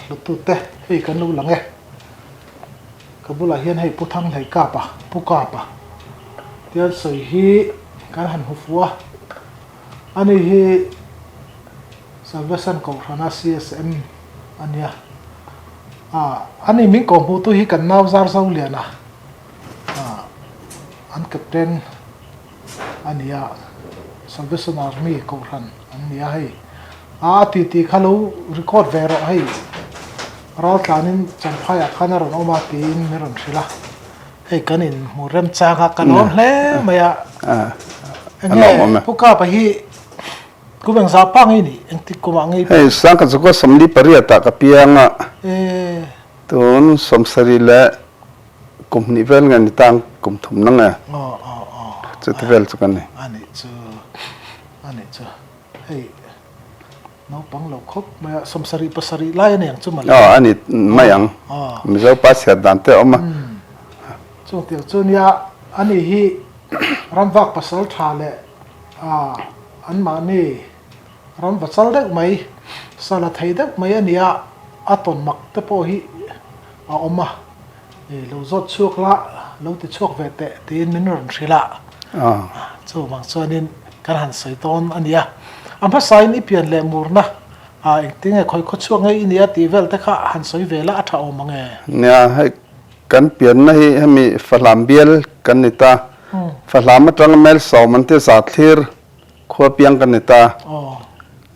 hluttute hei kan lo lang e. Ka bulah hian hei Pu Thanghlei Kapa, Pu Kapa tia sawi hi kan han hmu fuh a. Ani hi Salvation Kohhrana CSM a nia. Ah, ani min kawh hmuhtu hi kan nau zar zo lian a, ah, an captain a ni a, Salvation Army Kohhran an ni a hei. Ah, a titi kha lo record ve rawh hei, raltlanin Champhaiah khan a rawn awm a tiin min rawn hrilh a. Hei kan inhmu remchang a, ka lawm hle mai a. Enge Pu Kapa hi kum engzah pa ngei nih? Engtik kumah ngei Hei Sangkhat zakua 48 ah ka piang a, tun 70 leh kum hnih vel nge ni tang kum thum na nge chuti vel chu ka ni. Anih chu, anih chu. Hei naupang lo khawp mai a, 70 pasarih lai a ni ang chu mawle. Aw a ni mai ang, Mizo pa chhiat dan te a awm a. Chung tiang chu nia ani hi ramvak pasal tha leh anmahni ramva chal deuh mai, sala thei deuh mai a nia, a tawn mak te pawh hi a awm a. Lo zawt chhuak la, lo ti chhuak ve teh tiin min rawn hrilh a. Chuvang chuanin kan han sawi dawn a nia. A hmasain i pian leh murna engtin nge khawi khaw chhuak nge i nia tih vel te kha han sawi ve la a tha awm ang e. Nia, hei kan pianna hi hemi Fahlam bial kan ni ta. Fahlam atanga mel sawm an tia Zathlir khua piang kan ni ta.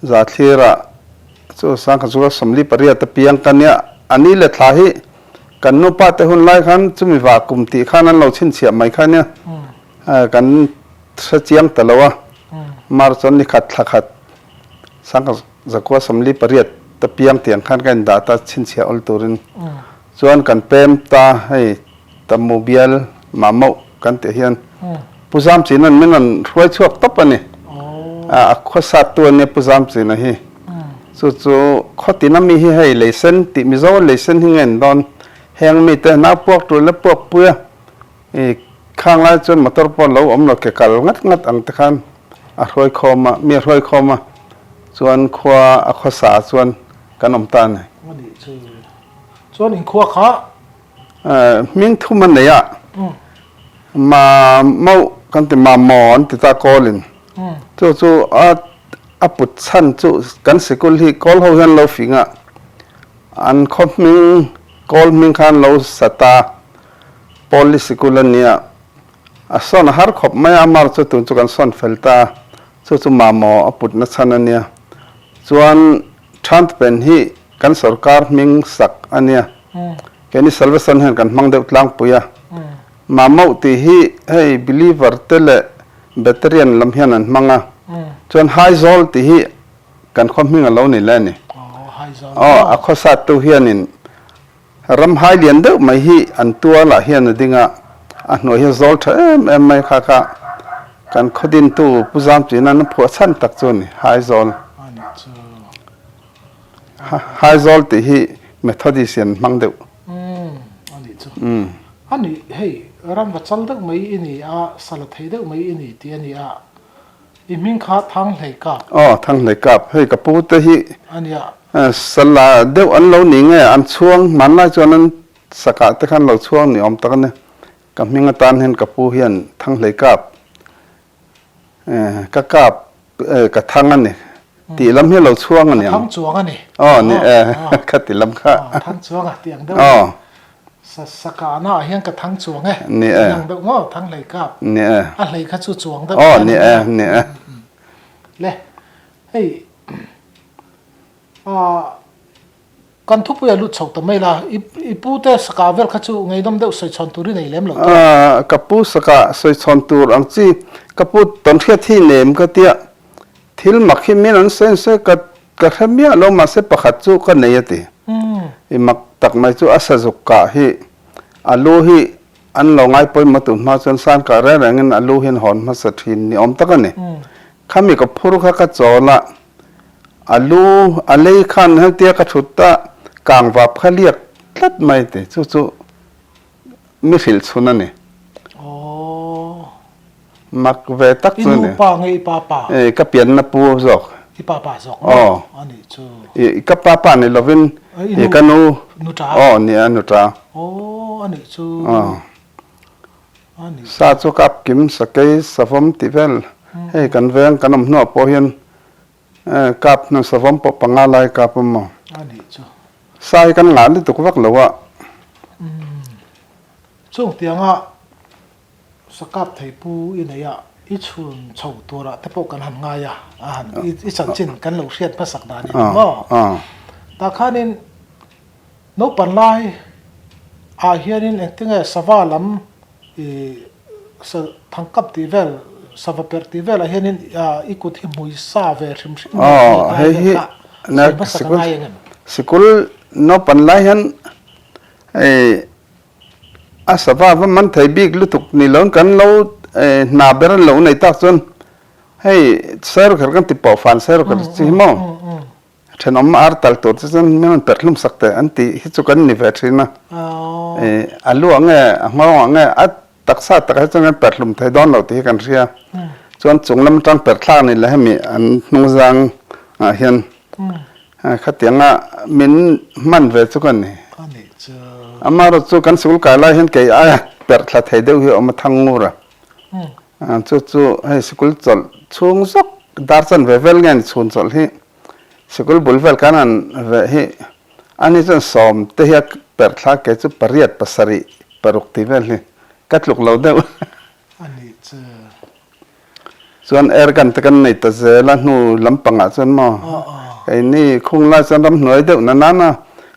Zathlirah chu Sangkhat chu 48 a piang ka nia. A ni leh thla hi Kan nupa te hun lai khan chumi vah kum tih khan an lo chhinchhiah mai kha nia kan hre chiang ta lo a, March chuan ni khat thla khat sangha zakua 48 ta piang tiang khan ka indah ta chhinchhiah awl turin chuan kan pem ta hei Tamu bial Mamauh kan tih hian Pu Zamchina'n min rawn hruai chhuak tawp a ni. A khawsat tu a nia Pu Zamchina hi. Chu chu khawtin a mi hi hei leisen tih Mizo leisen hi nge an dawn? Heng mite nau puak tul la puak pui a, i khang lai chuan motor pawh lo awm lo ke kal ngat ngat ang te khan a hruai khawm a, mi a hruai khawm a, chuan khua a khawsa chuan kan awm ta a ni. A nih chu. Chuan inkhua kha Hming thum a nei a, ma mauh kan ti ma maw an ti ta kawlin. Chu chu a a put chhan chu kan sikul hi kawl ho hian lo fing a, an khaw hming kawl hming khan lo sa ta Pawli sikul a nia, a sawn a har khawp mai a, amar chu tun chu kan sawn fel ta, chu chu ma maw a putna chhan a nia. Chuan Thantpen hi kan sorkar hming sak a nia. Keini Salvation hian kan hmang deuh tlangpui a. Mamauh tih hi hei believer te leh Beterian lam hian an hmang a. Chuan Haizawl tih hi kan khaw hming a lo ni le a ni. Aw, a khawsattu hianin Ram hai lian deuh mai hi an tualah hian a ding a, a hnuai hi a zawl tha em em mai kha kha kan khaw dintu Pu Zamchina'n a phuah chhan tak chu a ni, Haizawl. Haizawl tih hi Methodist hian an hmang deuh. Umm, a nih chu. A nih, hei ram va chal deuh mai i ni a, sala thei deuh mai i ni tih a ni a, I hming kha Thanghlei Kap. Aw, Thanghlei Kap. Hei ka pu te hi A nia. Sala deuh an lo ni nge, an chhuang hmanlai chuan an sakah te khan lo chhuang ni awm tak a ni. Ka hming atan hian ka pu hian Thanghlei Kap, ka kap, ka thang a ni tih lam hi a lo chhuang a ni ang. Ka thang chuang a ni. Aw, ni e, ka ti lam kha. Thang chuang a tih ang deuh a ni. Sakahna ah hian ka thang chuang e. Ni e. Ang deuh maw thang hlei kap. Ni e. A hlei kha chu chuang deuh. Aw ni e, ni e. Le hei ah kan thupui a lut chho ta mai la, i pu te sakah vel kha chu ngeihnawm deuh sawi chhawn tur i nei lem lo tawh. Ah ka pu sakah sawi chhawn tur ang chi ka pu tawnhriat hi nem ka tia thil mak hi min an sawi an sawi ka Ka hre miah lo mahse pakhat chu ka nei a ti. I mak tak mai chu a sazuk kah hi a lu hi an lo ngai pawimawh tur hma chuan san kah reng rengin a lu hi an hawn hmasa thin ni awm tak a ni. Khami ka phur kha ka chawl a, a lu a lei khan hetia ka thut a kang vap kha liak tlat mai ti chu chu mi hrilh chhun a ni. Mak ve tak chu a ni. I nu pa nge i pa pa? Ka pianna pu zawk. I pa pa zawk maw? Aw. A nih chu. I ka pa pa ni lovin I ka nu aw nia nuta. Aw sa chu kap kim sakei savawm tih vel hei kan veng kan awm hnuah pawh hian kap hnu savawm pawh panga lai kap a maw sa hi kan ngah lutuk vak lo a. Chung tianga Sakap thei pu i nei a, i chhun chho turah te pawh kan han ngai a, a han i chanchin kan lo hriat hmasak dan in maw? Tah khanin naupan lai ah hianin engtinge sava lam i sa thangkap tih vel, sava perh tih velah hianin i kut hi hmui sa ve hrim hrim nge tih lai vel kha sawi hmasak a ngai ang em? Sikul naupan lai hian hei A sava va man thei bik lutuk ni lo kan lo hna ber an lo nei tak chuan hei sairukher kan ti pawh fan sairukher chi hi maw thenawm ar tal tur chu chuan min rawn perh hlum sak teh an tih hi chu kan ni ve thin a, a lu ah nge a nghawng ah nge a taksa takah hi chuan kan perh hlum thei dawn lo tih hi kan hria chuan chung lam atang perh thlak ni leh hemi an hnungzang ah hian Khatianga min hman ve chu ka ni. Amaherawh chu kan sikul kai lai hian kei aia perh thla thei deuh hi a awm a thang ngur a. Chu chu hei sikul chawlh chhung zawk dar chan ve vel nge ni chhun chawlh hi sikul bul vel kan han veh hi ani chuan sawm te hi a perh thla kei chu pariat pasarih paruk tih vel hi ka tluk lo deuh. Chuan air gun te kan nei ta zel a hnu lampangah chuan maw keini khung lai chuan ramhnuai deuh na nana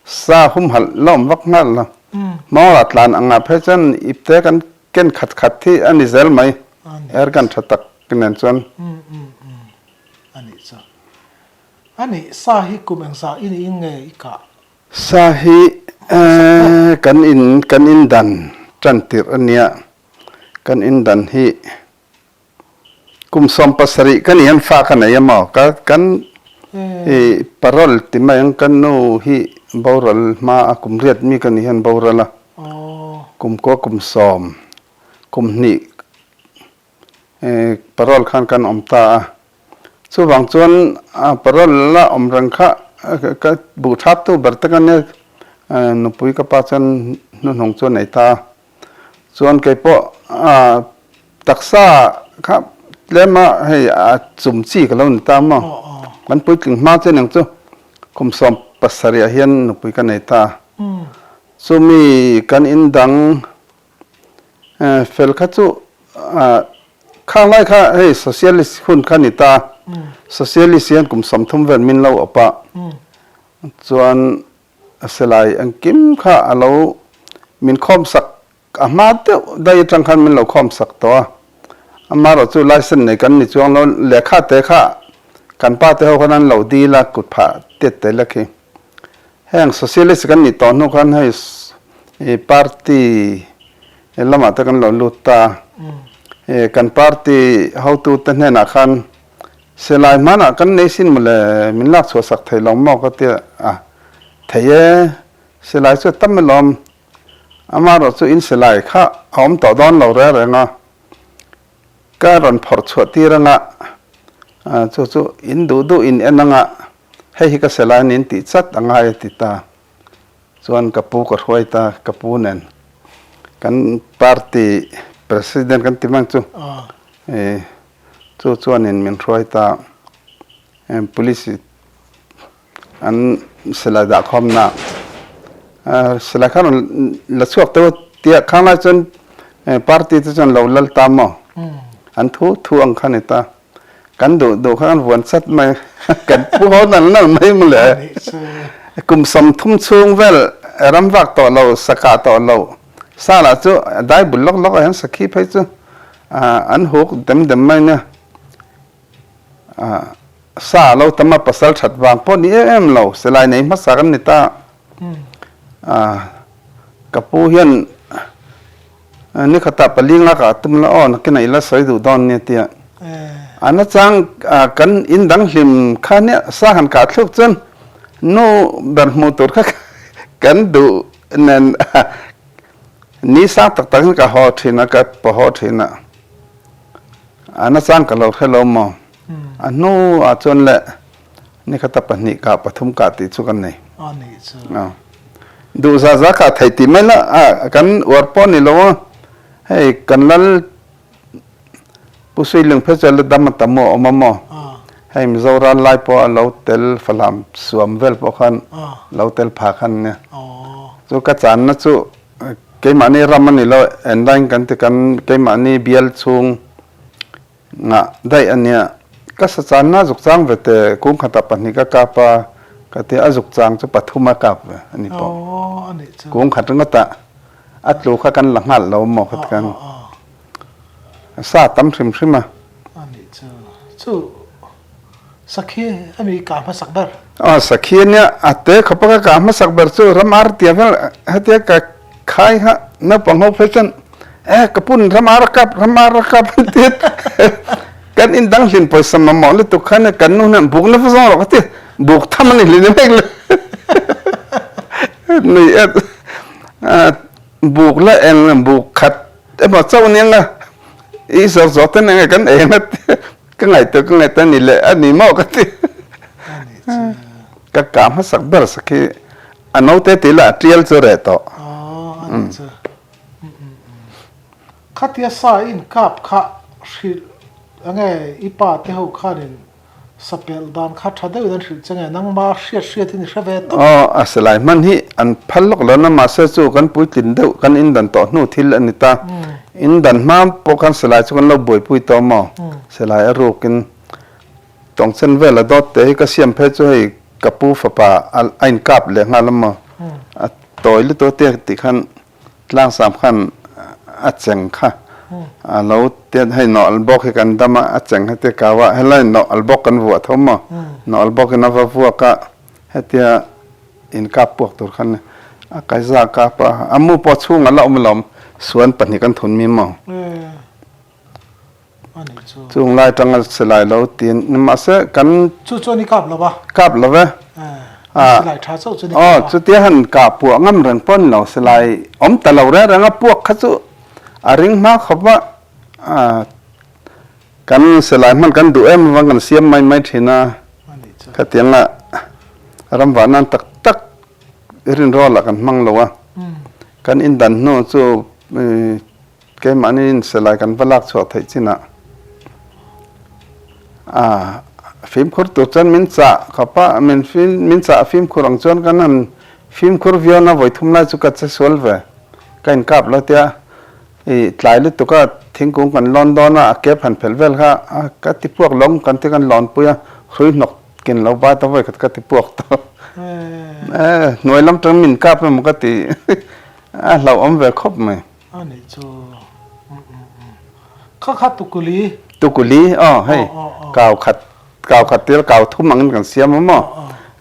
sa humhalh la awm vak nghal lo. Hmawngah tlan angah phei chuan ipte kan ken khat khat hi a ni zel mai air gun tha tak nen chuan. Sa hi kum engzah i niin nge i kah? Sa hi kan in kan indan tan tirh a nia. Kan indan hi kum 17 ka ni an fa ka nei a maw? Ka kan i parole ti mai ang ka nu hi boral hma a kum riat mi ka ni hian boral a, kum kua kum sawm kum hnih parole khan kan awm ta a. Chuvang chuan parole la awm reng kha ka buh thap tu ber te ka nia nupui ka pa chuan hnuhnung chu a nei ta a. Chuan kei pawh taksa kha tlem a hei a chum chi ka lo ni ta maw? Kan puitling hma che nang chu kum 17 ah hian nupui ka nei ta. Chumi kan in dang fel kha chu khang lai kha hei socialist hun kha ni ta. Socialist hian kum 30 vel min lo awp a. Chuan A silai engkim kha a lo min khawm sak a hma deuh daih atang khan min lo khawm sak tawh a. Amaherawh chu license nei kan ni chuang lo, lehkha te kha kan pa te ho khan an lo dil a, kut phah tiat te lek hi. Heng socialist kan nih tawh hnu khan hei party lamah te kan lo lut ta a. Kan party hotute hnenah khan Silai hmanah kan nei sin mawle, min lak chhuah sak thei lo maw ka ti a, thei e, silai chu a tam alawm, amaherawh chu in silai kha a awm tawh dawn lo reng reng a, ka rawn phawrh chhuah tir anga, chu chu in duh duh in en anga, hei hi ka silai nin tih chat a ngai a ti ta, chuan ka pu ka hruai ta, ka pu nen kan party president kan ti mang chu. Chu chuanin min hruai ta police an silai dah khawmna silai kha rawn la chhuak teuh a tia khang lai chuan party te chuan lo lal ta maw an thu thu ang kha ni ta kan duh duh kha kan vuan chat mai kan pu ho nal nal mai mawle kum 30 chhung vel ram vak tawh lo sakah tawh lo sa lah chu dai bul lawk lawk ah hian sakhi phei chu An huk dem dem mai nia. Sa a lo tam a, pasal that vang pawh ni em em lo, silai nei hmasa kan ni ta. Ka pu hian ni khatah pali nga ka tum la aw, nakinah i la sawi duh dawn nia tia. A nachang kan in dang hlim kha nia sa han kah thluk chuan nu ber hmuh tur kha kan duh nen Ni sang tak tak in ka haw thin a, ka pa haw thin a, a nachang ka lo hre lo maw? A hnu ah chuan le ni khata pahnih kah pathum kah tih chu ka nei. A nih chu. Duh za za kha theih tih mai la a kan uar pawh ni lo a, hei kan lal Pu Suiling phei chuan la dam a tam a awm a maw? Hei Mizoram lai pawh a lo tel Falam suam vel pawh khan lo tel pha khan nia. Chu ka channa chu keimahni ram a ni lo enlain kan ti kan keimahni bial chhung ngah daih a nia. Ka sa channa a zuk chang ve te kung khatah pahnih ka kap a ka tia a zuk chang chu pathum a kap ve a ni pawh. Kung khat ringawtah a tlu kha kan la nghal lo maw kha ti khan. Sa tam hrim hrim a. A nih chu. Chu sakhi a mi kah hmasak ber. Aw sakhi a nia, a te khawpa ka kah hmasak ber chu ram ar tia vel hetia ka khai kha naupang ho phei chuan e ka pun ram ar a kap ram ar a kap an ti kan in dang hlin pawisa mamawh lutuk khan kan nu hian buk na va zawng rawh ka ti buk tham a ni hlin mek le nui et buk la eng buk khat emaw chauh aniang a i zawr zawr ten enge kan eng a ka ngaihtuah ka ngaihtuah ani leh a ni maw ka ti ka kah hmasak ber sak hi a naute tih lah a tial chu reh tawh khatia sa in kap kha hrilh enge i pa te ho khanin Sapelh dan kha tha deuhin an hrilh che nge? Nangma hriat hriatin i hre ve tawp. Aw, a silai hman hi an phal lawk lo na, mahse chu kan puitlin deuh kan indan tawh hnu thil a ni ta. Indan hma pawh khan silai chu kan lo buaipui tawh maw? Silai a rukin tawngchen vel a dawt te hi ka siam phei chu hei ka pu fapa a inkap leh nghal a maw? A tawi lutuk a tia tih khan Tlangsam khan a cheng kha a lo tiat hei nawh bawk hi kan dam a, a cheng hetia kau a, helai nawh bawk kan vuah tho maw, nawh bawk in a va vuak a, hetia in kap puak tur khan a kaiza kap a, a mu pawh chhung a la awm alawm, suan pahnih kan thun mi maw. Chung lai tanga silai lo tin mahse kan Chu chuan i kap lo va. Kap lo ve. Silai tha chauh chuan i kap a. Chutia han kah puah ngam reng pawh ni lo silai awm ta lo reng reng a puak kha chu a ring hma khawp a kan silai hman kan duh em avang kan siam mai mai thin a khatianga ramvah nan tak tak rinrawl ah kan hmang lo a kan indan hnu chu Keimahni silai kan va lak chhuah theih chinah a fimkhur tur chuan min chah khawp a, min min chah fimkhur ang chuan kan han fimkhur viau na vawi thum lai chu ka che sual ve, ka inkap lo tia i tlai lutuk a thingkung kan lawn dawn a, a kep han phelh vel kha a ka ti puak lawng kan ti kan lawn pui a, hrui hnawk kin lo bai ta vawi khat ka ti puak tawh e hnuai lam tang min kap emaw ka ti a hlauhawm ve khawp mai. A nih chu kha kha tukuli. Tukuli aw hei kau khat kau khat tir kau thum angin kan siam a maw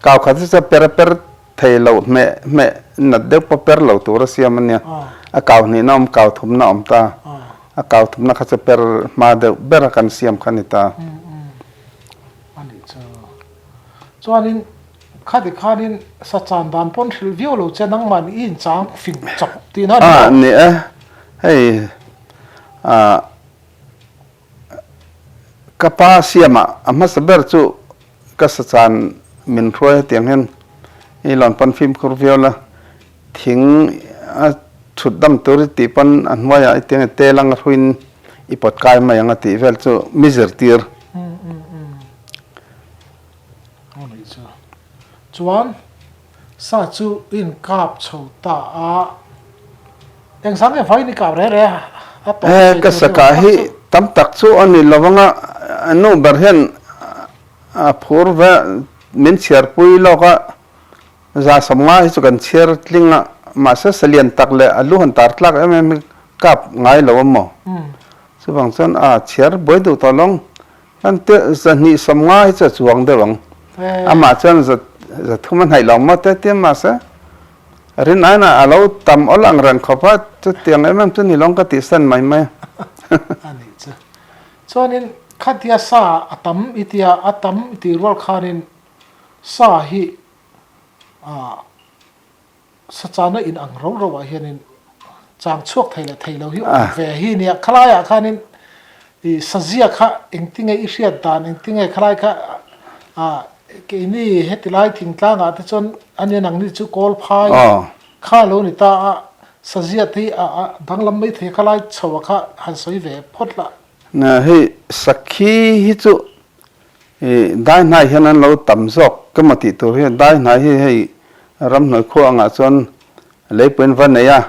kau khat hi chu per per thei lo hmeh hmeh nat deuh pawh per lo tur a siam a nia a kau hnih na awm kau thum na awm ta a kau thum na kha chu per hma deuh ber a kan siam kha ni ta. A nih chu chuanin Khati khanin sa chan dan pawn hrilh viau lo che nangmah nih i inchang fing chawp tihna a ni maw? Ni e, hei ah ka pa siamah a hmasa ber chu ka sa chan min hruai hetiang hian i lawn pawn fimkhur viau la, thing a thut dam tur i tih pawn a hnuaiah i tiang i tel anga hruiin i pawt kai mai ang a tih vel chu mi zirtir. Aw nih chu. Chuan sa chu i inkap chho ta a, engzah nge vawiin i kap reh reh a a tawp He ka sakah hi tam tak chu a ni lo anga nu ber hian a phur ve min chhiarpui lawk a, za sawmnga hi chu kan chhiar tling a, mahse salian tak leh a lu han tar tlak em em hi kap ngai lo a maw? Chuvang chuan a chhiar buai duh tawh lo ang. Kan te zahnih sawmnga hi chu a chuang deuh ang. Amah chuan za zathum a hnaih lo maw te tia mahse rin aina a lo tam awl ang reng khawp a, chutiang em em chu ni lawng ka tihsan mai mai a. A nih chu. Chuanin khatia sa a tam i tia a tam i tih rual khanin sa hi ah Sachana in ang ro ro ah hianin chang chhuak thei leh thei lo hi awm ve hi nia. Khalai ah khanin i sazia kha engtinge i hriat dan engtinge khalai kha ah. Keini heti lai thingtlangah te chuan a nia nangni chu kawl phai kha lo ni ta a, saziat hi a danglam mai thei kha lai chho a kha han sawi ve phawt lah. Hei sakhi hi chu dai hnai hian an lo tam zawk ka maw tih tur hi dai hnai hi hei ramhnuai khua angah chuan leipuiin va nei a,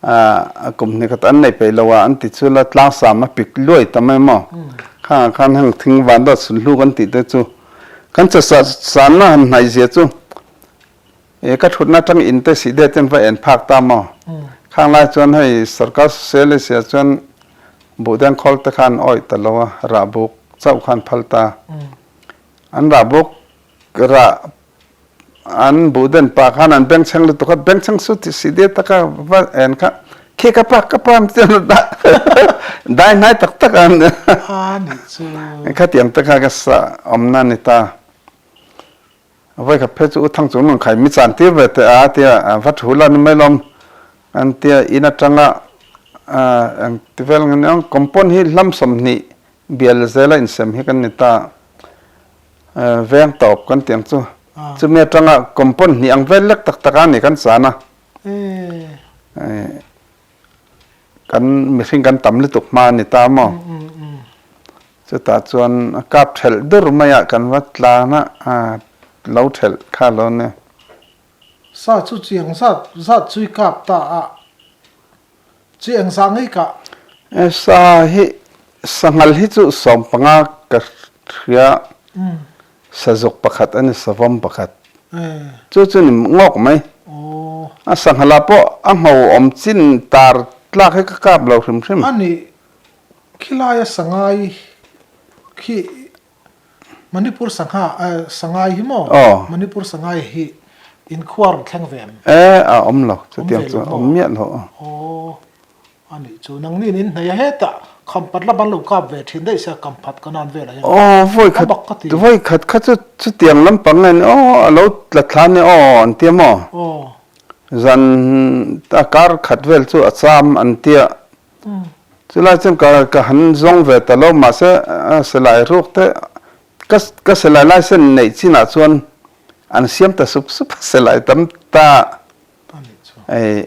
A kum hnih khat an nei peih lo a, an ti chu la tlangsam a pik luai ta mai maw? Khangah khan heng thing van dawt sunhlu kan tih te chu kan che sanna han hnaih zia chu e ka thutna atang in te sih det ten va en phak ta maw? Khang lai chuan hei sarkar socialist ah chuan buhdeng khawl te khan awih ta lo a, rah buk chauh khan phal ta. An rah buk rah An buhden pa khan an bengchheng lutuk a, bengchheng su ti si de taka va en kha khi ka pa ka pa an ti a dai hnai tak tak a A nih chu. Khatiang te kha ka sa awmna ni ta. Voi khat phei chu U Thang chung nung khai mi chan tir ve teh a tia va thu la ni mai lawm an tia in atanga eng ti vel nge niang compound hi hlam 20 bial zela insem hi kan ni ta. Veng tawp kan tih ang chu. Chumi atanga compound hnih ang vel lek tak tak a ni kan chan a. Kan mihring kan tam lutuk hma a ni ta maw? Chutah chuan a kap thelh dur mai ah kan va tlan a, lo thelh kha lo nia. Sa chu chiang zat zat chui kap ta a. Chi eng zah ngei kah? Sa hi sanghal hi chu 15 ka hria, sazuk pakhat a ni, savawm pakhat. Chu chu ni ngawk mai. A sanghal ah pawh a ngho awm chin tar tlak hi ka kap lo hrim hrim. A nih, khilaia sangai khi Manipur sangha sangai hi maw? Manipur sangai hi inkhuar thleng ve em? E, a awm lo, chutiang chu a awm miah lo. Aw, a nih chu. Nangni in hneih a hetah khampat lam an lo kap ve thin daih sia kamphat ka nan velah hian. Aw, vawi khat, vawi khat kha chu chutiang lampang nge ni aw, a lo tla thla nia aw an tia maw? Zan a kar khat vel chu a cham an tia. Chulai chuan ka ka han zawng ve ta lo mahse silai ruk te ka ka silai license neih chinah chuan an siam ta sup sup a silai tam ta hei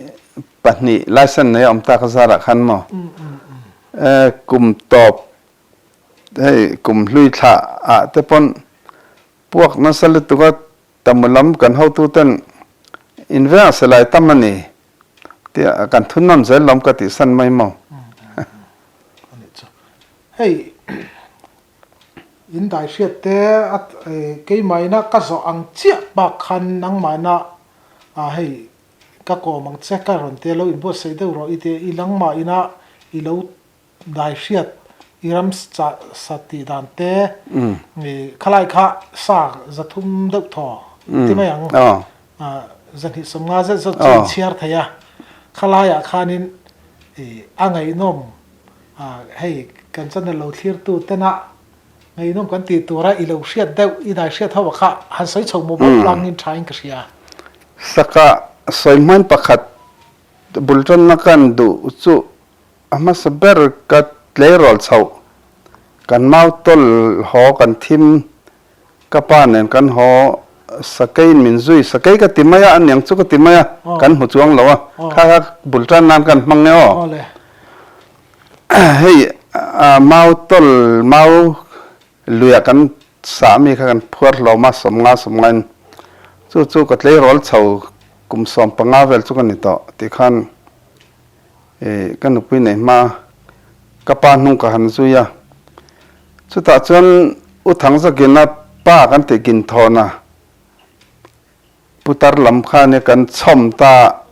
pahnih license nei a awm tak a zarah khan maw kum tawp hei kum hlui thlah ah te pawn puak nasa lutuk a Tamu lam kan hotuten in vengah silai tam a ni tia kan thunnawn zel lawm ka tih san mai maw? Anih chu. Hei in dai hriat te a keimahina ka zawh ang chiah bak khan nangmahina hei ka kawm ang che ka rawn tia lo inbuatsaih deuh rawh i tia i langmahina i lo Dai hriat i ram sa tih dan te khalai kha sa 300 deuh thaw ti mai ang. 250 zet zawt chu in chhiar thei a. Khalaiah khanin a ngaihnawm hei kan channel lo thlirtu tena ngaihnawm kan tih tura i lo hriat deuh i dai hriat ho kha han sawi chho maw bawk langin thain ka hria. Saka sawi hman pakhat bul tanna kan duh chu A hmasa ber ka tleirawl chhoh, kan mau tawl haw kan thim, ka pa nen kan haw, sakeiin min zui, sakei ka ti mai a, aniang chu ka ti mai a, kan hmu chuang lo a, kha kha bul tan nan kan hmang nge aw. Hei mau tawl, mau luiah kan sah mi kha kan phuar hlawm a, 50 50 in, chu chu ka tleirawl chho kum 15 vel chu ka ni tawh tikhan, Ih, ka nupui nei hma, ka pa hnung ka han zui a. Chutah chuan U Thangzakina pa kan tih kin thawn a, putar lam kha nia kan chhawm ta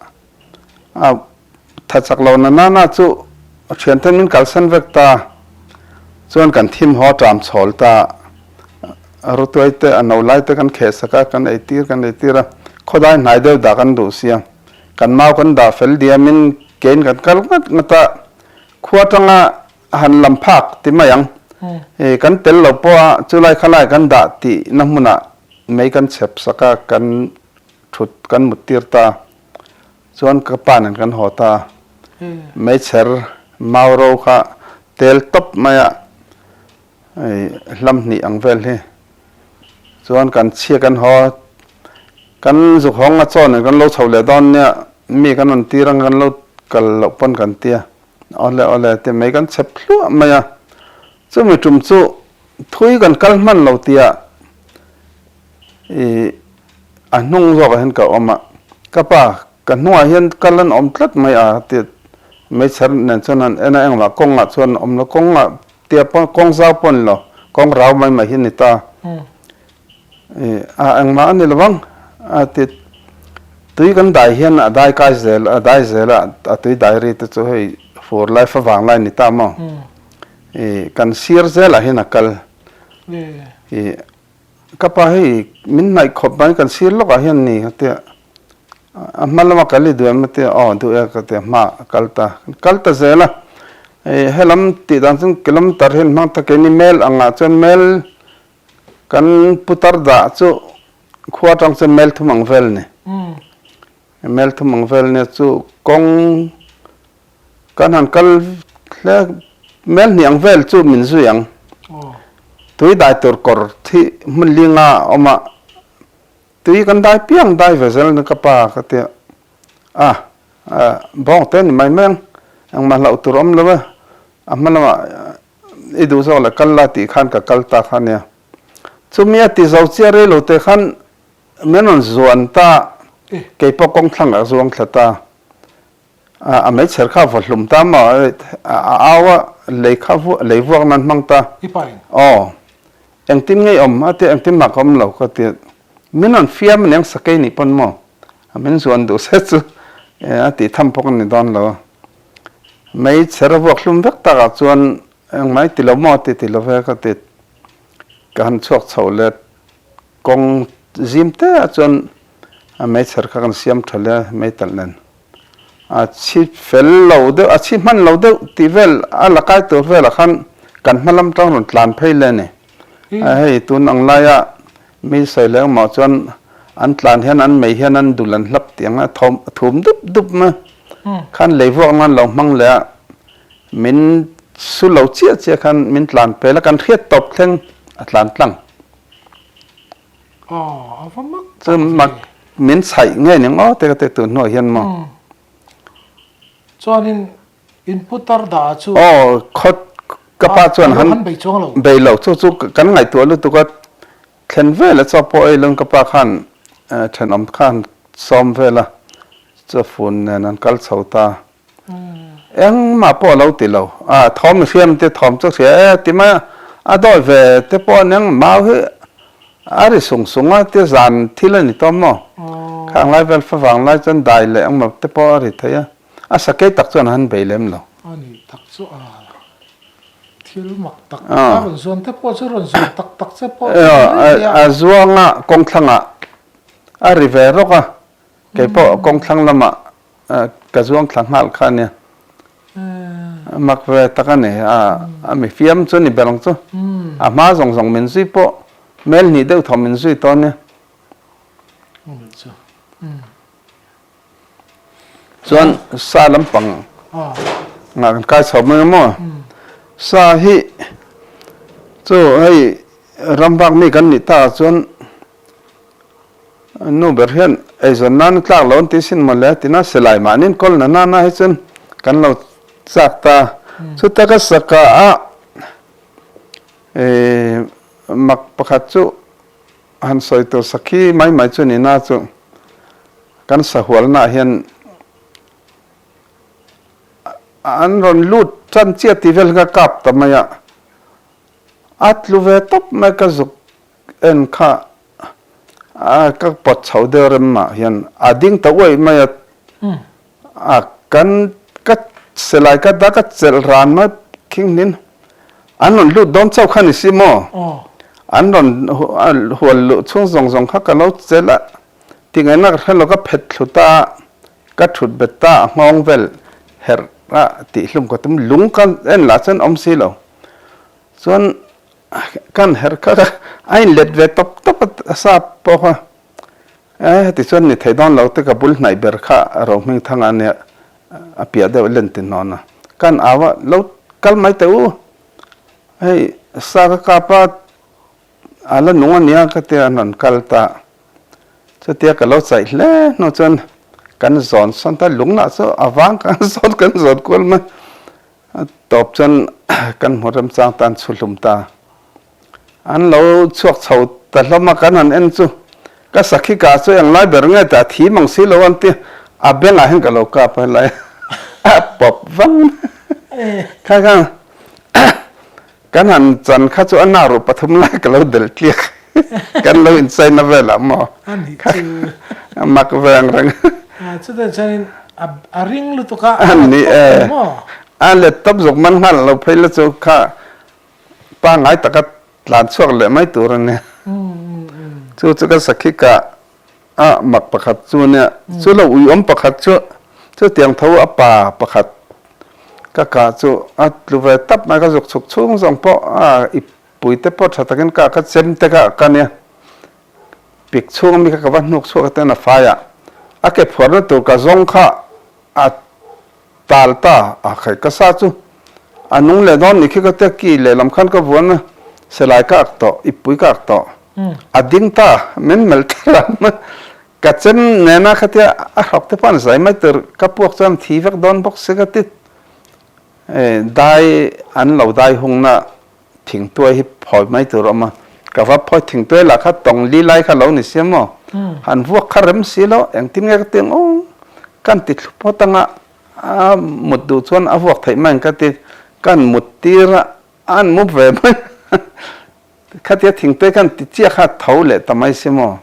a, tha chak lo na nana chu thianten min kalsan vek ta, chuan kan thim haw ṭam chhawl ta, rutuai te a no lai te kan kheh sak a, kan eitir kan eitir a, khawdai hnai deuh dah kan duh sia. Kan mau kan dah fel diamin kein kan kal ngat ngat a, khua atanga han lam phak ti mai ang. Kan tel lo pawh a, chulai khalai kan dah tihna hmunah mei kan chhep sak a, kan thut kan mut tir ta. Chuan ka pa nen kan haw ta. Meichher mau ro kha tel tawp mai a, hlam hnih ang vel hi. Chuan kan chhia kan haw kan zuk hawng a chaw nen kan lo chho leh dawn nia mi kan rawn tir ang kan lo kal loh pawn kan tia awle awle tia mei kan chhep hluah mai a chumi tum chu thui kan kal hman lo tia ih a hnung zawkah hian ka awm a ka pa ka hnungah hian kal an awm tlat mai a tia meichher nen chuan an en a engmah kawngah chuan awm lo kawngah Tia pawh kawng zau pawh a ni lo, kawng rau mai mai hi a ni ta. A engmah a ni lo vang, a ti tui kan dai hian a dai kai zel, a dai zel a, a tui dai ri te chu hei fur lai favang lai a ni ta maw? Kan sir zelah hian a kal. Ka pa hei min hnaih khawp mai kan sir lawkah hian ni ka tia, a hma lama kal i duh em a tia, aw duh e ka tia hma a kal ta, kan kal ta zel a, helam tih dan chuan kilometer hian hmang ta keini mel angah chuan mel kan putar dah chu khua atang chuan mel thum ang vel a ni, mel thum ang vel nia chu kawng Kan han kal hle mel hnih ang vel chu min zui ang. Tui dai tur kawr thi hmun linga a awm a, tui kan dai piang dai ve zel na ka pa ka ti a, a bawng te ni mai mai ang, engmah hlauh tur awm lo e, a hma lamah i duh zawk leh kal la tih khan ka kal ta kha nia. Chumi a ti zo chiah rei lo te khan min rawn zuan ta, keipawh kawng thlangah ka zuang thla ta. A meichher kha a vaw hlum ta maw? A au a, lei kha lei vuak nan hmang ta. I pain? Aw. Engtin nge i awm? A ti a, engtin mah ka awm lo ka ti a. Min rawn fiam aniang sakei nih pawn maw? A min zuan duh se chu a tih tham pawh ka ni dawn lo a. Meichher a vuak hlum vek takah chuan engmah i ti lo maw? A ti ti lo ve ka ti. Ka han chhuak chho let Kawng zim te ah chuan a meichher kha kan siam tha le meitalh nen a chhi fel lo deuh a chhi hman lo deuh tih vel a la kai tur velah khan kan hma lam tang rawn tlan phei le ni hei tun ang laia mi sawi leh engmah chuan an tlan hian an mei hian an dul an hlap tih ang a thawm a thum dup dup mai khan lei vuak nan lo hmang leh a min su lo chiah chiah khan min tlan pel a kan hriat tawp thleng a tlan tlang. Aw, a va mak tak ve. Mak min chhaih ngei ni ngaw te ka ti tun hnuah hian maw. Chuanin in putar dah chu. Aw, khawt ka pa chuan han bei chuang lo. Bei lo, chu chu kan ngaihtuah lutuk a, thlen vel a chaw pawh ei lawng ka pa khan thenawm khan sawm vel a, chaw fun nen an kal chho ta. Engmah pawh a lo ti lo. A thawm i hriam te thawm chu hria e ti mai a, a dawi ve te pawh a nia mau hi a ri sung sung a tia zan thil a ni tawm maw? Khang lai vel favang lai chuan dai leh engmah te pawh a ri thei a, a sakei tak chuan a han bei lem lo. A nih tak chu a thil mak tak a rawn zuan te pawh chu rawn zuan tak tak che pawh chu a ni mai a. A zuanga kawngthlangah a ri ve rawk a, kei pawh kawngthlang lamah Ka zuang thla nghal kha ania. Mak ve tak a ni. A mi fiam chu ni ber ang chu. A hma zawng zawng min zui pawh mel hnih deuh thaw min zui tawh ania. Chuan sa lampang ngah kan kai chho mai maw? Sa hi chu hei ram vak mi kan nih takah chuan Nu ber hian eizawn nana tlak lo an ti sin mawle tina silai mahni kawl na nana hi chuan kan lo chak ta. Chuta ka saka a mak pakhat chu han sawi tur sakhi mai mai chu ni na chu kan sahualna ah hian an rawn lut tan chiah tih vel hi ka kap ta mai a, a tlu ve tawp mai ka zuk En kha a ka pawt chho deuh rem mah hian a ding ta uaih mai a, a kan ka silai ka dah ka chelh ran mai khing hnin an rawn lut dawn chauh kha ni si maw an rawn hual luh chhung zawng zawng kha ka lo chelh a tingaihna ka hre lo ka phet thlu ta a ka thut bet ta a nghawng vel herh a tih hlum ka tum lung ka en lah chuan awm si lo chuan Kan herh kha a in let ve tawp tawp a sap pawh kha e heti chuan ni thei dawn lo te ka bul hnaih ber kha Rohmingthanga nia a piah deuh len ti hnawn a kan au a lo kal mai teh u hei sa ka kap a. a la nung a nia ka tia an rawn kal ta. Chutia ka lo chaih hle hnu chuan kan zawn sawn ta, lung lah chu a vang kan zawn kan zawn kual mai. A tawp chuan kan hmu remchang tan chhu hlum ta. An lo chhuak chho ta hlawm a, kan han en chu ka sakhi kah chu englai ber nge tah thi mang si lo an ti a bengah hian ka lo kap a helai a pawp vang mai kha khan kan han chan kha chu a naruh pathum lai ka lo del tliak kan lo inchaina velah maw kha a mak ve ang reng. Chutah chuanin a ring lutuk a a let tawp maw? A let tawp zawk man nghal lo phei la chu kha Pangngai taka tlan chhuak leh mai tur a ni. Chu chu ka sakhi kah a mak pakhat chu nia. Chu lo uiawm pakhat chu chutiang tho a pa pakhat ka kah chu a tlu ve tap mai ka zuk chhuk chhung zawng pawh a i pui te pawh tha takin ka ka chem te kah ka nia. Pik chhung ami kha ka va hnuk chhuak atan a fai a, a ke phuarna tur ka zawng kha a Tal ta a khaih ka sa chu a nung leh dawn ni khi ka tia ki lehlam khan ka vuan a, silai ka ak tawh, ippui ka ak tawh. A ding ta, min melh ta ram a, ka chem nena kha tia a hrok te pawh an zai mai tur ka puak chuan thi vek dawn bawk si ka ti. Dai an lo dai hungna Thingtuai hi phawi mai tur a awm a, ka va phawi thingtuai lah kha tawng li lai kha lo ni sia maw? Han vuak kha rem si lo, engtin nge ka ti ang aw? Kan ti thlu phawt ang a, a mut duh chuan a vuak theih mai ang ka ti, kan mut tir a, a an mu ve mai a, khatia thingtuai khan ti chiah kha a tho leh ta mai si maw?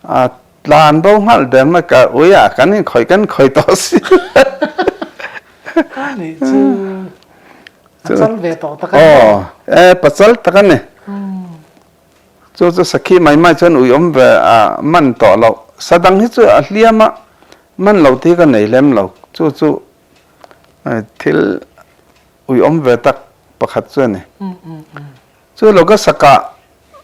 A tlan bo nghal der mai ka ui a, kan inkhawih kan inkhawih tawh si. A nih chu. Pachal ve tawh tak a ni. Aw, e pachal tak a ni. Chu chu sakhi mai mai chuan ui awm ve a man tawh loh. Sa dang hi chu a hliam a, man lo te hi ka nei lem lo. Chu chu thil ui awm ve tak pakhat chu a ni. Chu lo ka sakah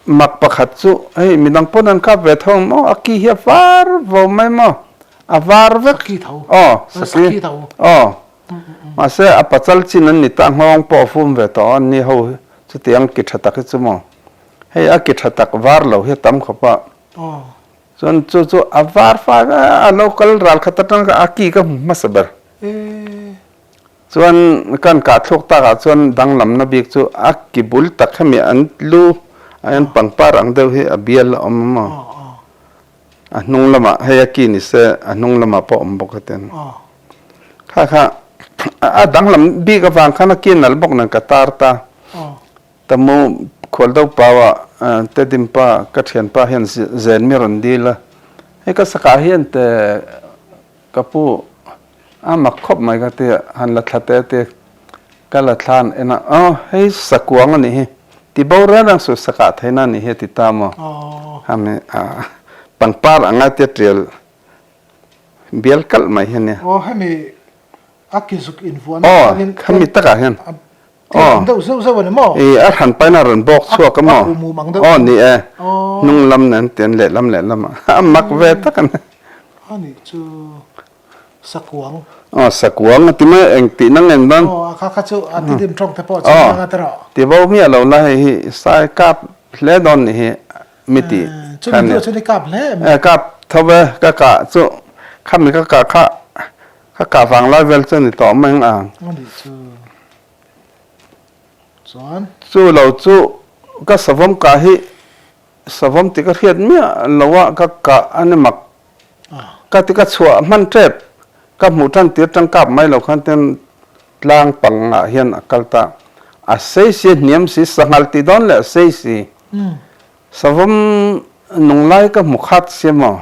mak pakhat chu hei midang pawn an kap ve tho ang maw a ki hi a var vo mai maw a var vek. Sakhi tho. Aw, sakhi. Aw. Mahse, a pachal chin an ni ta, nghawng pawh a fum ve tawh a, anni ho chutiang ki tha tak hi chu maw? Hei a ki tha tak var lo hi a tam khawp a, chuan chu chu a var fai a, a lo kal ral khat atang kha a ki ka hmu hmasa ber. Chuan kan kah thluk takah chuan danglamna bik chu a ki bul tak hemi an lu ah hian pangpar ang deuh hi a bial a awm a maw? A hnung lamah hei a ki ni se a hnung lamah pawh awm bawk a ten. Kha kha a danglam bik avang khan a ki nalh bawk nen ka tar ta. Tamu khual do pau ah Tedim pa ka thianpa hian zen mi rawn dil a. Hei ka sakah hian te ka pu a mak khawp mai ka ti a, han la thla te te ka la thla an en a, aw hei sakuang a nih hi, ti bo reng reng suh sakah theihna a nih hi a ti ta maw? Hami pangpar anga tia tial bial kalh mai hi a nia. Aw hemi a ki zuk invuahna khanin. Aw khami takah hian. Aw deuh zeuh zeuh a ni maw? I a hran paina rawn bawk chhuak a maw? Aw ni e, hnung lam nen tian lehlam lehlam a mak ve tak a ni. A nih chu sakuang. Aw sakuang a ti mai eng tihna ngen dawn. Aw a kha kha chu a ti dim tawng te pawh chu nia nga tawh. Ti bo miah lo la hei hi sai kap hle dawn nih hi mi ti kha nia. Chu mi kap hle em? E kap tho ve ka kah chu khami ka kah kha ka kah vang lai vel chu a ni tawh mai ang ang. A nih chu. Chuan. Chu lo chu ka savawm kah hi savawm ti ka hriat miah lo a ka kah a ni mak. Ka ti ka chhuah hman tep ka hmuh tan tir tang kap mai lo khan ten tlang pang ah hian a kal ta. A sei si a hniam si sanghal ti dawn leh a sei si. Savawm nung lai ka hmu khat sia maw?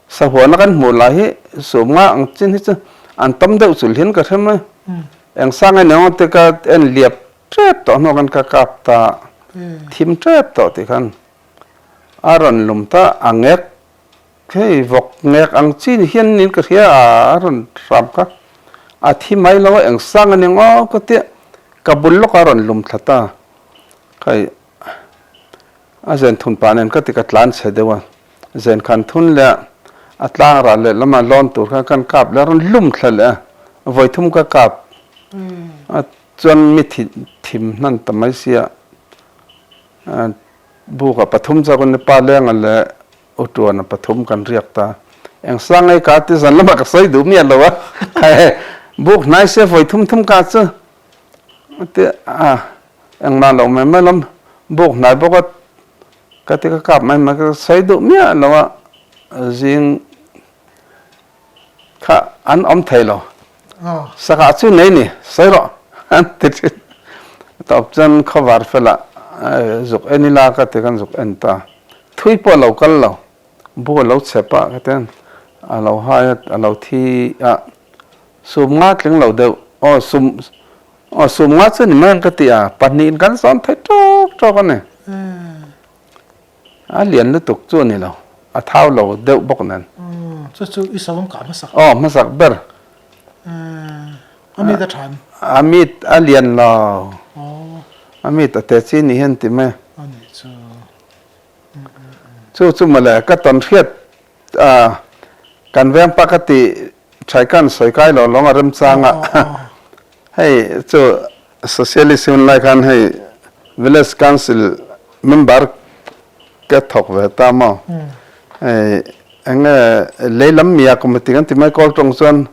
Sahuana kan hmuh lai hi sumnga ang chin hi chu an tam deuh chul hian ka hre mai. Eng sang nge neng te ka en liap tep tawh hnuah khan ka kap ta thim tep tawh tih khan a rawn lum ta a ngek hei vawk ngek ang chi ni hian niin ka hria a a rawn hram kha a thi mai lo a eng sang nge neng aw ka tia ka bul lawkah a rawn lum thla ta khai A zen thun pah nen ka ti ka tlan chhe deuh a, zen khan thun leh a tlang ral leh lama lawn tur khan kan kap leh a rawn lum thla leh a, vawi thum ka kap a chuan mi thi thim hnan ta mai sia. Bukah pathum chak in pa lenga leh u tuana pathum kan riak ta. Eng sang ei ka ti zan lamah ka sawi duh miah lo a. Buk hnai se vawi thum thum ka chu ti a engmah lo mai mai lam buk hnai bawk a ka ti ka kap mai mai ka sawi duh miah lo a zing Kha an awm thei lo. Sakah chu nei ni, sawi rawh an ti thin. Tawp chuan khawvar felah zuk en ila ka ti khan zuk en ta. Thui pawh a lo kal lo, bu a lo chep a ka ti a lo hai a, a lo thi a, sum nga tling lo deuh, aw sum aw sum nga chu ni mai ang ka ti a, pahnihin kan zawn thei tawk tawk a ni. A lian lutuk chu a ni lo, a thau lo deuh bawk nen. Chu chu i savawm kah hmasak. Aw, hmasak ber. A mit a than. A mit a lian lo. A mit a te chi ni hian ti mai. A nih chu. Chu chu mawle ka tawn hriat kan veng pa ka ti Thaikan sawi kai lo lawng a remchang a. Hei chu Socialist hun lai khan hei Village Council member ka thawk ve ta maw. Hei eng nge lei lam mia committee kan ti mai kawl tawng chuan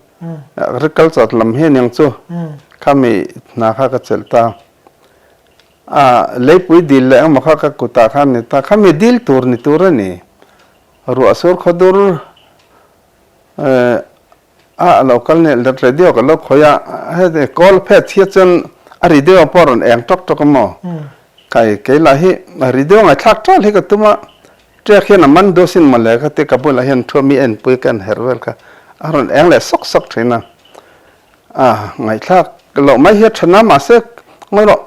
agriculture lam hi aniang chu khami hna kha ka chelh ta. A leipui dil leh engmaw kha ka kutah khan ni ta khami dil tur ni tur a ni. Ruah sur khawdur A lo kal nih let radio ka lo khawi a, heti call phet hiat chuan a radio pawh a rawn eng tawk tawk a maw? Kai kei lah hi radio ngaithlak ṭal hi ka tum a, ṭek hian a man duh sin mawle ka ti ka bulah hian thu mi enpui ka en herh vel kha a rawn eng leh sawk sawk ṭhin a, a ngaihthlak loh mai hi a ṭha na mahse ngawi rawh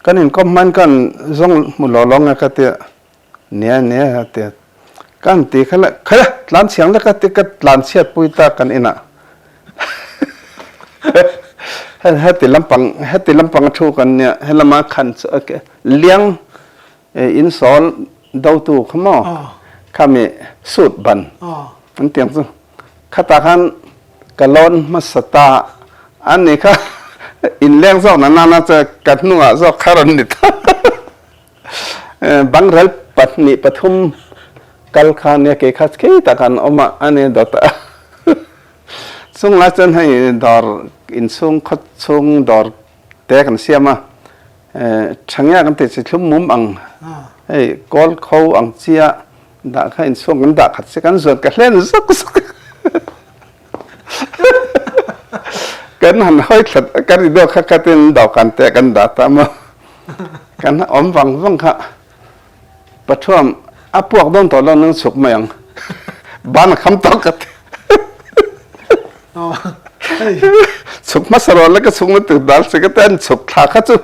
kan inkawm hmain ka han zawng hmu lo lo nge ka ti a. Nia nia a ti a, ka han ti kha le, khaih a, tlan chhiang lek a ti ka tlan chhiat pui ta kan inah heti lampang heti lampang a thu kan nia helama khan chu liang insawl dotu kha maw khami suit ban an tiang chu khatah khan ka lawn hmasa ta a ni kha inleng zawk na nana chu ka hnungah zawk kha rawn ni ta. Bangrel pahnih pathum kal kha nia kei kha khi tak an awm a a ni dawt a. Chung lai chuan hei dawr inchhung khaw chhung dawr te kan siam a, thangia kan tih chi thlum mum ang hei kawl kho ang chia dah kha inchhung kan dah khat si kan zuan ka hlen zuk zuk kan han hawi thlat kan ri deuh kha khatin dawhkan te kan dah ta maw. Kan awm vang vang kha Pathuam a puak dawn tawh lo nang chhuk mai ang. Ban a kham tawk ka ti. Chhuk hmasa rawh le ka chhuk na tur dal che ka ti an chhuk thla kha chu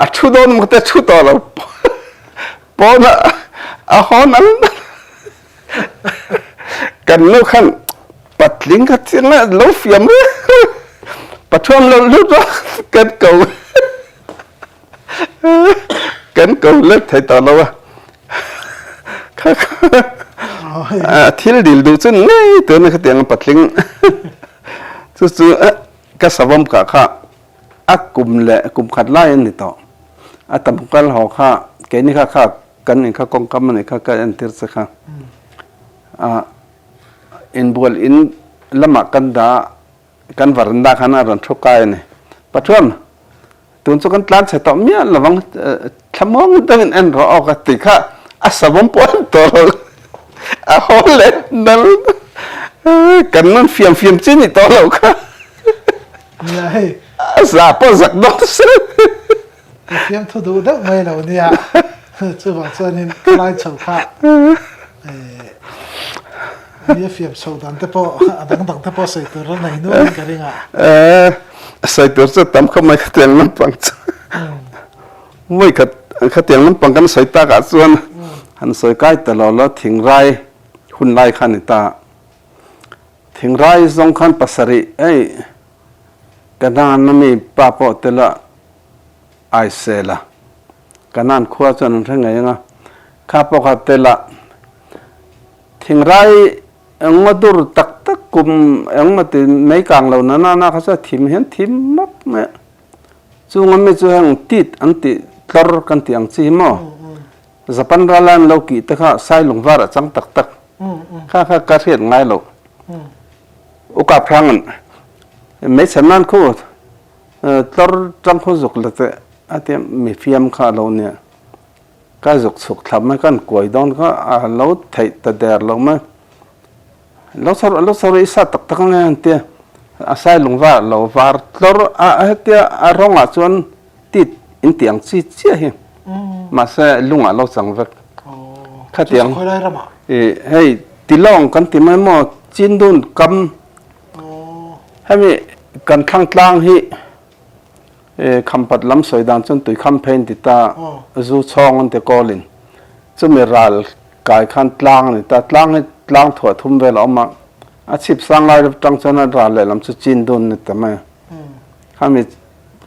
a thu dawn maw ka ti a thu tawh lo. Pawn a a haw nal nal. Kan nu khan patling kha chiang a lo fiam reng. Pathuam lo lut a kan ko. Kan ko let thei tawh lo a. Kha kha thil dil duh chu ngei tur ni khatiang patling. Chu chu ka savawm kah kha a kum leh kum khat lai a ni tawh. A tam kal haw kha keini kha kha kan in kha kawngkam a nih kha ka entir che kha. Inbual in lamah kan dah kan varanda khan a rawn thu kai a ni. Pathuam, tun chu kan tlan chhe tawh miah lovang, thlamuang deuhin en rawh aw ka ti kha a savawm pawh an tawh lo, a haw leh nal kan rawn fiam fiam chi ni tawh lo kha. Nia hei. A za pawh zak dawn se. Ka fiam thu duh deuh mai lo nia, chuvang chuanin ka lai chho kha mi a fiam chho dan te pawh a dang dang te pawh sawi tur a nei nual in ka ring a. Sawi tur chu tam khawp mai khatiang lampang chu. Vawi khat khatiang lampang kan sawi takah chuan han sawi kai ta lo lo thingrai hun lai kha ni ta. Thingrai zawng khan pasarih hei Kanan a mi pa pawh tela Aisel a, Kanan khua chuan an hre ngei ang a, kha pawh kha tela thingrai engmaw dur tak tak kum engmaw ti mei kang lo na nana kha chu a thim hian thim map mai a, chung ami chu heng tit an tih tlawr kan tih ang chi hi maw? Japan rala an lo kih te kha Sailung var a chang tak tak kha kha ka hriat ngai lo. U Kap Hrang an meichher nan khu tlawr tang khu zuk la teh a tia mi fiam kha a lo nia. Ka zuk chhuk thla mai ka han kuai dawn kha a lo theih ta der lo mai. Lo chho rawh, lo chho rawh i sa tak tak ang e an tia a Sailung var a lo var tlawr a hetia a rawngah chuan Tit in tih ang chi chiah hi mahse lungah lo chang vek. Khatiang i hei tilawng kan ti mai maw Chindun kam hemi kan thlang tlang hi Khampat lam sawi dan chuan tui kham phei an ti ta zu chhawng an ti kawlin chumi ral kai khan tlang a ni ta tlang hi tlang thuah thum vel a awm a a chhip sang lai atang chuan a ral lehlam chu Chindun a ni ta mai a khami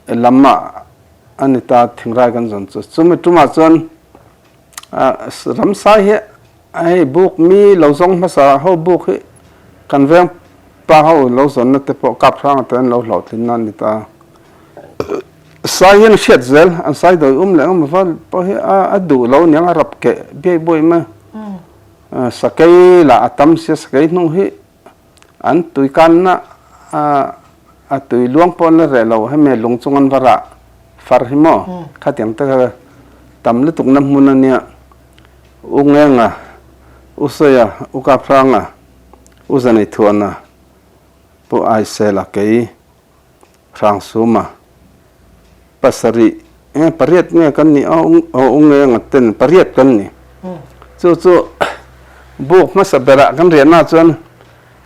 lam ah a ni ta thingrai kan zawn chu. Chumi tumah chuan ramsai hi hei buk mi lo zawng hmasa ho buk hi kan veng pa ho lo zawnna te pawh kap hrang atan an lo hlawhtlin na a ni ta. Sai hian a hriat zel an sai dawi um leh engemaw val pawh hi a duh lo aniang a rap keh biai buai mai. Sakei lah a tam sia sakei hnung hi An tui kanna a tui luang pawh an la reh lo, hemi lung chung an va rah far hi maw? Khatiang te kha tam lutukna hmun a nia. U Ngenga, U Sawia, U Kaphranga, U Zaneithuana, Pu Aisela kei Hrangsuma pasarih nge pariat nge kan nih a aw u nge nga ten pariat kan ni. Chu chu buk hmasa berah kan riahna chuan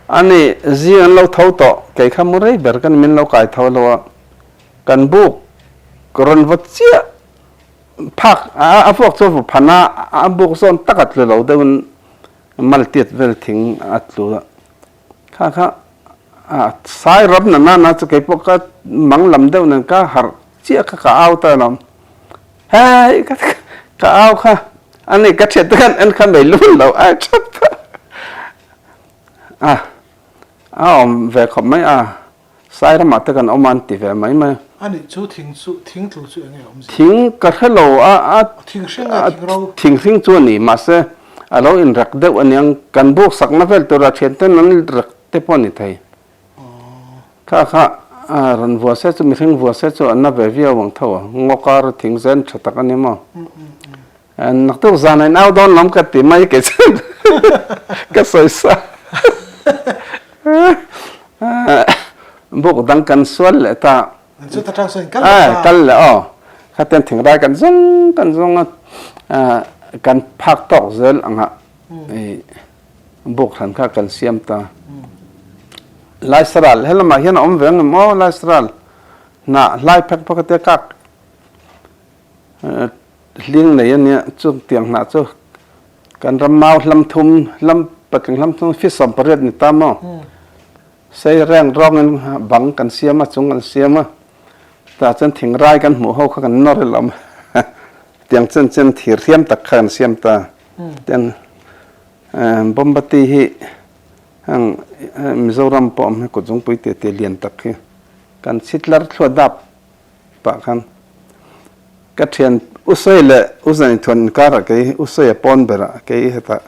ani zing an lo tho tawh kei kha mu rei ber kan min lo kai tho lo a kan buk rawn vaw chiah phak a vuak chu a vaw phan a a buk zawn tak a tlu lo deuhin maltiat vel thing a tlu a. Kha kha a sai ram na nana chu kei pawh ka mang lam deuh nen ka harh chiah kha ka au ta alawm. Hei ka ka au kha ani ka thiat te khan en kha mei lun lo ai thap a a awm ve khawp mai a. Sairamah te kan awm a an ti ve mai mai. A nih chu thing chu thing tlu chu enge awm zia? Thing ka hre lo a a Thing hring a thing ro. Thing hring chu a ni mahse a lo inrek deuh aniang kan buk sakna vel tura thian ten an rek te pawh a ni thei. Kha kha rawn vua se chu mihring vua se chu a na ve viau ang tho a ngaw kar thing zen tha tak a ni maw? Naktuk zan in au dawn lam ka ti mai kei chuan ka sawi sa. Buk dang kan sual leh ta. Chuta tang sawn kal leh ta. Kal leh aw. Khaten thingrai kan zawng kan zawng a kan phak tawk zel anga buk hran kha kan siam ta. Laisaral helamah hian a awm ve ang em aw Laisaral hnah hlai phek phek a tia kak Hling nei a nia, chutiang hnah chu kan ram mau hlam thum, hlam patling hlam thum fi 18 ni ta maw? Sei reng rawngin bang kan siam a, chung kan siam a, tah chuan thingrai kan hmuh ho kha kan nawr hlawm a, tiang chen chen thir hriam tak kha kan siam ta. Tiang Bombati hi heng Mizoram pawh awm hi kutzungpui tih tih lian tak hi kan chhitlar thluah dap Pah khan ka thian U Sawi leh U Zanithuan inkarah kei U Sawi a pawn berah kei hetah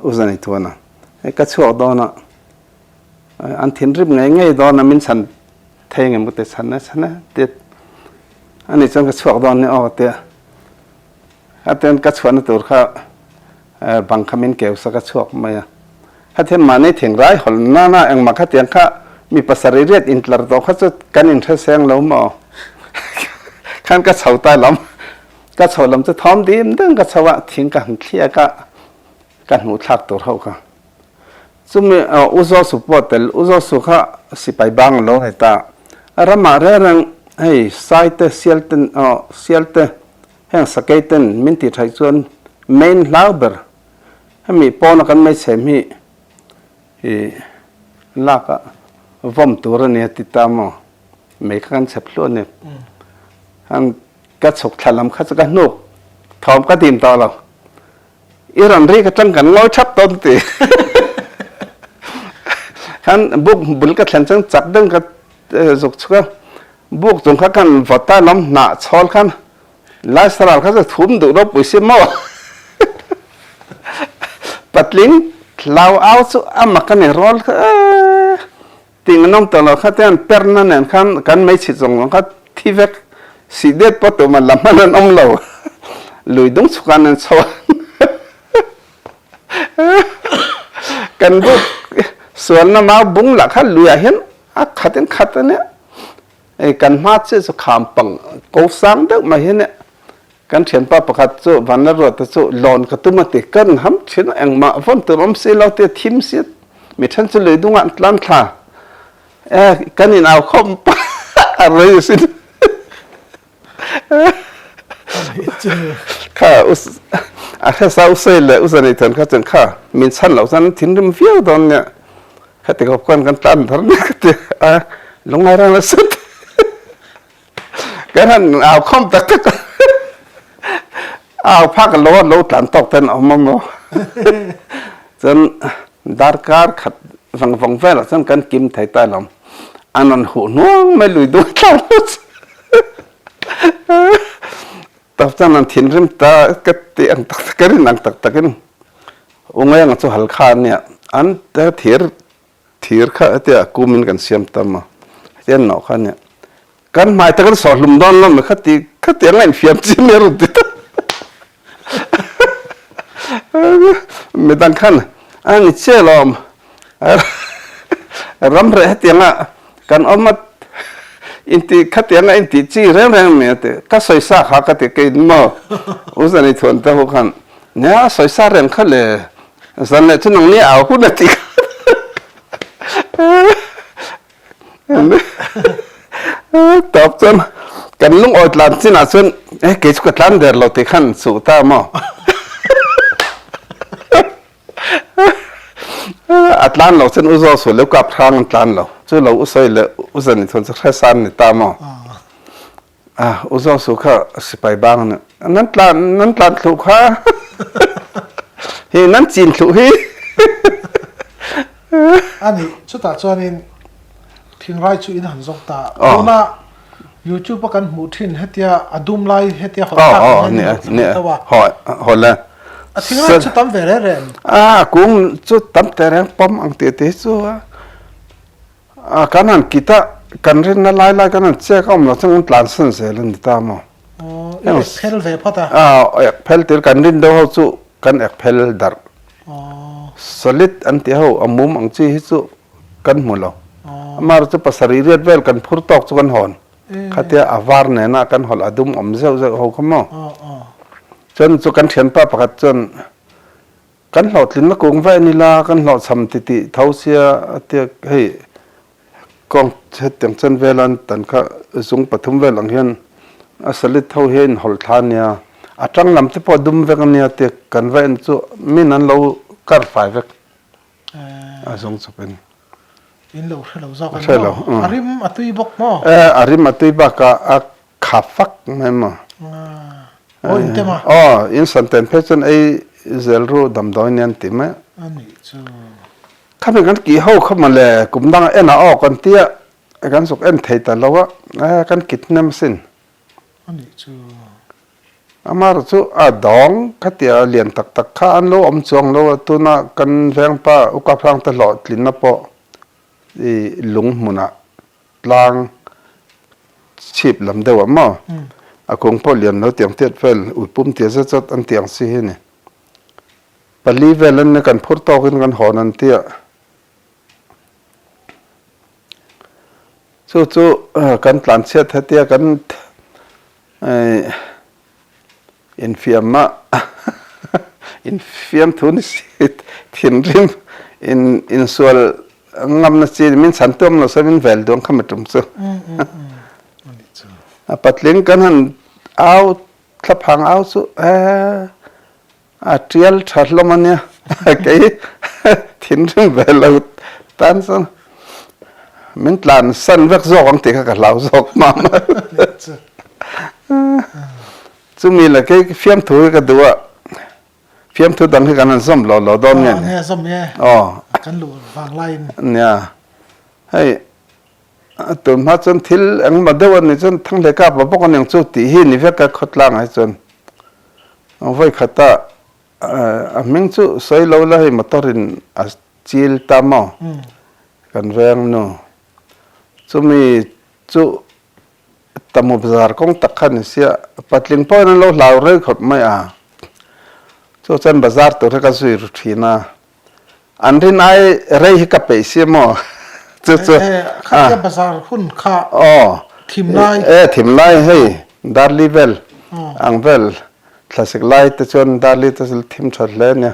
U Zanithuan a hei ka chhuak dawn a an thinrim ngei ngei dawn a min chhan thei nge maw te chhan e chhan e tia ani chuan ka chhuak dawn ni aw tia Hetiang ka chhuahna tur kha bang kha min keu sak a chhuak mai a. Hetiang mahni thingrai hawlh nana engmah khatiang kha mi pasarih riat intlar tawh kha chu kan inhre seng lo maw? Khan ka chho ta lam, ka chho lam chu thawm dim deuh ka chho a, thing ka han thliak a, ka hnuh thlak tur ho kha. Chumi U Zawsu pawh tel, U Zawsu kha sipai bang a lo ni ta. Ramah reng reng hei Saite, Sialte, Sialte Heng sakei ten min tih thaih chuan main hlau ber hemi pawna kan meichhem hi i lak a vawm tur a nia ti ta maw mei kha kan chhep hluah a ni. Heng ka chhuk thla lam kha chu ka hnuk thawm ka dim tawh lo. I rawn rik atang kan ngawi thap tawn ti. Khan buk bul ka thlen chuan chak deuh ka zuk chhuk a. Buk chung kha kan vawt ta lawm hnah chhawl khan Laisaral kha chu thum duh ropui si maw. Patling hlau au chu a mak a ni rawl kha eeh tih an awm tawh lo kha te an perna nen khan kan meichhit zawng zawng kha thi vek sih det pawh tumah la hman an awm lo lui dung chhuk an an chho a kan buk sualna mau bung lah kha luiah hian a khat in khat a nia hei kan hma chiah chu kham pang ko sang deuh mai hi a nia Kan thianpa pakhat chu Vanlalruata chu lawn ka tum a ti. Kan ham thin a, engmah vawn tur awm si lo tia thim si mi then chu lui dungah an tlan thla. E, kan in au khawm a rei a sin. Kha us a hresa usei le usanei thon kha chuan kha min chhan loh chuan thinrim viau dawn nia. Khati khawp khan kan tlan thar nia ka ti a, lungngai rang la sut. Kan han au khawm tak tak a, au phak lo a lo tlan tawk ten a awm a maw. Chuan darkar khat vang vang velah chuan kan kim thei ta lo. An rawn huh hnuang mai lui duai tlang lo chu. Tawp chuan an thinrim ta ka ti ang tak tak ka rin ang tak takin u Ngaenga chu Halkha ania an thir Thir kha hetia kumin kan siam tam a, hetia an nawh kha ania. Kan hmai te kan sawh hlum dawn lo mai kha ti khatiang a infiam chi mai a rawn ti ta. Midang khan a ni chiah lawm ram reh hetiang a kan awm a inti khatiang a inti chi reng reng mai a ti. Ka sawisa kha ka ti kei maw u Zani thuan te ho khan nia sawisa reng kha le Zan leh chu nang ni au hun a ti kha. Tawp chuan kan lungawi tlan chinah chuan eh kei chu ka tlan der lo ti khan suh ta maw. A tlan lo chuan u zaw sual leh u kap hrang an tlan lo. Chu lo u sawi leh u zan i chuan chu hresan ni ta maw. Ah, u zawng su kha sipai bang nih nan tlan nan tlan thlu kha hi nan cin thlu hi ani chutah chuanin thingrai chu in han zawk ta tuna youtube a kan hmuh thin hetia a dum lai hetia hawlh thlak oh ni ni hawlh hawlh le a thingrai chu tam ve re rem a kung chu tam te reng pawm ang ti ti chu A kan han kit a, kan rinna lai lai kan han chek a awm lo chuan kan tlansan zel a ni ta maw? Aw, i ek phel ve phawt a? A, ek phel tir kan rin deuh ho chu kan ek phel darh. Aw. Solid an tih ho, a mum ang chi hi chu kan hmu lo. Aw. Amaherawhchu chu pasarih riat vel kan phur tawk chu kan hawn. Khatia a var nena kan hawlh a dum awm zeuh zeuh ho kha maw? Aw aw. Chuan chu kan thianpa pakhat chuan Kan hlawhtlinna kung vaih a ni la, kan hlawhchham ti tih tho sia a tia hei kawng hetiang chen vela an tan kha zung pathum vel ang hian a solid ho hi a inhawl thla a nia, a tang lam te pawh a dum vek a nia tia kan va en chu min an lo kar fai vek a zung chawp in. In lo hre lo zawk a ni maw? A rim a tui bawk maw? E a rim a tui bakah a Kha fak mai maw? Aw in tem a? Aw, in san ten phei chuan ei zel ru damdawi nen ti mai. A nih chu. Khami kan kih ho kha mawle kum dangah en ah aw kan tia kan zuk en thei ta lo a, e kan kit hnem asin. A nih chu. Amaherawh chu a dawng khatia lian tak tak kha an lo awm chuang lo a, tuna kan vengpa Ukahrang te hlawhtlinna pawh i lung hmunah Tlang chhip lam deuh ah maw a kung pawh lian lo tiang tiat vel ui pum tia zet zawt an tiang si hi ni. Pali vel an nia kan phur tawk in kan hawn an tia. Chu chu kan tlan chhiat hetia kan Infiam a infiam thu ni si thinrim in insual ngamna chi min chhan tuam lo se min vel duang kha mi tum chu a patling kan han au thlaphang au chu e a tial tha hlawm ania kei thinrim ve lo tan chuan min tlan san vek zawk ang tih kha ka hlau zawk mah mah. Chumi la kei fiamthu hi ka duh a, fiamthu dang hi kan han zawm lo lo dawn nge ni? Nia zawm nge, Aw. kan luh vang laiin. Nia, hei tun hma chuan thil engemaw deuh a nih chuan Thangle kap a bawk aniang chu tih hi ni vek a khawtlangah hi chuan vawi khata. a hming chu sawi lo la hei motor in a chil ta maw kan veng nu chumi chu Tamu bazar kawng tak kha ni sia patling pawhin an lo hlau rei khawp mai a chu chuan bazar tur hi ka zui ru thin a an rin ai rei hi ka peih sia maw chu chu khatia bazar hun kha aw thim lai e thim lai hei darli vel ang vel thlasik lai te chuan darli te chu thim tha hle ania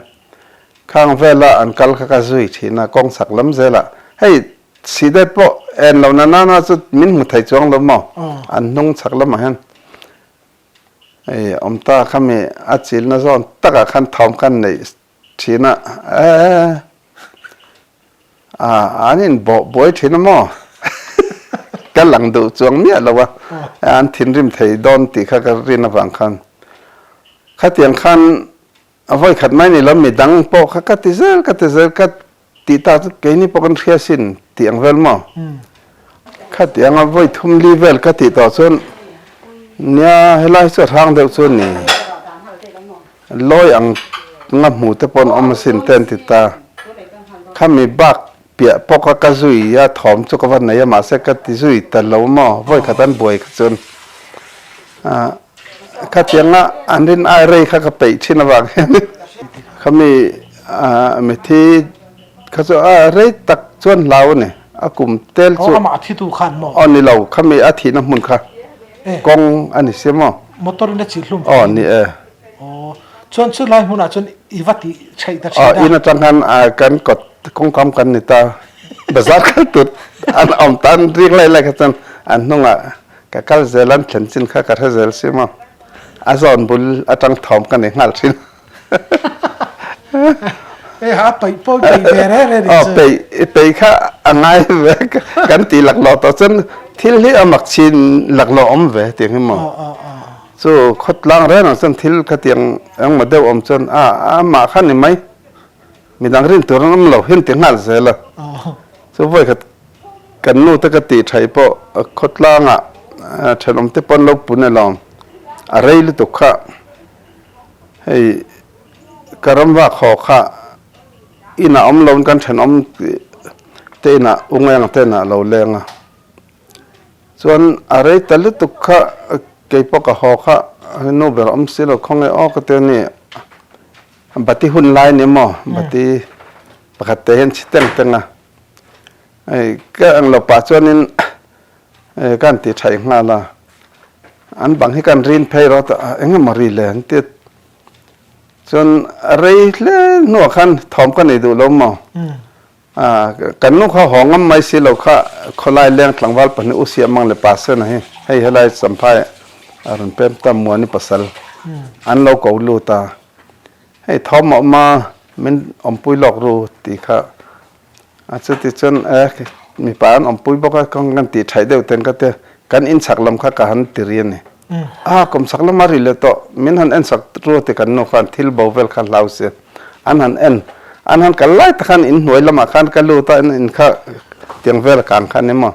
khang vela an kal kha ka zui thin a kawng chhak lam zelah hei Sidet pawh en lo na nana chu min hmu thei chuang lo maw? An hnung chhak lamah hian hei awm ta khami a chilna zawn takah khan thawm khan neih thin a, ee an inbawh buai thin a maw? Ka lang duh chuang miah lo a, an thinrim thei dawn tih kha ka rin avang khan khatiang khan A vawi khat mai ni lo midang pawh kha ka ti zel ka ti zel ka tih tak chu keini pawh kan hria sin tih ang vel maw? Khatiang a vawi thum li vel ka tih tawh chuan nia helai hi chu a hrang deuh chu a ni. Lawi ang nga hmu te pawh an awm asin te an ti ta. Khami bak piah pawh kha ka zui a thawm chu ka va nei a mahse ka ti zui ta lo maw vawi khat an buai kha chuan Khatianga an rin ai rei kha ka peih thin avang hian khami mithi kha chu a rei tak chuan hlau a ni a kum tel chu amah a thi tu khan maw? Aw ni lo khami a thihna hmun kha kawng a ni sia maw? Motor in a chih hlum Aw ni e. Aw chuan chu lai hmunah chuan i va tih theih ta thin a. Aw in atang khan kan kawt kawngkam kan ni ta bazar kal tut an awm ta an ring lai lai kha chuan an hnungah Ka kal zel an thlen chin kha ka hre zel si maw? A zawn bul atang thawm ka nei nghal thin. Hei ha peih pawh peih ve re re nih chu. Aw peih peih kha a ngai ve kan ti laklawh tawh chuan thil hi a mak chin laklawh awm ve tiang hi maw? Chu khawtlang reng ang chuan thil khatiang engmaw deuh awm chuan a amah kha ni mai midang rin tur an awm lo hian ti nghal zel a. Chu vawikhat Kan nu te ka tih thaih pawh khawtlangah thenawm te pawn lo pun alawm a rei lutuk kha hei ka ram vak haw kha inah awm lo in kan thenawm te inah ungeng te inah lo leng a chuan a rei ta lutuk kha keipawh ka haw kha nu ber awm si lo khawnge aw ka ti a ni bati hun lai ni maw bati pakhat te hian chhi teng teng a. Hei ka eng lo pah chuanin ka han ti thaih nghal a, an bang hi ka han rin phei rawh ta eng emaw ri le an ti a, chuan a rei hle hnuah khan thawm ka nei duh lo maw? Kan nu kha haw ngam mai si lo kha khawlai leng tlangval pahnih u Siamang leh Pa Sena hi hei helai Champhai a rawn pem ta Muani pasal an lo ko lut a, hei thawm a awm a min awmpui lawk ru tih kha A chuti chuan e mipa an awmpui bawk a, kawng kan tih thaih deuh ten ka tia, kan inchhak lam kha ka han ti ri a ni. A kawmchhak lam a ri leh tawh, min han en sak ru ti kan nu khan thil bo vel kha hlau si. An han en, an han kal lai tak khan inhnuai lamah khan ka lut a, in kha tiang vel kang kha a ni maw?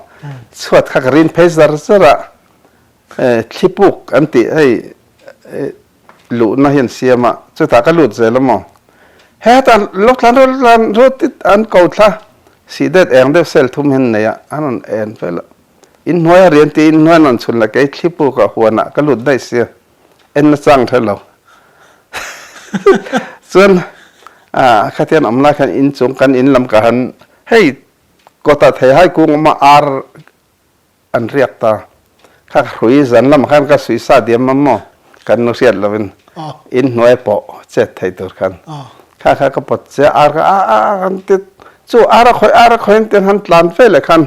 Chhuat kha ka rin phei zar zar a, thlipuk an tih hei Luhna hi an siam a, chutah ka lut zel a maw? Hetah lo tlan rawh, lo tlan rawh tit an ko thla, sih det eng deuh cell thum hi an nei a, an rawn en vel a. Inhnuai a rian tiin inhnuai an rawn chhun la, kei thlipuk ah huanah ka lut daih sia, en na chang hre lo. Chuan khatiang awm lai khan inchung kan in lam ka han hei kawtah theihai kung awm a ar An riak ta. Kha ka hrui zan lamah khan ka suih sa diam a maw? Kan nu hriat lovin in hnuai pawh chet thei tur khan kha kha ka pawt che a, ar kha a a a kan ti chu ar a khawih ar a khawih an ti han tlan fe leh khan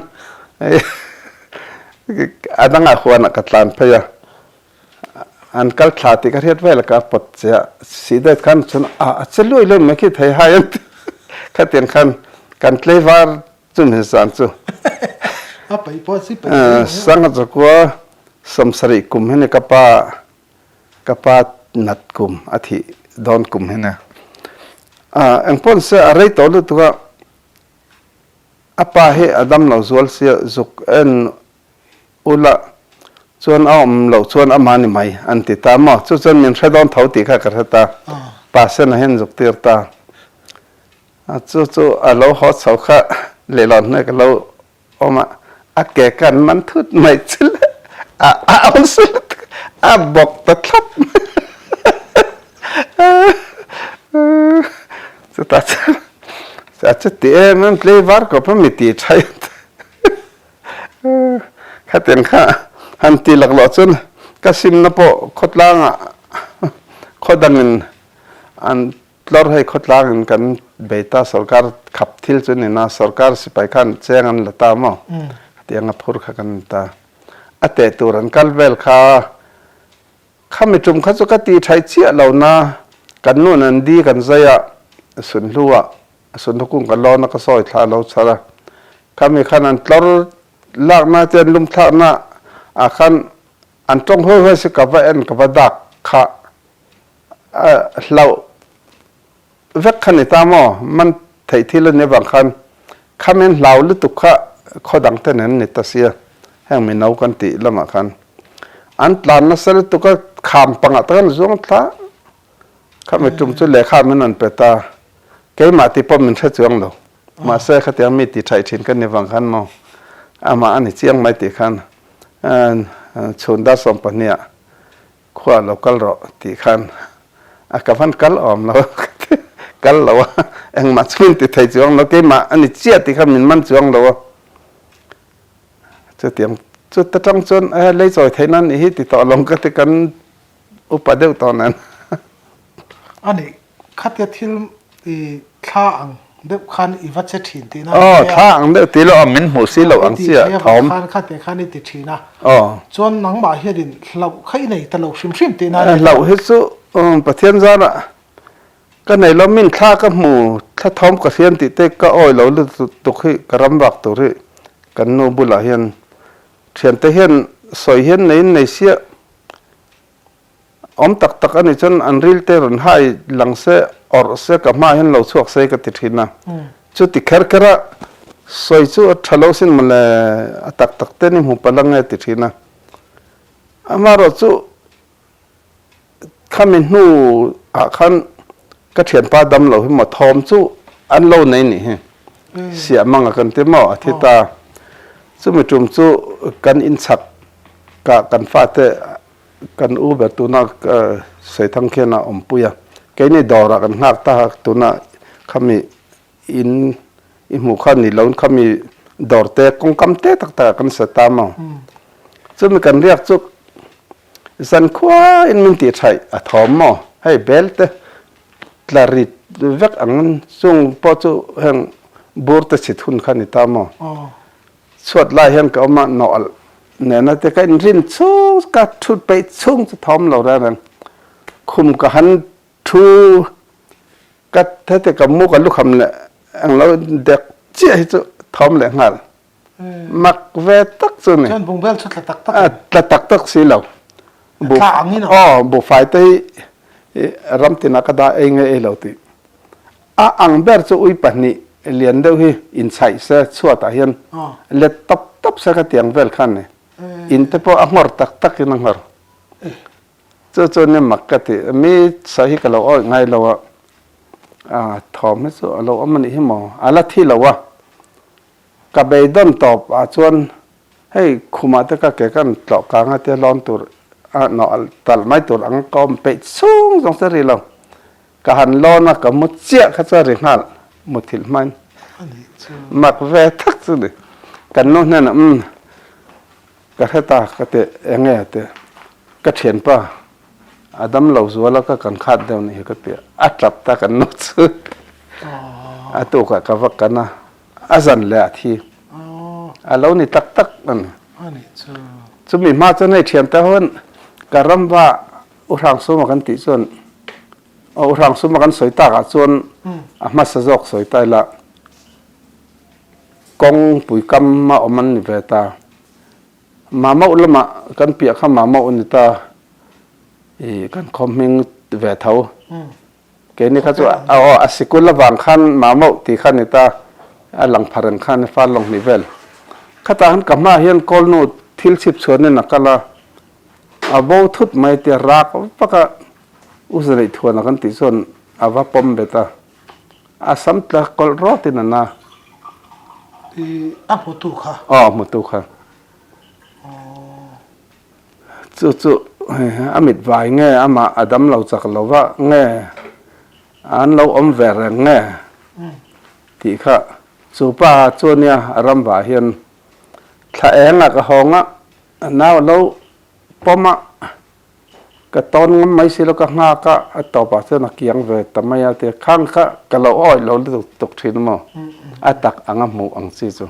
a dangah huanah ka tlan phei a, an kal thla tih ka hriat vel a ka pawt che a, sih det khan chuan a a che luai luai mai khi thei hai an ti khatiang khan kan tleivar Chumi zan chu Sangha chakua 70 kum hi ni ka pa ka pa nat kum a thih dawn kum hi ni. Engpawh nise a rei tawh lutuk a, a pa hi a dam lo zual sia zuk en ula chuan a awm loh chuan amah ni mai an ti ta maw? Chu chuan min hre dawn tho tih kha ka hre ta. Pasena hian zuk tir ta. A chu chu a lo haw chho kha lehlawn hnuai ka lo awm a, a ke kan man thut mai chu le a a awlsam lutuk a bawk ta thlap mai. Chutah chuan a chuti em em tlei var kawp a mi tih tha in Khatiang kha han ti laklawh chuan ka simna pawh khawtlangah khaw dangin an tlawr hei khawtlangin kan bei ta sorkar khap thil chu ni na sorkar sipai khan cheng an la ta maw khatiang a phur kha kan ni ta a teh tur an kal vel kha khami tum kha chu ka ti thai chiah lo na kan nun an di kan zai a sunhlu ah Sunhlu kung ka lawn a ka sawi thla lo char a, khami khan an tlawr lakna te an lum thlakna ah khan an tawng huai huai si ka va en ka va dak kha a hlauh vek kha ni ta maw man theih thil a ni avang khan khami an hlau lutuk kha khaw dang te nen an ni ta sia heng mino kan tih lamah khan an tlan nasa lutuk a kham pangah te khan zuang thla Khami tum chu lehkha min rawn pe ta. Keimah ti pawh min hre chuang lo. Mahse khatiang mi ti thaih thin ka ni vang khan maw amah a ni chiang mai tih khan chhun dar 12 ah khua lo kal rawh tih khan a ka van kal awm lo ka ti kal lo a engmah chu min ti thei chuang lo keimah a ni chiah tih khan min man chuang lo a. Chutiang chu ta tang chuan lei chawi theih nan nih hi ti tawh lo ka ti kan Upa deuh tawh nen. A nih, khatia thil i thla ang deuh khan i va che thin tihna a ni Aw, thla ang deuh ti lo a, min hmuh si lo ang chiah thawm. Khan khatia khan i ti thin a. Aw. Chuan nangmah hianin hlauh kha i nei ta lo hrim hrim tihna a ni. Hlauh hi chu Pathian zarah ka nei lo, min thla ka hmu, thla thawm ka hriam tih te ka awi lo lutuk hi ka ram vak tur hi kan nu bulah hian thiante hian sawi hian neiin nei siah. Awm tak tak a nih chuan an ril te rawn hai lang se, awrh se, ka hmaah hian lo chhuak se ka ti thin a. Chuti kher kher a sawi chu a tha lo sin mawle, a tak tak te ni hmu palh ang e ti thin a. Amaherawh chu khami hnu ah khan ka thianpa dam lo hi maw thawm chu an lo nei nih hi. Siah mang a kan ti maw a thi ta. Chumi tum chu kan inchak Ka kan fate kan u ber tuna Saithang khian a awmpui a, keini dawrah kan nghak ta a, tuna khami in i hmuh kha ni loin khami dawr te kawngkam te tak takah kan sa ta maw. Chumi kan riak chu zankhuain min tih thaih a thawm maw, hei bel te tla rit vek ang chung pawh chu heng bur te chhit hun kha ni ta maw. Chhuat lai hian ka awm a, nawh nena te ka inrin chhung ka thut peih chhung chu thawm lo reng reng. Khum ka han thu ka heti ka mu ka lukham leh englo dek chiah hi chu thawm leh nghal. Mak ve tak chu ni. Chuan bungbel chu tla tak tak em? Tla tak tak si lo. Tla ang in a? Aw, buhfai te hi ram tinah ka dah ei nge ei lo tih. A ang ber chu ui pahnih lian deuh hi inchhaih se chhuatah hian let tawp tawp se ka tiang vel khan ni. In te pawh a nghawr tak tak in a nghawr. Chu chu ni mak ka ti. Mi sa hi ka lo awih ngai lo a, a thawm hi chu a lo awm a nih hi maw? A la thi lo a. Ka beidawn tawp ah chuan hei khumah te ka ke kan tlawh kang a tia lawn tur a nawh talh mai tur ang ka awm peih chhung zawng se ri lo. Ka han lawn a, ka mu chiah kha chu a ri nghal, muthilh hmain mak ve thak chu ni. Kan nu hnenah umm ka hre ta ka ti eng nge ti ka thianpa a dam lo zual a ka kan khat deuh nih hi ka ti a, a tap ta kan nu chu a tukah ka va kan a, a zan leh a thi a lo ni tak tak a ni. Chumi hma chuan hei thiante ho ka ram va U Hrangsuma kan tih chuan aw U Hrangsuma kan sawi takah chuan a hmasa zawk sawi ta ila kawngpui kam a awm an ni ve ta. Mamauh lamah kan piah kha Mamauh a ni ta ih kan khaw hming ve tho. Keini kha chu aw a sikul avang khan Mamauh tih kha a ni ta a lang pha reng khan far lawng hnih vel. Khatah khan ka hmaah hian Kawlnu thil chhip chhuanin a kal a. A bo thut mai tia rak vak a, u Zaneih Thuana kan tih chuan a va pawm bet a, a sam tla kawlh rawtin a na. I a hmutu kha? Aw, a hmutu kha. Chu chu a mit vai nge amah a dam lo chak lo va nge an lo awm ve reng nge tih kha chu pa chu ania a ram vah hian thla eng ah ka hawng a nau a lo pawm a ka tawn ngam mai si lo ka nghak a a tawp ah chuan a kiang ve ta mai a tia khang kha ka lo awih lo lutuk tuk thin maw a tak ang a hmuh ang chi chu.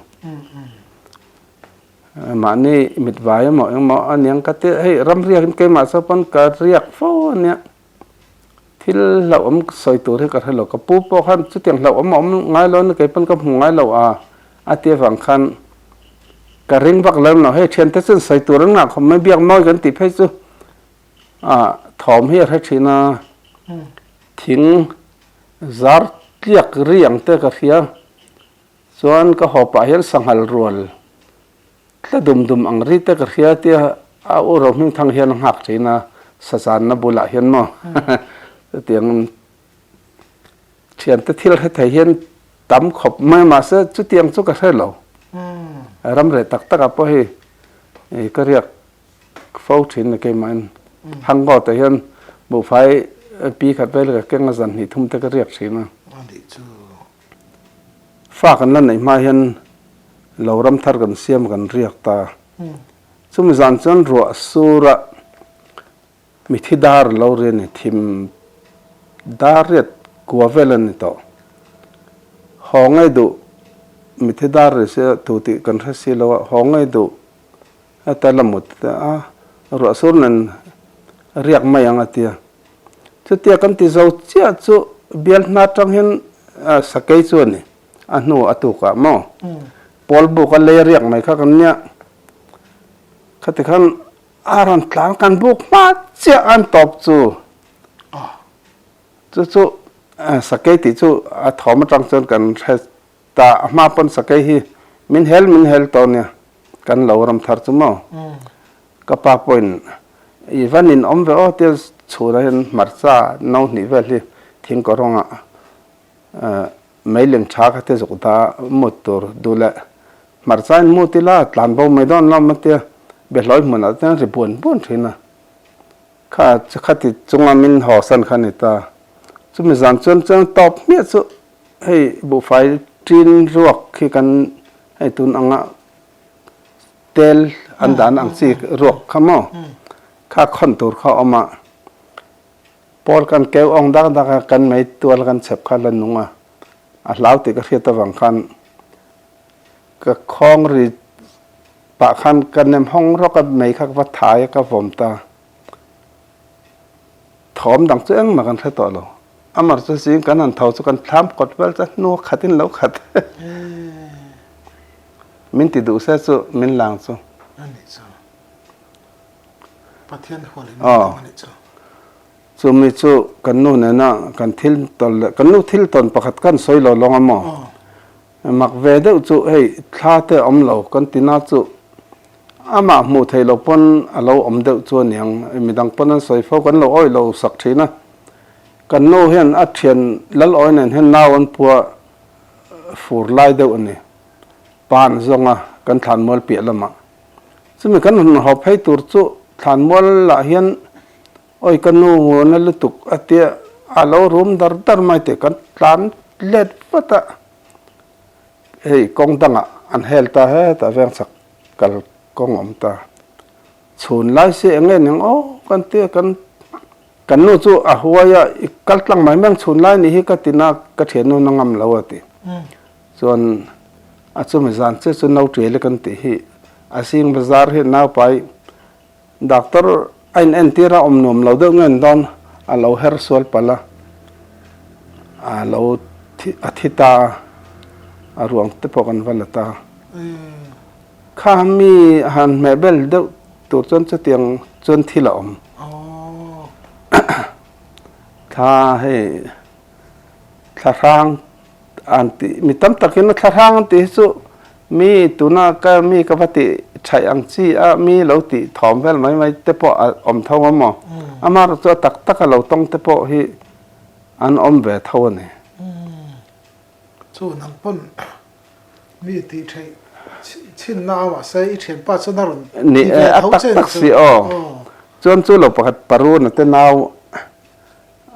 Mahni mit vai emaw engmaw a niang ka ti hei ram riak in keimah saw pawn ka riak fo a nia thil hlauhawm sawi tur hi ka hre lo ka pu pawh khan chutiang hlauhawm a awm ngai lo a ni kei pawn ka hmu ngai lo a a ti avang khan ka ring vak lem lo hei thiante chuan sawi tur an ngah khawp mai biak mawi kan tih phei chu ah thawm hi a hre thin a thing zar tliak ri ang te ka hria. Chuan ka haw pah hian sanghal rual tla dum dum ang ri te ka hria tia a u Rohmingthang hian a nghak thin a, sachanna bulah hian maw chutiang thiante thil hre thei hian tam khawp mai mahse chutiang chu ka hre lo. Ram reh tak takah pawh hei ka riak fo thin a keimahin Hangaw te hian buhfai pi khat vel ka keng a zan hnih thum te ka riak thin a. Fa kan la neih hma hian lo ram thar kan siam kan riak ta. Chumi zan chuan ruah sura mithi dar lo ri a ni, thim dar riat kua vel a ni tawh. Haw ngei duh mithi dar ri sia tu tih kan hre si lo a, haw ngei duh heta la mut a, ruah sur nen riak mai ang a tia. Chutia kan ti zo chiah chu bial hna atang hian sakei chu a ni, a hnu a tukah maw? Pawl buk a lei riak mai kha kan nia. Khati khan a rawn tlan kan buk hma chiah an tawp chu. Chu chu sakei tih chu a thawm atang chuan kan hre ta, a hma pawn sakei hi min hel min hel tawh nia kan lo ram thar chu maw? Ka pa pawhin i va nin awm ve aw tia chhunah hian hmarcha no hnih vel hi thingkaw rawngah meiling tha kha te zuk dah mut tur duh leh hmarcha in mut ila tlan bo mai dawn lawm a tia behlawi hmunah chuan ri buan buan thin a. Kha khati chunga min haw san kha a ni ta. Chumi zan chuan chuan tawp hmiah chu hei buhfai tin ruak hi kan hei tun anga Tel an dan ang chi ruak kha maw? Kha khawn tur kha a awm a, pawl kan keu awng dak dak a, kan mei tual kan chhep kha la nung a, a hlau tih ka hriat avang khan ka khawng ri pah khan ka nem hawng rawk a, mei kha ka va thai a, ka vawm ta. Thawm dang chu engmah kan hre tawh lo. Amar chu zing kan han tho chu kan thlam kawt vel chu hnu a khat in lo khat. Min ti duh se chu min lang chu. A nih chu. Pathian hual in min tawng a nih chu. Chu mi chu kan nu nena kan thil tawn leh kan nu thil tawn pakhat kan sawi lo lawng a maw? Mak ve deuh chu hei thla te a awm lo kan ti na chu amah hmuh theih loh pawn a lo awm deuh chu a niang midang pawn an sawi fo kan lo awih lo sak thin a. Kan nu hian a thian lal awi nen hian nau an pua fur lai deuh a ni. Pan zawnga kan thlanmual piah lamah. Chumi kan rawn haw phei tur chu thlanmual lah hian awi ka nu nguna lutuk a tia a lo rum dar dar mai tih kan tlan let vat a. Hei kawng dangah an hel ta hetah vengchhak kal kawng awm ta. Chhun lai si eng nge ning aw kan tia kan kan nu chu a huai a i kal tlang mai mai ang chhun lai nih hi ka ti na ka thiannu na ngam lo a ti. Chuan a chumi zan che chu no tial i kan tih hi a zing bazar hi naupai doctor a in entir a awm nuam lo deuh nge an dawn a lo her sual palh a a lo a thi ta a a ruang te pawh kan va la ta. Kha mi han hmeh bel deuh tur chuan chutiang chuan thil a awm. Thla hei thla hrang an tih mi tam takin a thla hrang an tih hi chu mi tuna ka mi ka va tih thaih ang chi a mi lo tih thawm vel mai mai te pawh a awm tho a maw? Amaherawhchu a tak tak a lo tawng te pawh hi. An awm ve tho a ni. Chu nang pawn mi tih theih chhinna a mahse i thianpa chuan a rawn ti ve tho che a ni chu. Aw. Chuan chu lo pakhat Paruna te nau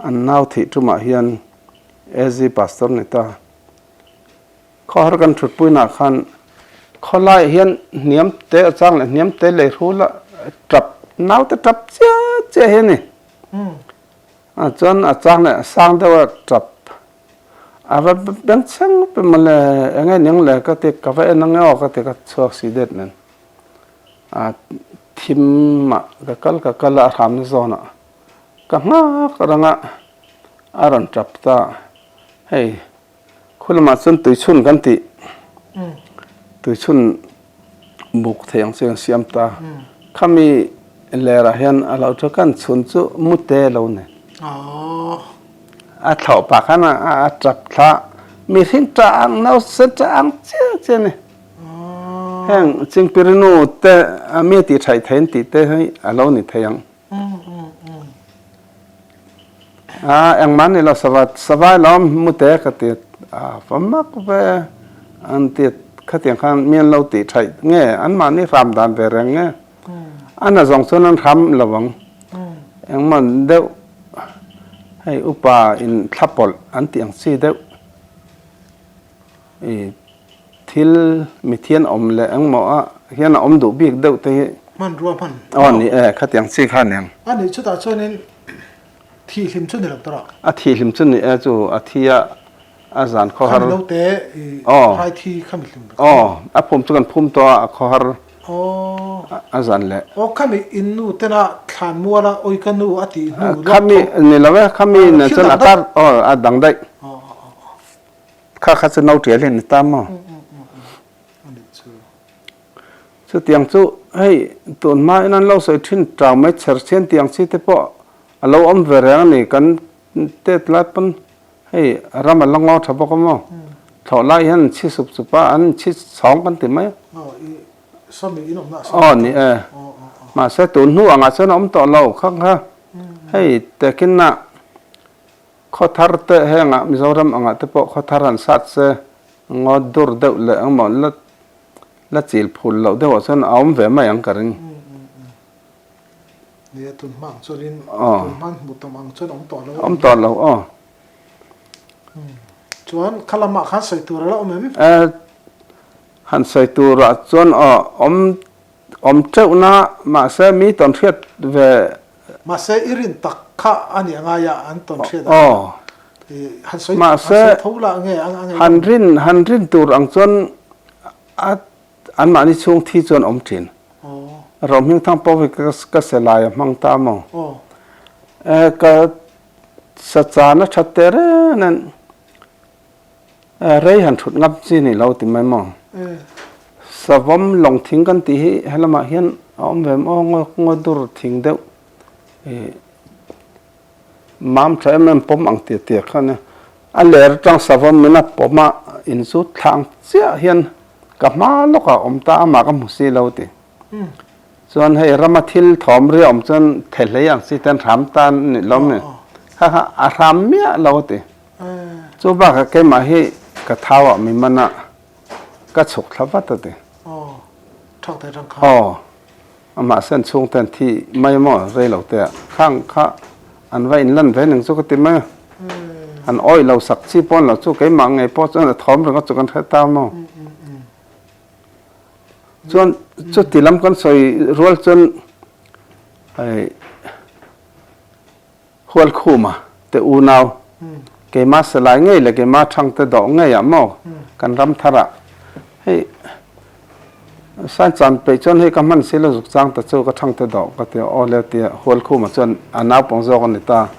an nau thih tumah hian AZ Pastor ni ta. Khawhar kan thutpuinah khan khawlaiah hian hniam te a chang leh hniam te lei hrul a tap naute tap chiah chiah hi a ni. A chuan a chang leh sang deuh a tap a va beng chheng pe mawle eng nge ning le ka ti ka va en ang e aw ka ti ka chhuak si det nen a thim ah ka kal ka kal a a hramna zawn ah ka nghak rang a a rawn tap ta hei Khu lamah chuan tuichhun kan tih, tuichhun buk thei ang chu kan siam ta. Khami lerah hian a lo thu kan chhun chu mute a lo ni. A thlauh pah khan a tap thla mihring tah ang nausen tah ang chiah chiah a ni. Heng chingpirinu te mi tih thaih thei an tih te hi a lo ni thei ang. A engmah ni lo sava sava lawm mute ka ti a fa mak ve an ti khatiang khan mi an lo tih thaih nge anmahni hram dan ve reng nge a na zawng chuan an hram lo ang engmah deuh hei upa in thla pawlh an tih ang chi deuh I thil mithian awm leh engmaw ah hian a awm duh bik deuh te hi. Hmanrua hman. Aw ni e, khatiang chi kha aniang. A nih chutah chuanin thihhlim chu ni lo tawh. A thihhlim chu ni e chu a thi a a zan khawhar. Khami lo te i hrai thi khami hlim. Aw a phum chu kan phum tawh a a khawhar a zan leh. Aw khami in nu tena thlan mual a awi ka nu a tih hnu lawk tho. Khami ni lo e khami nen chuan a kar aw a dang daih. Kha kha chu no tial hi a ni ta maw? Chutiang chu hei tun hma in an lo sawi thin tau mai chher chhian tiang chi te pawh a lo awm ve reng a ni. Kan tet lai pawn hei ram a la ngaw tha bawk a maw? Thlawh lai hian an chhi sup sup a, an chhi chhawng kan ti mai a. Aw ni e. Mahse tun hnu angah chuan a awm tawh lo kha kha. Hei tekin ah Khaw thar te hengah Mizoram angah te pawh khaw thar han sat se ngaw dur deuh leh engmaw la la chil phul loh deuhah chuan a awm ve mai ang ka ring. Nia tun hma ang chuanin tun hma hmuh tam ang chuan awm tawh lo. Awm tawh lo aw. Chuan kha lamah khan sawi tur a la awm em? Han sawi turah chuan aw awm Awm teuh na, mahse mi tawn hriat ve. Mahse i rin tak kha a nih angai a, an tawn hriat ang. Aw. Han sawi, han sawi tho lah nge a ngaih. Han rin, han rin tur ang chuan a anmahni chhung thi chuan awm thin. Aw. Rohming thang pawh hi ka ka se lai a hmang ta maw? Aw. E ka sa chan a that teh reng nen. Rei han thut ngam chi ni lo ti mai maw? Savawm lawng thing kan tih hi helamah hian a awm ve maw ngaw ngaw dur thing deuh ih mam tha em em pawm ang tia tia kha ania a ler atang savawm min a pawm a in chu thlang chiah hian ka hma lawkah a awm ta amah ka hmu si lo ti chuan hei rama thil thawm ria awm chuan thehlei ang chi te an hram tan a nih lawm ni kha kha a hram miah lo a ti. Chu bakah keimah hi ka thau ah mi man a ka chhuk thla vat a ti. Aw, amah sen chhung ten thi mai maw rei lo te ah khang kha an va in lan ve ning chu ka ti mai a. An awih lo sak chi pawn lo chu keimah ngei pawh chuan a thawm ringawt chu kan hre ta maw. Chuan chuti lam kan sawi rual chuan hei Hualkhuma te unau, keimah Salai ngei leh keimah Thangte dawh ngei ah maw kan ram thar ah hei Sain chan peih chuan hei ka hman si lo zuk chang ta chu ka Thangte dawh ka ti a, aw le tia Hualkhuma chuan a naupang zawk a ni ta.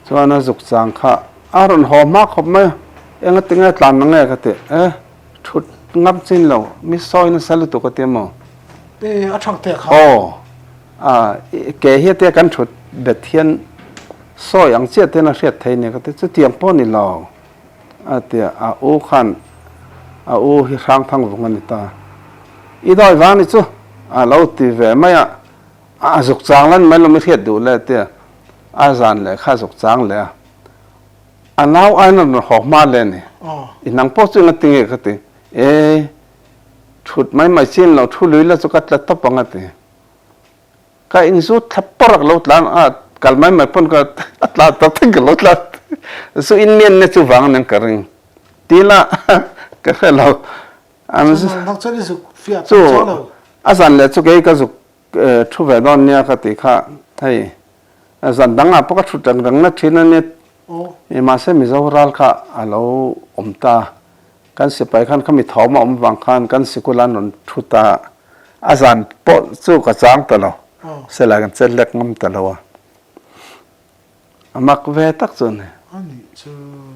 Chuan a zuk chang kha a rawn haw hma khawp mai a, enga tinge tlan na nge ka ti e, thut ngam chin lo mi sawi nasa lutuk ka ti a maw. E a Thangte kha. Aw. A, ke hi atia kan thut bet hian sawi ang chiah ten a hriat thei nia ka ti, chutiang pawh ni lo a ti a, a u khan a u hi hrang thang vung a ni ta, i dawi vang ni chu a lo ti ve mai a, a zuk chang lan mai lo mi hriat duh le a ti a, a zan leh kha a zuk chang leh a. A nau aiin a rawn haw hma le a ni. I nang pawh chu engati nge ka ti? E, thut mai mai chin lo, thu lui la chu ka tla tawp ang a ti. Ka inzut thla pawr a ka lo tlan a, kal mai mai pawn ka a tla ta theng ka lo tlan. Zu in mian na chu vang aniang ka ring. Ti la ka hre lo. An Chu nang chuan i zuk fiah chu a zan leh chu kei ka zuk thu ve dawn nia ka ti kha hei zan dangah pawh ka thut reng reng na thin a nia mahse Mizo ral kha a lo awm ta kan sipai khan khami thawm a awm vang khan kan sikul an rawn thu ta a zan pawh chu ka chang ta lo silai kan chet lek ngam ta lo a a mak ve tak chu a ni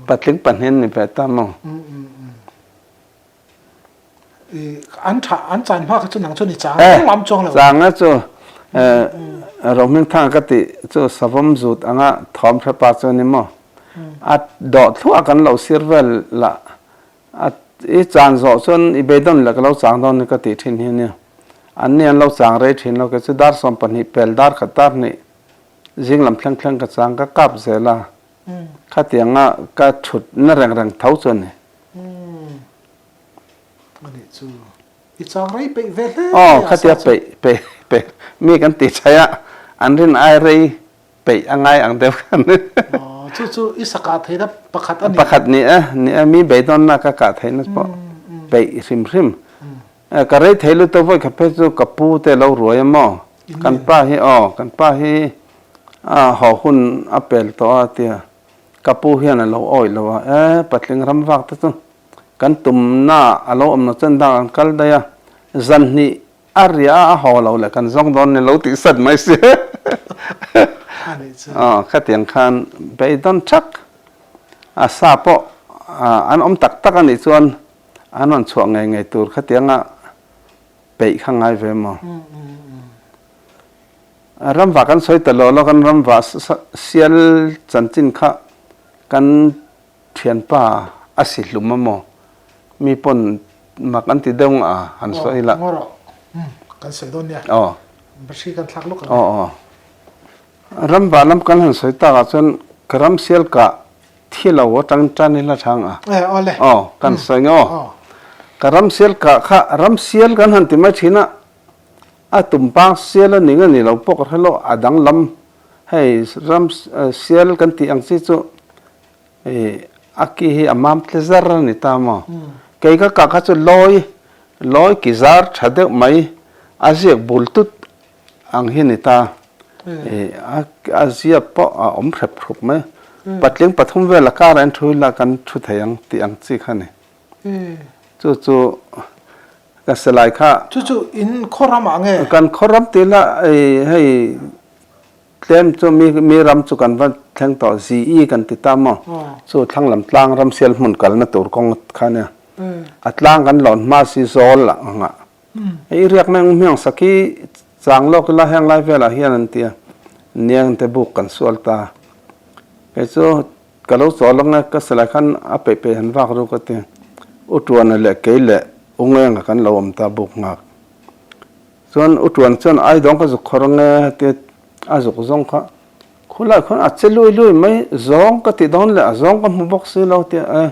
patling pahnih an ni ve ta maw. An tha an chan hma kha chu nang chuan i chang eh, lam chuang lo. Chang a chu Rohming thang ka ti chu savawm zut anga thawm hre pa chu ni maw. A dawh thluah kan lo sir vel la a i chan zawh chuan i beidawn leh ka lo chang dawn ni ka ti thin hi ania. An ni an lo chang rei thin lo kei chu dar 12 pel dar khat dar hnih zing lam thleng thleng ka chang ka kap zel a. Khatianga ka thut na reng reng tho chu a ni. Anih chu i chang rei peih ve hle mai a. Aw khatia peih peih peih mi kan ti chai a an rin ai rei peih a ngai ang deuh khan. Aw chu chu i sa kah theihna pakhat a ni. Pakhat ni e ni e mi beidawnna ka kah theihna pawh peih hrim hrim. Ka rei thei lutuk vawi khat phei chu ka pu te lo ruai a maw kan pa hi aw kan pa hi a haw hun a pel tawh a tia. Ka pu hian a lo awih lo a, E, patling ram vak te chu kan tumna a lo awm lo chuan dang an kal daih a, zan hnih a riah a a haw lo leh kan zawng dawn ni lo tih sat mai si. Aw, khatiang khan beidawn thak a sa pawh an awm tak tak a nih chuan an rawn chhuah ngei ngei tur khatianga peih kha ngai ve maw? Ramvah kan sawi ta lo lo, kan ramvah sial chanchin kha kan thianpa a si hlum a maw? Mi pawn mak an ti deuh nga a han sawi la. Aw, ngaw rawh. Umm, kan sawi dawn nia. Aw. Battery kan thlak lawk ang e. Aw, aw. Ramvah lam kan han sawi takah chuan ka ram sial kah thi lo atang tan ila thang a. Eh, aw le. Aw, kan sawi nge aw. Ka ram sial kah kha ram sial kan han ti mai thin a, A tumpang sial a ning a ni lo pawh ka hre lo, a danglam hei ram sial kan tih ang chi chu ih a ki hi a mam tle zar a ni ta maw? Kei ka kah kha chu lawi, lawi ki zar tha deuh mai a ziak bul tut ang hi a ni ta, ih a ziak pawh a awm hrep hrup mai, patling pathum vel a karah in thu ila kan thu thei ang tih ang chi kha a ni. Chu chu Ka silai kha. Chu chu in khaw ram ah nge? Kan khaw ram ti la hei tlem chu mi mi ram chu kan va thleng tawh GE kan ti ta maw? Chu thlang lam tlang ram sial hmun kalna tur kawng kha nia. A tlang kan lawn hma si zawl ang ah. Hei i riakna eng hmiang sakhi chang lawk ila heng lai velah hian an ti a. Niang te buk kan sual ta. Kei chu Ka lo chawl ang e, ka silai khan a peih peih han vak ru ka ti. U Tuana leh kei leh U Ngenga kan lo awm ta buk nghak. Chuan U Tuan chuan Aidawng ka zuk khawr ang e tia a zuk zawng kha khulai khuan a che lui lui mai, zawng ka ti dawn leh a zawng ka hmu bawk si lo tia e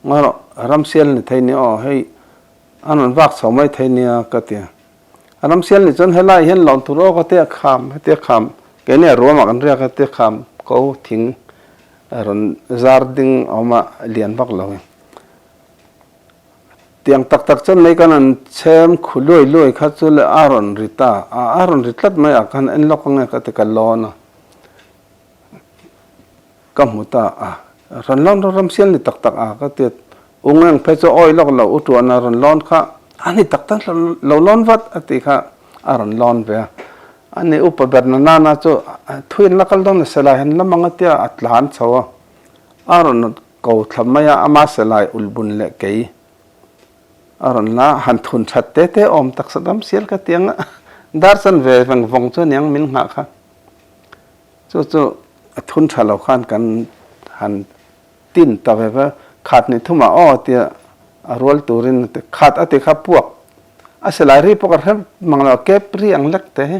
ngawi rawh ramsial ni thei nia aw hei a rawn vak chho mai thei nia ka ti. A ramsial nih chuan helai hian lawn tur awk a tia kham hetia kham keini a ruamah kan riak a tia kham ko thing a rawn zar ding a awm a lian vak lo hi. Tiang tak tak chuan mei kan han chhem khu luai luai kha chu le a rawn ri ta a a rawn ri tlat mai a ka han en lawk ange ka ti ka lawn a. Ka hmu ta a, rawn lawn rawh ramsial ni tak tak a ka ti a, U Ngeng phei chu awi lawk lo, U Tuana rawn lawn kha a ni tak tak lo lawn vat a tih kha a rawn lawn ve a, ani upa ber na nana chu thui an la kal dawn a silai han lam ang a tia a tlan chho a, a rawn ko thla mai a, ama silai ulbun leh kei a rawn la han thun that te te awm taksa ramsial ka ti ang a, dar chanve veng vawng chu aniang min nghah kha. Chu chu a thun tha lo khan kan han tin ta ve ve, khat ni thumah aw tia a rual turin a ti, khat a ti kha puak a silai ri pawh ka hre mang lo, kep ri ang lek te hi.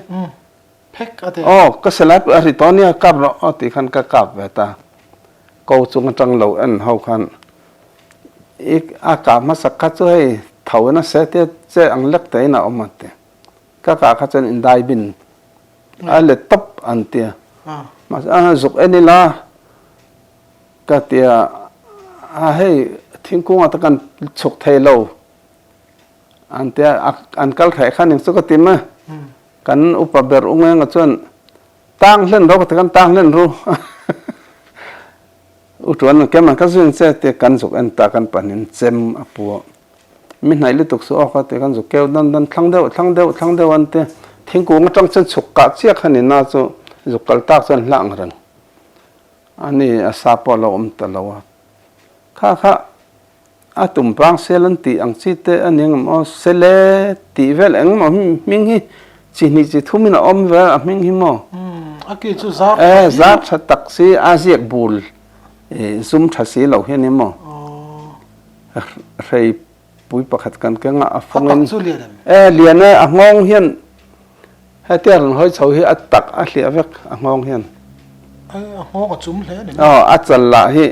Phek a ti. Aw ka silai a ri tawh nia kap rawh aw tih khan ka kap ve ta. Ko chung atang lo en ho khan i a kah hmasak kha chu hei tho in a se te che ang lek te in a awm a ti. Ka kah kha chuan indai bin a let tawp an ti a. Mahse a zuk en ila ka ti a, a hei thingkung ah te kan chhuk thei lo an ti a, an kal hreh khan eng chu ka ti mai. Kan upa ber u Ngenga chuan Tang hlen ro ka ti kan tang hlen ru. U tuan an kem an ka zui ang che tia kan zuk en ta kan panin chem a pu a. Mi hnaih lutuk su awk a tia kan zuk keu dan dan thlang deuh thlang deuh thlang deuh an tia thingkung atang chuan chhuk kah chiah kha ni na chu zuk kal tak chuan hla ang reng a ni a sa pawh a lo awm ta lo a. Kha kha A tumpang sel an tih ang chi te a ni engemaw aw, sele tih vel engemaw hming hi chi hnih chi thum in a awm vel a hming hi maw? Umm, a ki chu zar tha viau. Zar tha tak si, a ziak bul zum tha si lo hi a ni maw? Hrei pui pakhat kan keng a, a fawng in. A tak chu lian em? E, lian e, a nghawng hian Hetia rawn hawi chho hi a tak a hliah vek a nghawng hian. A nghawng a chum hle a ni maw? Aw, a chal lah hi,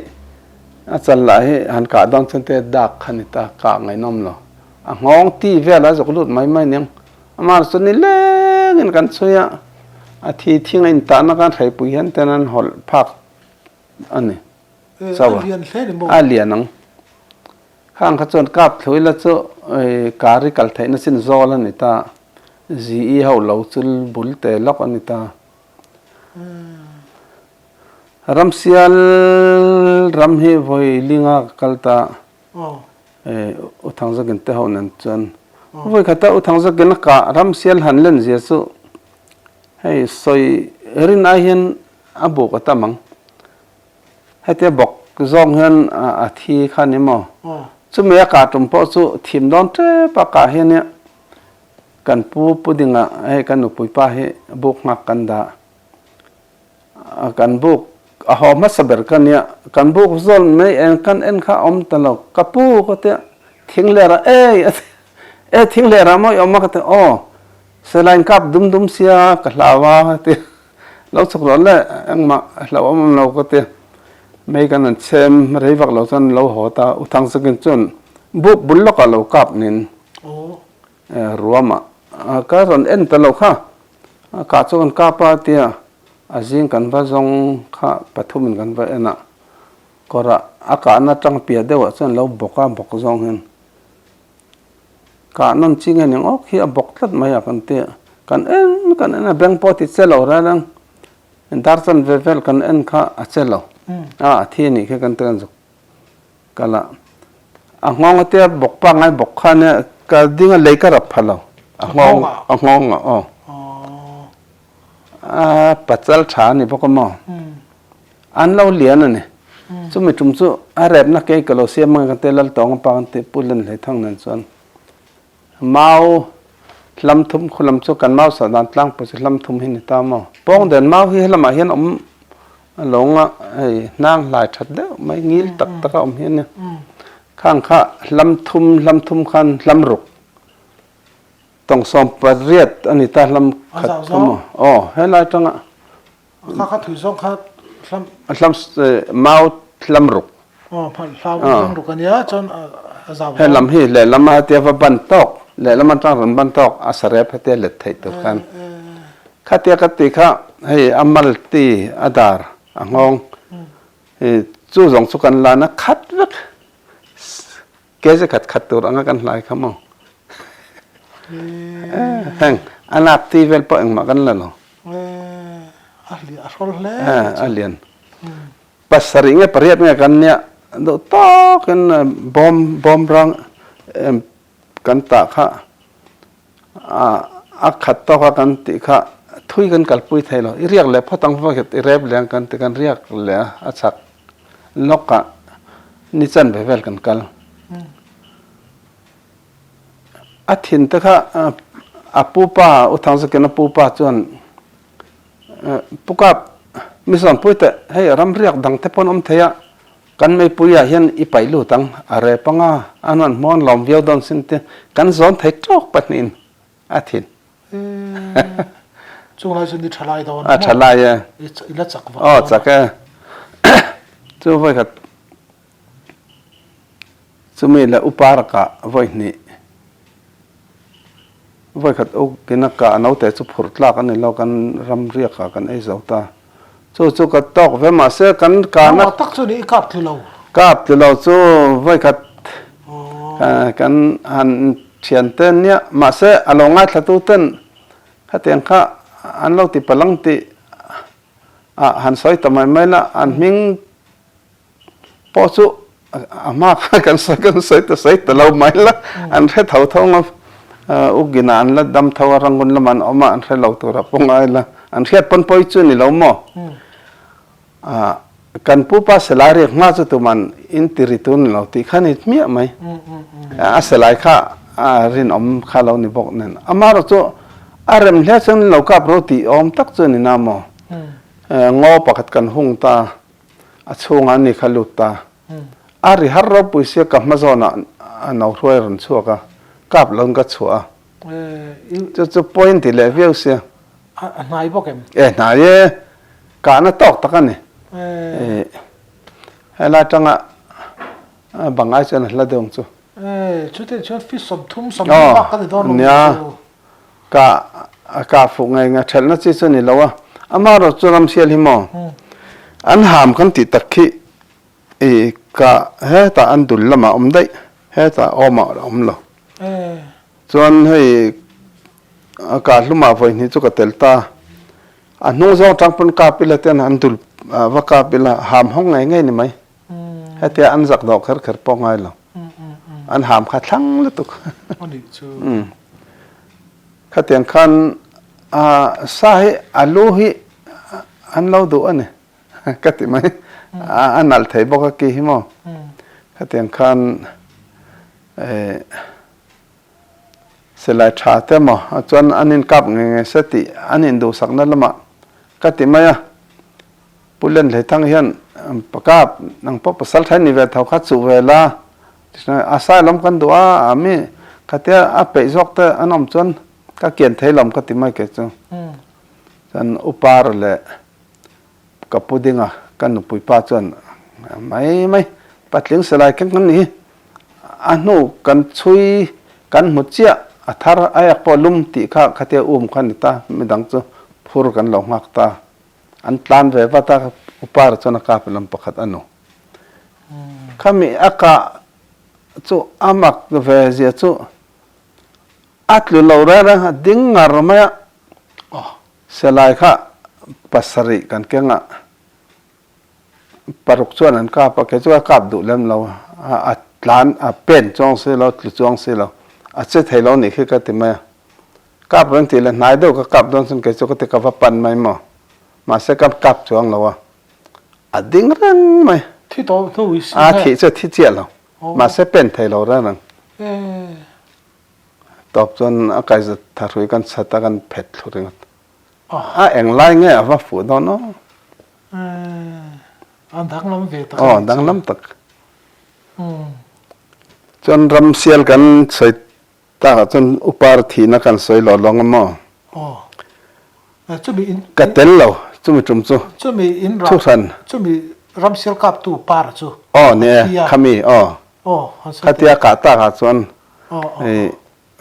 a chal lah hi han kah dawn chuan te dak kha ni ta, kah ngaihnawm lo. A nghawng ti vel a zawk lut mai mai aniang. Amah chu ni lengin kan chhui a, a thi thing a intahna khan hreipui hian ten an hawlh phak a ni. Chau a, a lian ang. Khang kha chuan kap thlu ila chu car i kal theihna chin zawl a ni ta. GE ho lo chul bul te lawk a ni ta. Ramsial ram hi vawi linga ka kal ta. U Thangzakin te ho nen chuan vawi khata U Thangzakin a kah Ramsial han len zia chu hei sawi rin ai hian a buk a tam ang. Hetia bawk zawng hian a thi kha ni maw? Chumi a kah tum pawh chu thim dawn tep a kah hian nia kan pu pudinga hei kan nupui pa hi buk nghak kan dah a kan buk a haw hmasa ber ka nia kan buk zawn mai en kan en kha a awm ta lo ka pu ka tia thingler ah ei a ti e thingler ah maw i awm a ka ti aw selain kap dum dum sia ka hlau a ka ti. Lo chhuk rawh le, engmah hlauh awm awm lo ka ti. Mei kan han chhem rei vak lo chuan lo haw ta, U Thangsakin chuan buk bul lawkah lo kap nin ruamah ka rawn en ta lo kha, kah chu kan kap a tia a zing kan va zawng kha pathumin kan va en a, kawrah a kahna tang piah deuhah chuan lo bawk a, bawk zawng hian. Kah nawn chi nge ning awk hi a bawk tlat mai a kan ti a, kan en kan en a beng pawh ti che lo reng reng dar chan ve vel kan en kha a che lo a a thi anih khi kan ti kan zuk kal a, a nghawng a tia bawk pangngai bawk kha nia ka ding a lei ka rap pha lo a nghawng a nghawng ah aw a pachal tha a ni bawk a maw. An lo lian a ni. Chumi tum chu a repna kei ka lo siam ang ka ti lal tawng a pa kan tih Pu Len Hlei Thang nen chuan mau hlam thum khu lam chu kan mau sah dan tlangpui chu hlam thum hi ni ta maw. Pawng den mau hi helamah hian awm a lo nga hei hnang hlai that deuh mai ngil tak tak a awm hi a nia. Khang kha hlam thum hlam thum khan hlam ruk tawngsawm pariat a ni ta hlam khat kha maw. Aw helai tanga Kha kha thui zawng kha hlam. Hlam mau hlam ruk. Aw hlam hlam ruk ania chuan a zau. He lam hi lehlam a hetia va ban tawk lehlam atang rawn ban tawk a sarep hetia let theih tur khan khatia ka ti kha hei a mal ti a dar a nghawng chu zawng chu kan lan a khat vek. Kg khat khat tur anga kan hlai kha maw? Heng a lak ti vel pawh engmah kan la lo. A hrawl hle. A lian. Pasarih nge pariat nge kan nia duh tawkin bawm bawm rang kan tah kha a khat tawka kan tih kha thui kan kalpui thei lo. I riak leh phawt ang i rep leh ang kan ti kan riak leh a a chak. Lawkah ni chan ve vel kan kal. A thin te kha a pu pa U Thangzakin a pu pa chuan Pu Kap mi zawnpui teh hei ramriak dang te pawn awm thei a kan meipui ah hian i paih lut ang a rep anga a hnuan hmawn lawm viau dawn sin te kan zawn thei tawk pahnihin a thin. Chung lai chu ni tha lai dawn a tha lai e i la chak vak aw chak e. Chu vawikhat chumi leh upa rakah vawi hnih vawikhat ukin a kah naute chu phurh tlak a ni lo kan ram riakah kan ei zo ta. Chu chu ka tawk ve mahse kan kahna Nangmah tak chu ni i kap tlu lo. Kap tlu lo chu vawikhat kan han thian te nia mahse a lo ngaithla tu ten khatiang kha an lo ti palang tih ah han sawi ta mai mai la an hming pawh chu a hma kha kan sawi kan sawi ta sawi ta lo mai la an hre tho tho ang a Ugina an la dam tho a Rangoon lamah an awm a an hre lo tur a pawh ngai la an hriat pawn pawi chu ni lo maw ah kan pu pa silai riak hma chu tuman in ti ri tur ni lo tih kha ni hmiah mai a silai kha a rinawm kha lo ni bawk nen amaherawh chu a rem hle chuan lo kap ro tih awm tak chu ni na maw ngaw pakhat kan hung ta. A chhungah ni kha lut ta. A ri har ropui sia ka hma zawnah a no hruai rawn chhuak a, kap loin ka chhuah a. Chu chu point ti leh viau sia. A hnai bawk em? E hnai e, kahna tawk tak a ni. Helai atanga bang ai chuan a hla deuh ang chu. E, chutiang chuan feet 30 30 bak ka ni dawn lo chu. Ka ka fuh ngei nge thelhna chi chu ni lo a, amaherawh chu ramsial hi maw an ham kan tih tak khi i ka hetah an dul lamah awm daih hetah awmah a awm lo. Chuan hei ka hlumah vawi hnih chu ka tel ta, a hnung zawng atang pawn kap ila ten an dul va kap ila ham hawng ngei ngei ni mai. Hetia an zak dawh kher kher pawh ngai lo. An ham kha thlang lutuk. Khatiang khan sa hi a lu hi an lo duh a ni ka ti mai. A nalh thei bawk a ki hi maw. Khatiang khan silai tha te maw chuan an inkap ngei ngei se tih an induhsakna lamah ka ti mai a. Pu Lenhleithang hian Pakap, nang pawh pasal thain ni ve tho kha chuh ve la, a sai lawm kan duh a, a mi khatia a peih zawk te an awm chuan ka kian thei lawm ka ti mai kei chu. Chuan Upar leh ka pu dinga ka nupui pa chuan mai mai patling silai keng kan ni hi, a hnu kan chhui kan hmu chiah a thar ayak pawh lum tih kha khatia um kha ni ta, midang chu phur kan lo nghak ta. An tlan ve vat a, Upara chuan a kap lam pakhat a nu. Khami a kah chu a mak ve zia chu a tlu lo reng reng a ding ngar mai a, Selai kha pasarih kan keng a, paruk chuan an kap a, kei chu a kap duh lem lo a, a tlan a pen chuang si lo, tlu chuang si lo, a che thei lo nih khi ka ti mai a. Kap reng tih leh hnai deuh ka kap dawn chuan kei chu ka ti ka va pan mai maw? Mahse ka kap chuang lo a, a ding reng mai. Thi tawh hnu i si A thih chu a thi chiah lo, mahse pen thei lo reng reng. Tawp chuan a kaizat thahrui kan chhat a kan phet thlu ringawt. A eng lai nge a va fuh dawn aw? A danglam ve tak. Aw, danglam tak. Chuan ramsial kan sawi Takah chuan upar thihna kan sawi lo lawng a maw? Aw. Chumi in. Ka tel lo, chumi tum chu. Chumi in ram. Thuhran. Chumi ramsial kaptu par chu. Aw ni e, khami aw. Aw, han sawi teh. Khatia kah takah chuan. Aw, aw.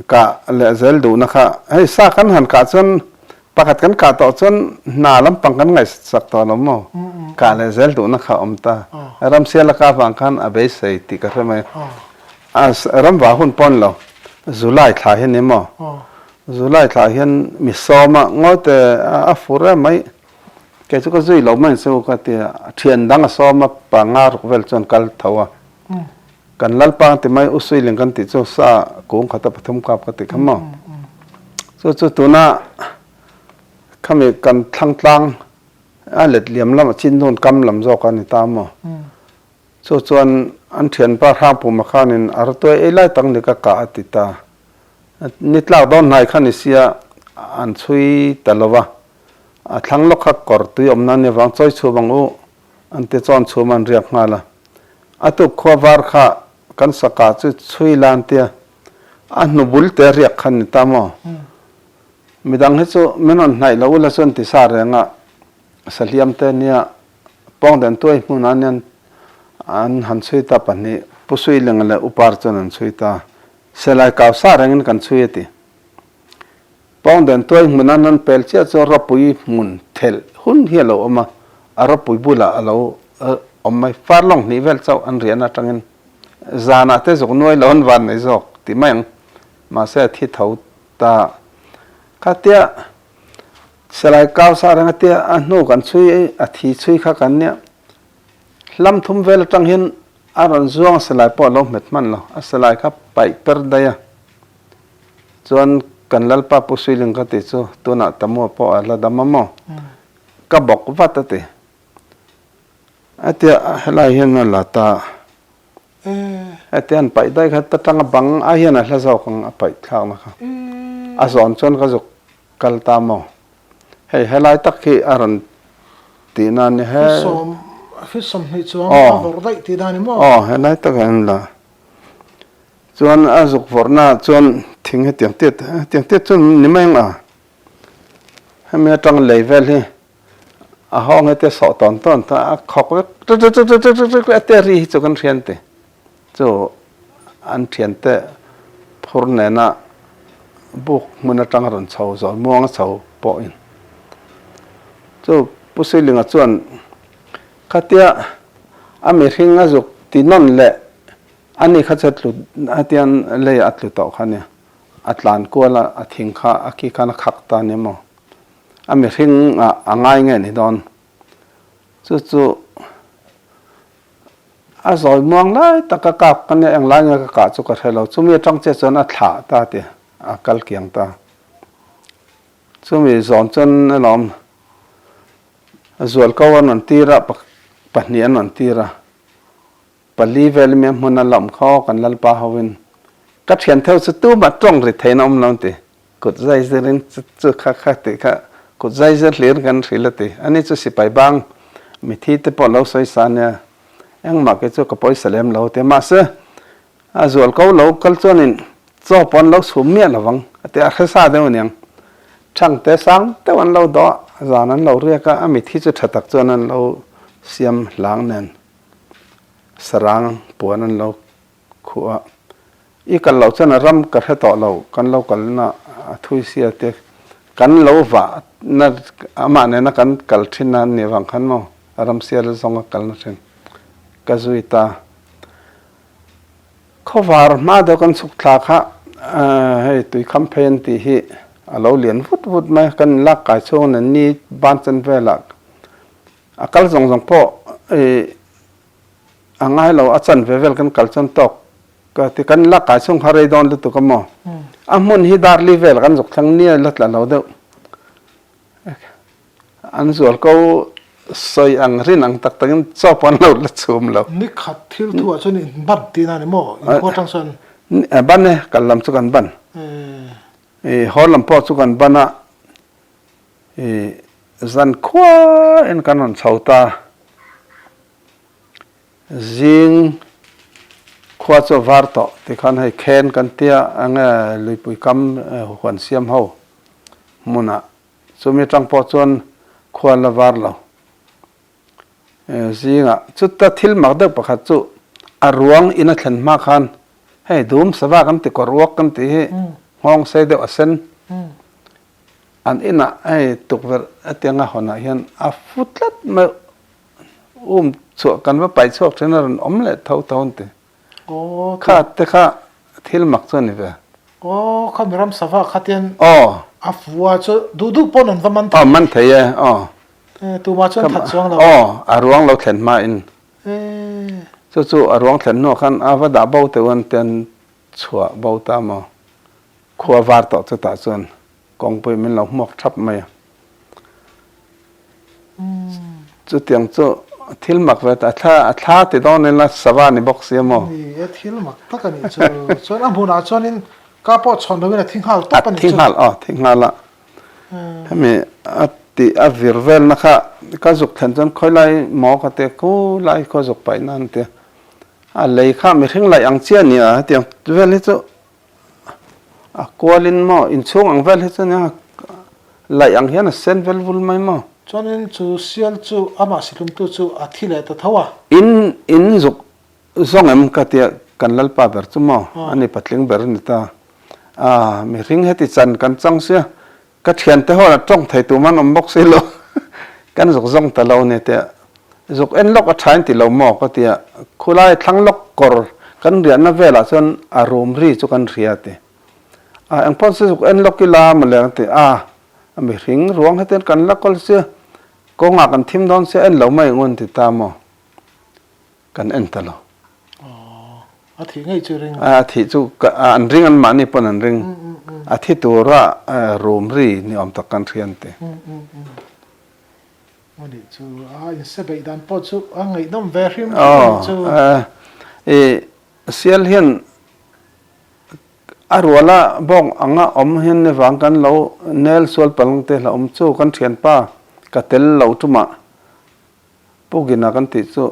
Kah leh zel duhna kha, hei sa kan han kah chuan pakhat kan kah tawh chuan hna lampang kan ngaihsak tawh lo maw? Kah leh zel duhna kha a awm ta. Ramsial a kah vang khan a beisei tih ka hre mai. A ramva hun pawn lo, July thla hi ni maw? July thla hian mi sawm a, ngawite a fur em mai, kei chu ka zui lo mai chu ka ti a, thian dang a sawm a, panga ruk vel chuan kal tho a, kan Lalpa ti mai Usuiling kan tih chu sa kung khata pathum kap ka ti kha maw? Chu chu tuna khami kan thlang tlang a let liam lam a chin dun kam lam zawk a ni ta maw? Chu chuan an thianpa Hrangpuma khanin a ratuai ei lai tak ni ka kah a ti ta. Ni tlak dawn hnai kha ni sia an chhui ta lo va, a thlang lawk kha kawr tui awmna nia vang chawi chhum ang u an ti chawn chhum an riak nghal a. A tuk khua var kha kan saka chu chhui la an tia, a hnu bul te riak kha ni ta maw? Midang hi chu min rawn hnaih lo ula chuan ti sa reng a, sahliam te nia pawng den tuai hmunah nian. An han chhui ta pahnih, Pu Suilenga leh Upar chuan an chhui ta. Selai kau sa rengin kan chhui a ti. Pawngden tuai hmun an han pel chiah chu ropui hmun thelh hun hi a lo awm a, a ropui bulah a lo awm mai. Farlawng hnih vel chauh an riahna atangin zanah te zuk nuai lo an van nei zawk tih mai ang. Mahse a thi tho ta. Khatia Selai kau sa reng atia a hnu kan chhui a thi chhui kha kan nia. Hlam thum vel atang hian a rawn zuang a silai pawh a lo hmet hman lo, a silai kha paih per daih a. Chuan kan Lalpa Pu Suiling ka tih chu tunah Tamua pawh a la dam a maw? Ka bawk vat a ti. A tia helai hian a la ta. Hetia an paih daih kha ta tang a bang ai hian a hla zawk ang a paih thlakna kha. A zawn chuan ka zuk kal ta maw? Hei helai tak hi a rawn tih na ni he. Fisawm fisawm hnih chuang a vawrh daih tih na ni maw? Aw helai tak ah hian la. Chuan a zuk vawrh na ah chuan thing hetiang tiat hetiang tiat chuan ni mai ang a. Hemi atang lei vel hi a hawng hetia sawh tawn tawn ta a khawk vek rik rik rik rik rik rik a tia ri hi chu kan hrian ti. Chu an thiante phur nena buk hmun atanga rawn chho zawn muanga chho pawhin chu Pu Suilinga chuan khatia a mihring a zuk ti nawn leh ani kha chu a tlu hetiang leiah a tlu tawh kha ania a tlan kual a a thing kha a ki khan a khak ta ania maw a mihring ah a ngai nge ni dawn chu chu A zawi muang lai tak ka kap ka nia englai nge ka kah chu ka hre lo. Chumi atang chiah chuan a thlah ta ti a kal kiang ta. Chumi zawn chuan alawm zual ko an rawn tir a, pahnih an rawn tir a. Pali vel emaw hmun a lawm kha aw kan lalpa hoin ka thian theuh chu tumah tawng ri theihna awm lo an ti. Kut zai zirin chu chu kha kha tih kha kut zai zir hlir kan hrilh a ti. Ani chu sipai bang mithi te pawh lo sawi sa nia engmah kei chu ka pawisa lem lo ti a. Mahse a zual ko lo kal chuanin chaw pawh an lo chhum miah lo vang a ti a, a hre sa deuh aniang. Thangte sang deuh an lo dawh a, zan an lo riak a, a mithi chu tha tak chuan an lo siam hlang nen sarang puan an lo Khuh a, I kal loh chuan a ram ka hre tawh lo, kan lo kalna a thui sia te, kan lo vah na amah nena kan kal thin a nih vang khan maw a ram sial zawnga kalna thin ka zui ta. Khawvar hma deuh kan chhuk thla kha hei tuikham phei an tih hi a lo lian vut vut mai a, kan inlak kai chhung nen ni ban chen velah a kal zawng zawng pawh i A ngai lo, a chanve vel kan kal chuan tawk ka ti. Kan la kai chhung kha rei dawn lutuk a maw? A hmun hi dar li vel kan zuk thleng nia la tla lo deuh. An zual ko sawi ang rin ang tak takin chaw pawh an lo la chhum lo. Ni khat thil thu ah chuan in ban tihna a ni maw? In khua atang chuan? Ban e, kal lam chu kan ban. I haw lam pawh chu kan ban a, i zan khua in kan rawn chho ta. Zing khua chu a var tawh tikhan hei khen kan tia enge luipui kam huan siam ho hmunah chumi atang pawh chuan khua la var lo. Zingah chuta thil mak deuh pakhat chu a ruang in a thlen hma khan hei dum sava kan ti kawr uak kan tih hi nghawng sei deuh a sen an inah hei tukverh atianga hawnah hian a fu tlat mai. Um chhuah kan va paih chhuak thin a rawn awm leh tho tho an ti. Kha te kha thil mak chu a ni ve. Aw kha miram sava kha tian a fua chu duh duh pawn an va man thei. Aw man thei e aw. Tumah chuan that chuang lo. Aw a ruang lo thlen hma in. Chu chu a ruang thlen hnuah khan a va dah bo teuh an tian chhuah bo ta maw. Khua var tawh chutah chuan Kawngpui min lo hmuak thap mai a. Chutiang chu thil mak ve ta, a thla a thla ti dawn ila sava ni bawk si a maw? Ni e, thil mak tak a nih chu. Chuan a hmunah chuanin ka pawh chhawn loin a thi nghal tawp a nih chu. A thi nghal, aw thi nghal a. Hemi a tih a vir velna kha ka zuk thlen chuan khawilai maw ka ti a, khu lai khaw zuk paih nan a ti a. A lei kha mihring laih ang chiah a ni a, hetiang vel hi chu A kualin maw inchhung ang vel hi chuan eng a laih ang hian a sen vel vul mai maw? Chuanin chu sial chu amah sihlumtu chu a thi leh ta tho a. In in zuk zawng em ka tia kan Lalpa ber chu maw a ni patling ber a ni ta. A mihring heti chan kan chang sia ka thiante ho a tawng thei tum an awm bawk si lo kan zuk zawng ta lo ni tia zuk en lawk a tha in ti lo maw ka tia khulai thlang lawk kawr kan riahna velah chuan a rum ri chu kan hria ti a engpawh se zuk en lawk ila mawle ang ti a A mihring ruang hetian kan la kawl sia, kawngah kan thim dawn sia en lo mai ang u an ti ta maw? Kan en ta lo. Aw, a thih ngei chu ring. A thih chu an ring an mahni pawn an ring. A thi tura rum ri ni awm tak kan hria an ti. A nih chu, a inse beih dan pawh chu a ngaihnawm ve hrim hrim a nih chu. Aw, i sial hian A ruala bawk anga awm hian ni vang kan lo nel sual palng te hlauhawm chu kan thianpa ka tel lo tumah Pu Gina kan tih chu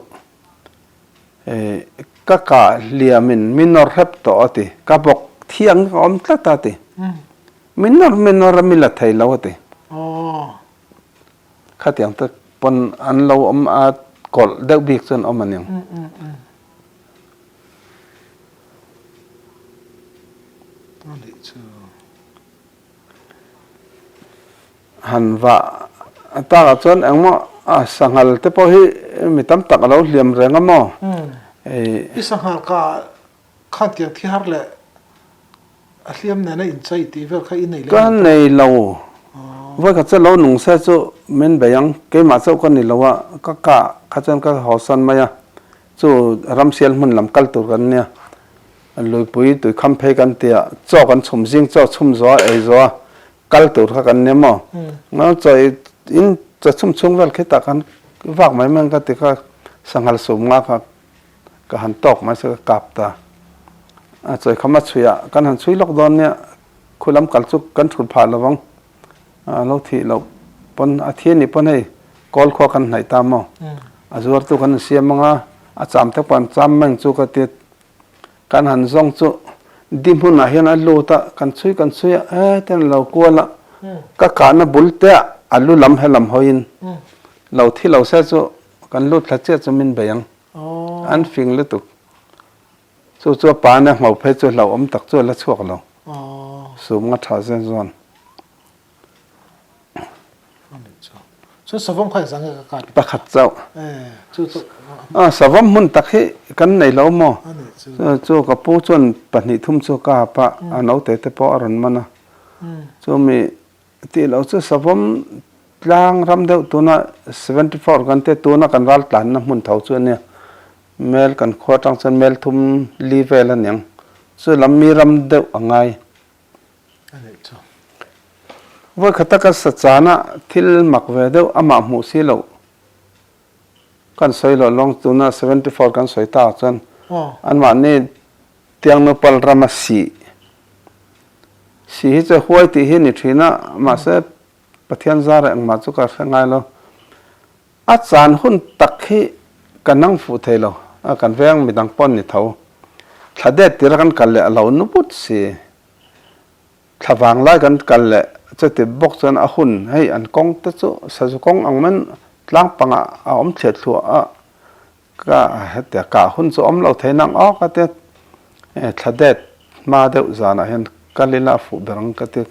ka kah hliamin mi nawr hrep tawh a ti, ka bawk thiang ka awm tlat a ti, mi nawr mi nawr a mi la thei lo a ti. Khatiang te pawn an lo awm a kawlh deuh bik chuan awm a niang. Han vah takah chuan engmaw a sanghal te pawh hi mi tam tak a lo hliam reng a maw? I sanghal ka khan tiang thi har leh a hliam nena inchei tih vel kha i nei lem lo. Ka nei lo. Vawikhat chu lo nung se chu min bei ang. Keimah chauh ka ni lo a, ka kah kha chuan ka hawsan mai a. Chu ramsial hmun lam kal tur kan nia, luipui tui kham phei kan tia, chaw kan chhum zing chaw chhum zawh a ei zawh a kal tur kha kan nia maw? Ngaw chaw ei in chaw chhum chhung vel khitah khan vak mai mai ang ka ti kha sanghal sum nga kha ka han tawk mai se ka kap ta. A chawi kham a chhui ah kan han chhui lawk dawn nia, khu lam kal chu kan thut phah lo vang. A lo thih loh pawn a thi a nih pawn hei kawl khua kan hnaih ta maw? A zuartu kan han siam ang a, a cham te pawh an cham mai ang chu ka ti. Kan han zawng chu di hmunah hian a lut a, kan chhui kan chhui a, hetiang a lo kual a, ka kahna bul te ah a lu lam he lam hawiin lo thi lo se chu kan lut thla chiah chu min bei ang. An fing lutuk. Chu chu a pa nia hmo phei chu hlauhawm tak chu a la chhuak lo. Sum nga tha zen zawn. Pakhat chauh. Savawm hmun tak hi kan nei lo maw? Chu ka pu chuan pahnih thum chu ka hap a, a naute te pawh a rawn man a. Chumi tih loh chu savawm tlang ram deuh tuna 74 kan tia tuna kan ral tlanna hmun tho chu a nia. Mel kan khua atang chuan mel thum li vel a niang. Chu lam mi ram deuh a ngai. Vawi khata ka sa chana thil mak ve deuh amah hmuh si loh kan sawi loh lawng tuna 74 kan sawi ta chuan anmahni Tiangnupal rama sih sih hi chu huai tih hi a ni thin a mahse Pathian zara engmah chu ka hre ngai lo. A chan hun tak hi ka nang fuh thei lo, a kan veng midang pawh an ni tho. Thla det tira kan kal leh a lo nu but si. Thla vang lai kan kal leh chuti bawk chuan a hun hei an kawng te chu sazu kawng ang men tlang pangah a awm thliah thluah a, ka hetia kah hun chu awm lo thei nang aw ka tia thla det hma deuh zanah hian kal ila a fuh ber ang ka ti.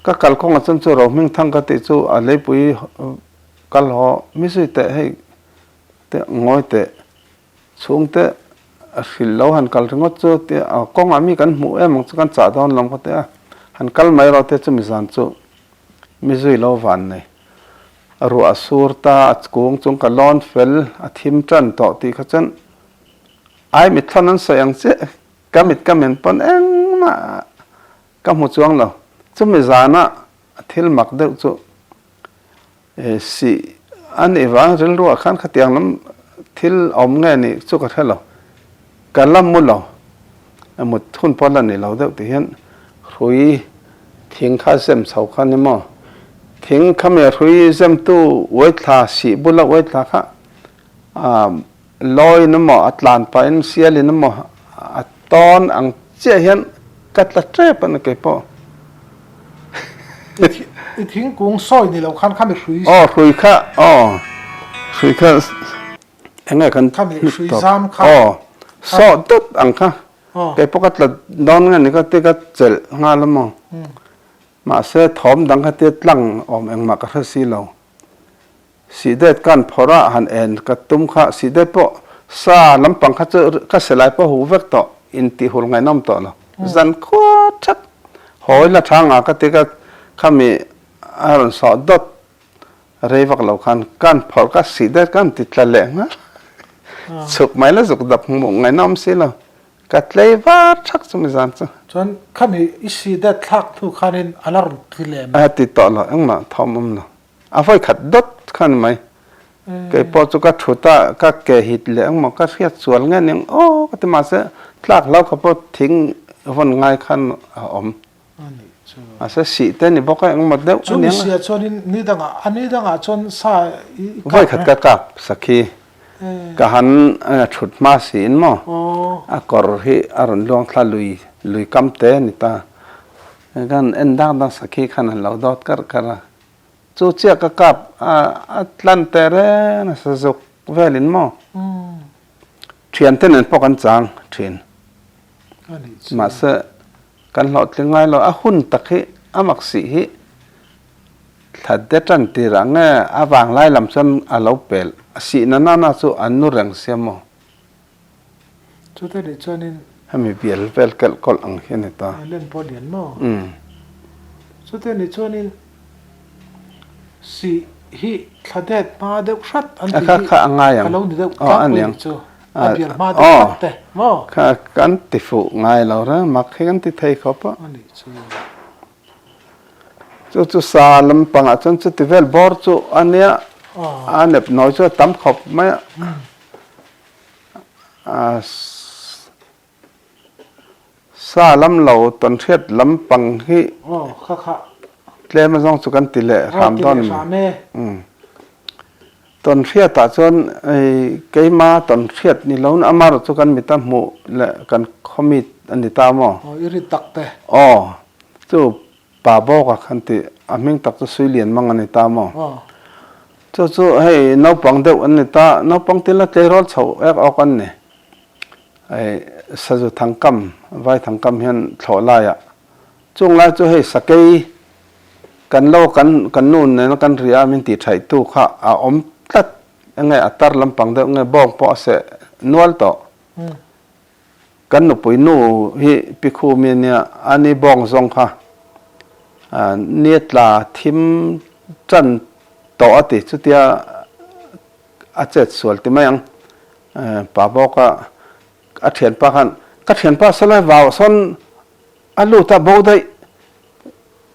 Ka kal kawngah chuan chu Rohmingthang ka tih chu a leipui kal haw mi zui teh hei teh ngawi teh chhungte a hrilh lo han kal ringawt chu tia kawngah mi kan hmuh em ang chu kan chah dawn lo ka ti a, han kal mai rawh tia chumi zan chu mi zui lo van nei. Ruah a sur ta a kung chung ka lawn fel a thim tan tawh tih kha chuan ai mitthlan an sawi ang chiah ka mit ka men pawn engmah Ka hmu chuang lo. Chumi zana thil mak deuh chu sih a nih vang rilruah khan khatiang lam thil awm nge nih chu ka hre lo. Ka la mu lo. Mut hun pawh la ni lo deuh tih hian hrui thing kha zem chho kha ni maw? Thing khami hrui zemtu uaithla sih bula uaithla kha Lawiin emaw, a tlan pahin sialin emaw a tawn ang chiah hian ka tla tep a ni keipawh. I thingkung sawi ni lo khan khami hrui. Aw hrui kha aw hrui kha enge kan khami hrui zam kha aw sawh dawt ang kha kei pawh ka tla dawn nge ni ka ti ka chelh nghal a maw mahse thawm dang kha tia tlang awm engmah ka hre si lo. Sihdet kan phawrh a han en ka tum kha sihdet pawh sa lampang kha chu ka silai pawh huh vek tawh intih hul ngaihnawm tawh lo. Zan khua that hawi la tha nga ka ti ka khami a rawn sawh dawt rei vak lo khan kan phawrh ka sihdet kan ti tla leh nghal chhuk mai la zuk dap hmuh ngaihnawm si lo ka tlei var thak chumi zan chu. Chuan khami i sihdet thlak hnu khanin a la rawn ti leh em? A ti tawh lo engmah thawm awm lo. A vawi khat dawt kha ni mai. Kei pawh chu ka thut a, ka ke hit leh ang maw, ka hriat sual nge ning aw ka ti mahse tlak hlau kha pawh thing vawn ngai khan a awm. Mahse sih te ni bawk a engmaw deuh a nia. Chumi sia chuanin ni dangah, a ni dangah chuan sa i kap. Vawi khat ka kap sakhi. Ka han thut hma siin maw a kawr hi a rawn luang thla lui lui kam te a ni ta. Kan en dak dak sakhi khan an lo dawt karh karh a. Chu chiah ka kap a a tlan teh reng a sazuk velin maw? Thiante nen pawh kan chang thin. Mahse kan hlawhtling ngai lo. A hun tak hi a mak sih hi thla de tan tirah nge a vanglai lam chuan a lo pel a sih na na na chu an nu reng sia maw? Chute nih chuanin. Hemi bial vel kelh kawlh ang hi a ni ta. Len pawh lian maw? Chute nih chuanin sih hi thla det hma deuh hrat an tih hi ka lo ni deuh tlangpui nih chu. A bial hma deuh hrat te maw? Kha kan ti fuh ngai lo reng mak hi kan ti thei khawp a. A nih chu. Chu chu sa lampangah chuan chuti vel bawr chu a nia. A nep nawi chu a tam khawp mai a. Sa lam lo tawnhriat lampang hi tlem azawng chu kan ti leh hram dawn a ni. Tawnhriatah chuan keima tawnhriat ni lo amaherawh chu kan mita hmuh leh kan khawmit a ni ta maw? Aw chu Pa bawk a khan tih a hming tak chu Suilian mang a ni ta maw? Chu chu hei naupang deuh an ni ta, naupang tila tleirawl chho ek awk an ni. Hei Sazu Thangkam, Vai Thangkam hian thlawh laiah chung lai chu hei sakei kan lo kan kan nu nena kan ria min tih thaihtu kha a awm tlat enge a tar lampang deuh nge bawng pawh a seh nual tawh. Kan nupui nu hi Pi Khumi a nia, a ni bawng zawng kha ni tla thim tan tawh a ti, chutia a chet sual ti mai ang. Pa bawka a thianpa khan, Ka thianpa sawlai vau sawn a lut a bo daih,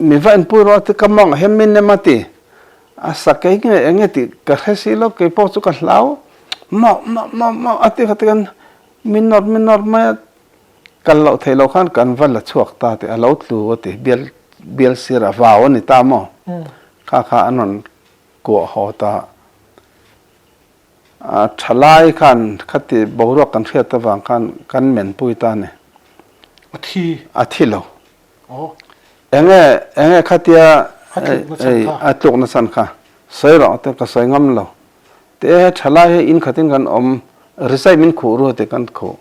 mi va enpui rawh a ti, ka mawng hem min nem a ti. A sakei nge eng nge tih ka hre si lo, keipawh chu ka hlau, mawh mawh mawh mawh a ti kha ti khan Min nawr min nawr mai a, kal loh theih loh khan kan va la chhuak ta tih a lo tlu a ti, bial bial sir a vau a ni ta maw? Kha kha an rawn kuah haw ta. A thalai khan khati boruak kan hriat avang khan kan menpui ta a ni. A thi. A thi lo. Enge enge khatia a tlukna chhan kha sawi rawh te ka sawi ngam lo. Te he thalai hi in khatin kan awm rizai min khuh ru ti kan khuh.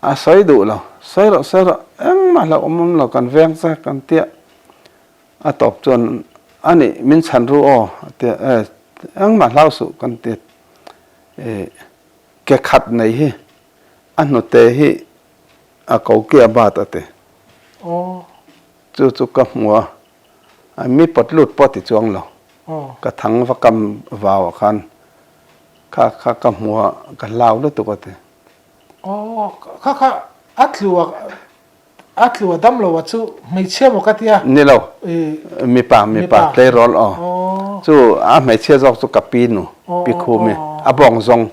A sawi duh lo, sawi rawh sawi rawh engmah hlauh awm awm lo kan veng che kan tia. A tawp chuan a nih min chhan ru aw a tia e engmah hlau suh kan ti. Ke khat nei hi a hnute hi a ko kia bat a ti. Chu chu ka hmu a, mi pawt lut pawh ti chuang lo. Ka thang va kam vau ah khan kha kha ka hmu a, ka hlau lutuk a ti. Aw, kha kha a tlu a, a tlu a dam lo a chu hmeichhia maw ka tia? Ni lo, mipa, mipa tleirawl aw. Chu a hmeichhia zawk chu ka pi nu, pi Khumi, a bawng zawng.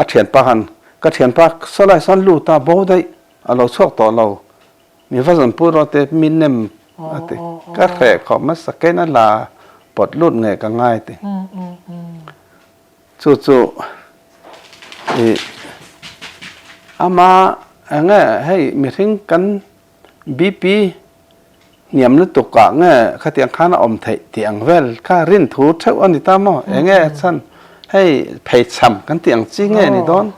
A thianpa khan, ka thianpa sawlai sawn lut a, bo daih, a lo chhuak tawh lo. Mi va zawn pui rawh te mi nem a ti. Ka hreh khawp hmasa kein a la pawt lut nge ka ngai ti. Chu chu i ama enge hei mihring kan BP. hniam lutuk ah nge khatiang khan a awm theih tih ang vel kha rin thu theuh a ni ta maw? Enge chhan hei pheichham kan tih ang chi nge ni dawn?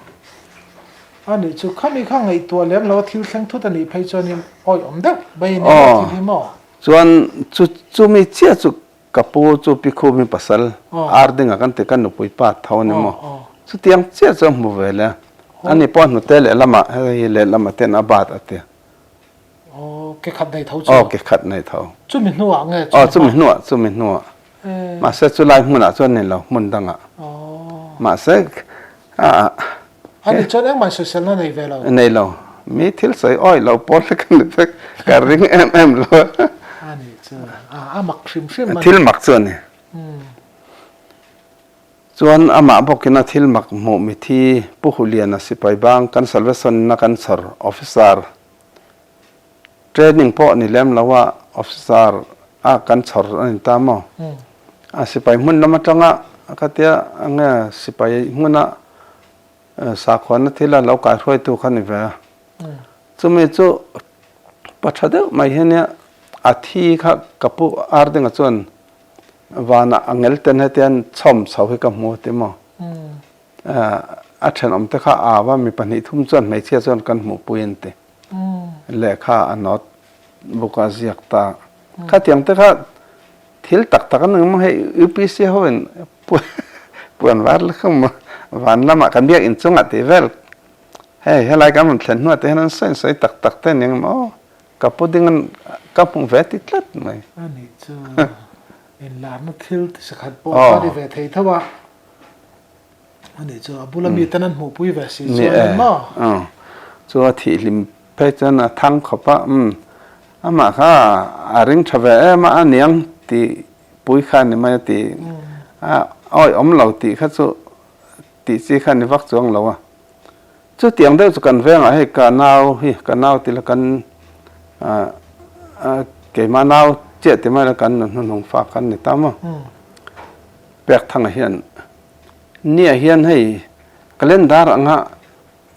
A nih chu khami kha ngaihtuah lem lo a thil thleng thut a nih phei chuanin awi awm deuh mai a ni maw thil hi maw? Chuan chu chumi chiah chu Ka pu chu Pi Khumi pasal Ardinga kan ti ka nupui pa tho a ni maw? Chutiang chiah chu a hmu ve le. Ani pawh hnute lehlamah hei lehlamah ten a bat a ti. Aw, ke khat nei tho chu. Aw, ke khat nei tho. Chumi hnuah nge? Aw, chumi hnuah, chumi hnuah. Mahse chulai hmunah chuan ni lo, hmun dangah. Mahse a. Ani chuan engmah sawiselna nei ve lo. Nei lo. Mi thil sawi awi lo pawl hi ka ni vek, ka ring em em lo. Ani chu a mak hrim hrim a ni. Thil mak chu a ni. Chuan amah bawkin a thil mak hmuh mithi Pu Huliana sipai bang kan Salvation na kan chhawr officer Training pawh ni lem lo a, officer a kan chhawr a ni ta maw? A sipai hmun lam atanga ka tia nge sipai hmuna sakhuana thila lo kaihruaitu kha ni ve a. Chumi chu pa tha deuh mai hi nia a thi kha ka pu Ardinga chuan vanah a ngel ten hetian chhawm chho hi ka hmu a ti maw? A thenawm te kha a au a, mi pahnih thum chuan hmeichhia chuan kan hmuhpui an ti. Lehkha a nawt bawk a ziak ta. Khatiang te kha thil tak tak an eng hei UPC ho in puan var lukhum van lamah kan biak inchungah tih vel hei helai kan rawn thlen hnuah te hian an sawi sawi tak tak te aniang maw ka pu ding an ka hmu ve ti tlat mai. A nih chu inlarna thil ti sakhat pawh kha ni ve thei tho a. Ani chu a bula mi ten an hmuhpui ve si chuan in maw? Ni e, chu a thihhlim phei chuan a thang khawp a, umm amah kha a ring tha ve em a, a niang tih pui kha a ni mai a ti, a awi awm lo tih kha chu tih chi kha a ni vak chuang lo a. Chutiang deuh chu kan vengah hei ka nau hi ka nau tila kan keimah nau chiah ti mai la kan nun hnuhnung fa kan ni ta maw? Pekthanga hian Nia hian hei calendar anga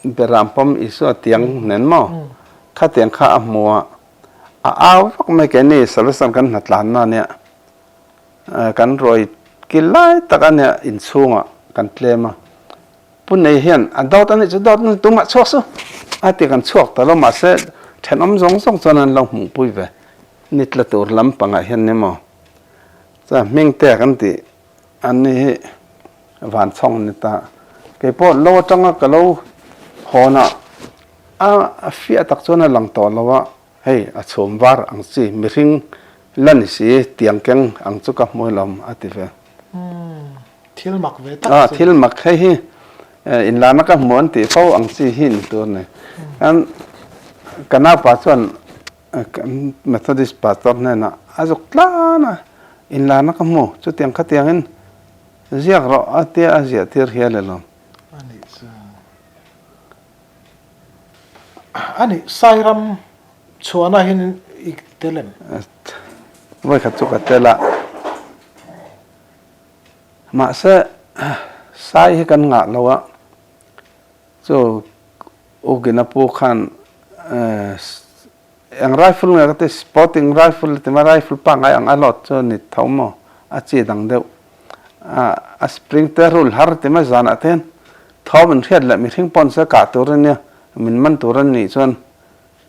Beram pawm Isua tiang nen maw khatiang kha a hmu a, a au vak mai keini Salvation kan hnatlanna ania kan ruai kil lai tak ania inchhungah kan tlem a, Pu Nei hian a dawt anih chu dawt anih tumah chhuak su a ti kan chhuak ta lo mahse thenawm zawng zawng chuan an lo hmuhpui ve ni tla tur lampangah hian ni maw chuan hmingte kan tih An ni hi van chhawng an ni ta. Kei pawh lo atanga ka lo hawn a, a fiah tak chuan a lang tawh lo a, hei a chhum var ang chi mihring la ni si tiang keng ang chu ka hmu hlawm a ti ve. Umm, thil mak ve tak chu. Thil mak hei hi inlana ka hmu an tih fo ang chi hi ni tur a ni. Ka naupa chuan Methodist pastor hnenah a zuk tlan a, inlarna ka hmu, chutiang khatiangin ziak rawh a tia a ziah tir hial elo. A nih chu. A nih, Sairam chhuahna hian i tel em? Vawikhat chu ka tel a. Mahse, Sai hi kan ngah lo a, Chu Ugina pu khan eng rifle nge ka ti sporting rifle ti mai rifle pangngai ang a load chu ni tho maw a chi dang deuh a spring te rul har ti mai zanah te hian thawm in hriat leh mihring pawn se kah tur ania min man tur a nih chuan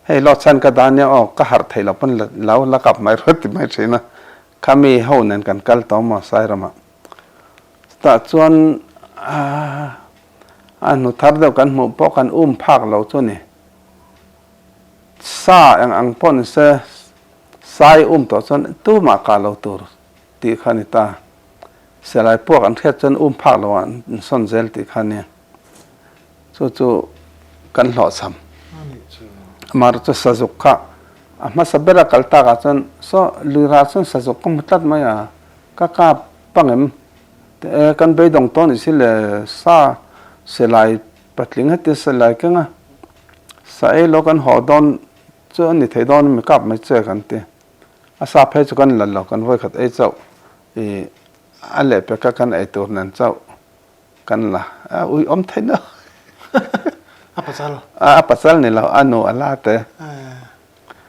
hei load chhan ka dah ania aw ka harh theih loh pawn lo la kap mai rawh ti mai thin a khami ho nen kan kal tawh maw Sairamah chutah chuan A hnu thar deuh kan hmuh pawh kan um phak lo chu ni. Sa eng ang pawh ni se, sai um tawh chuan tumah kah lo tur tih kha a ni ta. Silai puak an hriat chuan um phak lo ah an sawn zel tih kha a nia. Chu chu kan hlawhchham. Amaherawhchu chu sazuk kha a hmasa bera kal takah chuan saw luirah chuan sazuk ka hmu tlat mai a, ka kap pang em? E, kan beidawng tawh ni si le, sa silai patling heti silai keng a, sa ei lo kan haw dawn chu a ni thei dawn a mi kap mai che kan ti. A sa phei chu kan la lo, kan vawikhat ei chauh i a lehpek a kan ei tur nen chauh kan la, a ui awm thei lo. A pasal? A pasal ni lo, a nu a la te.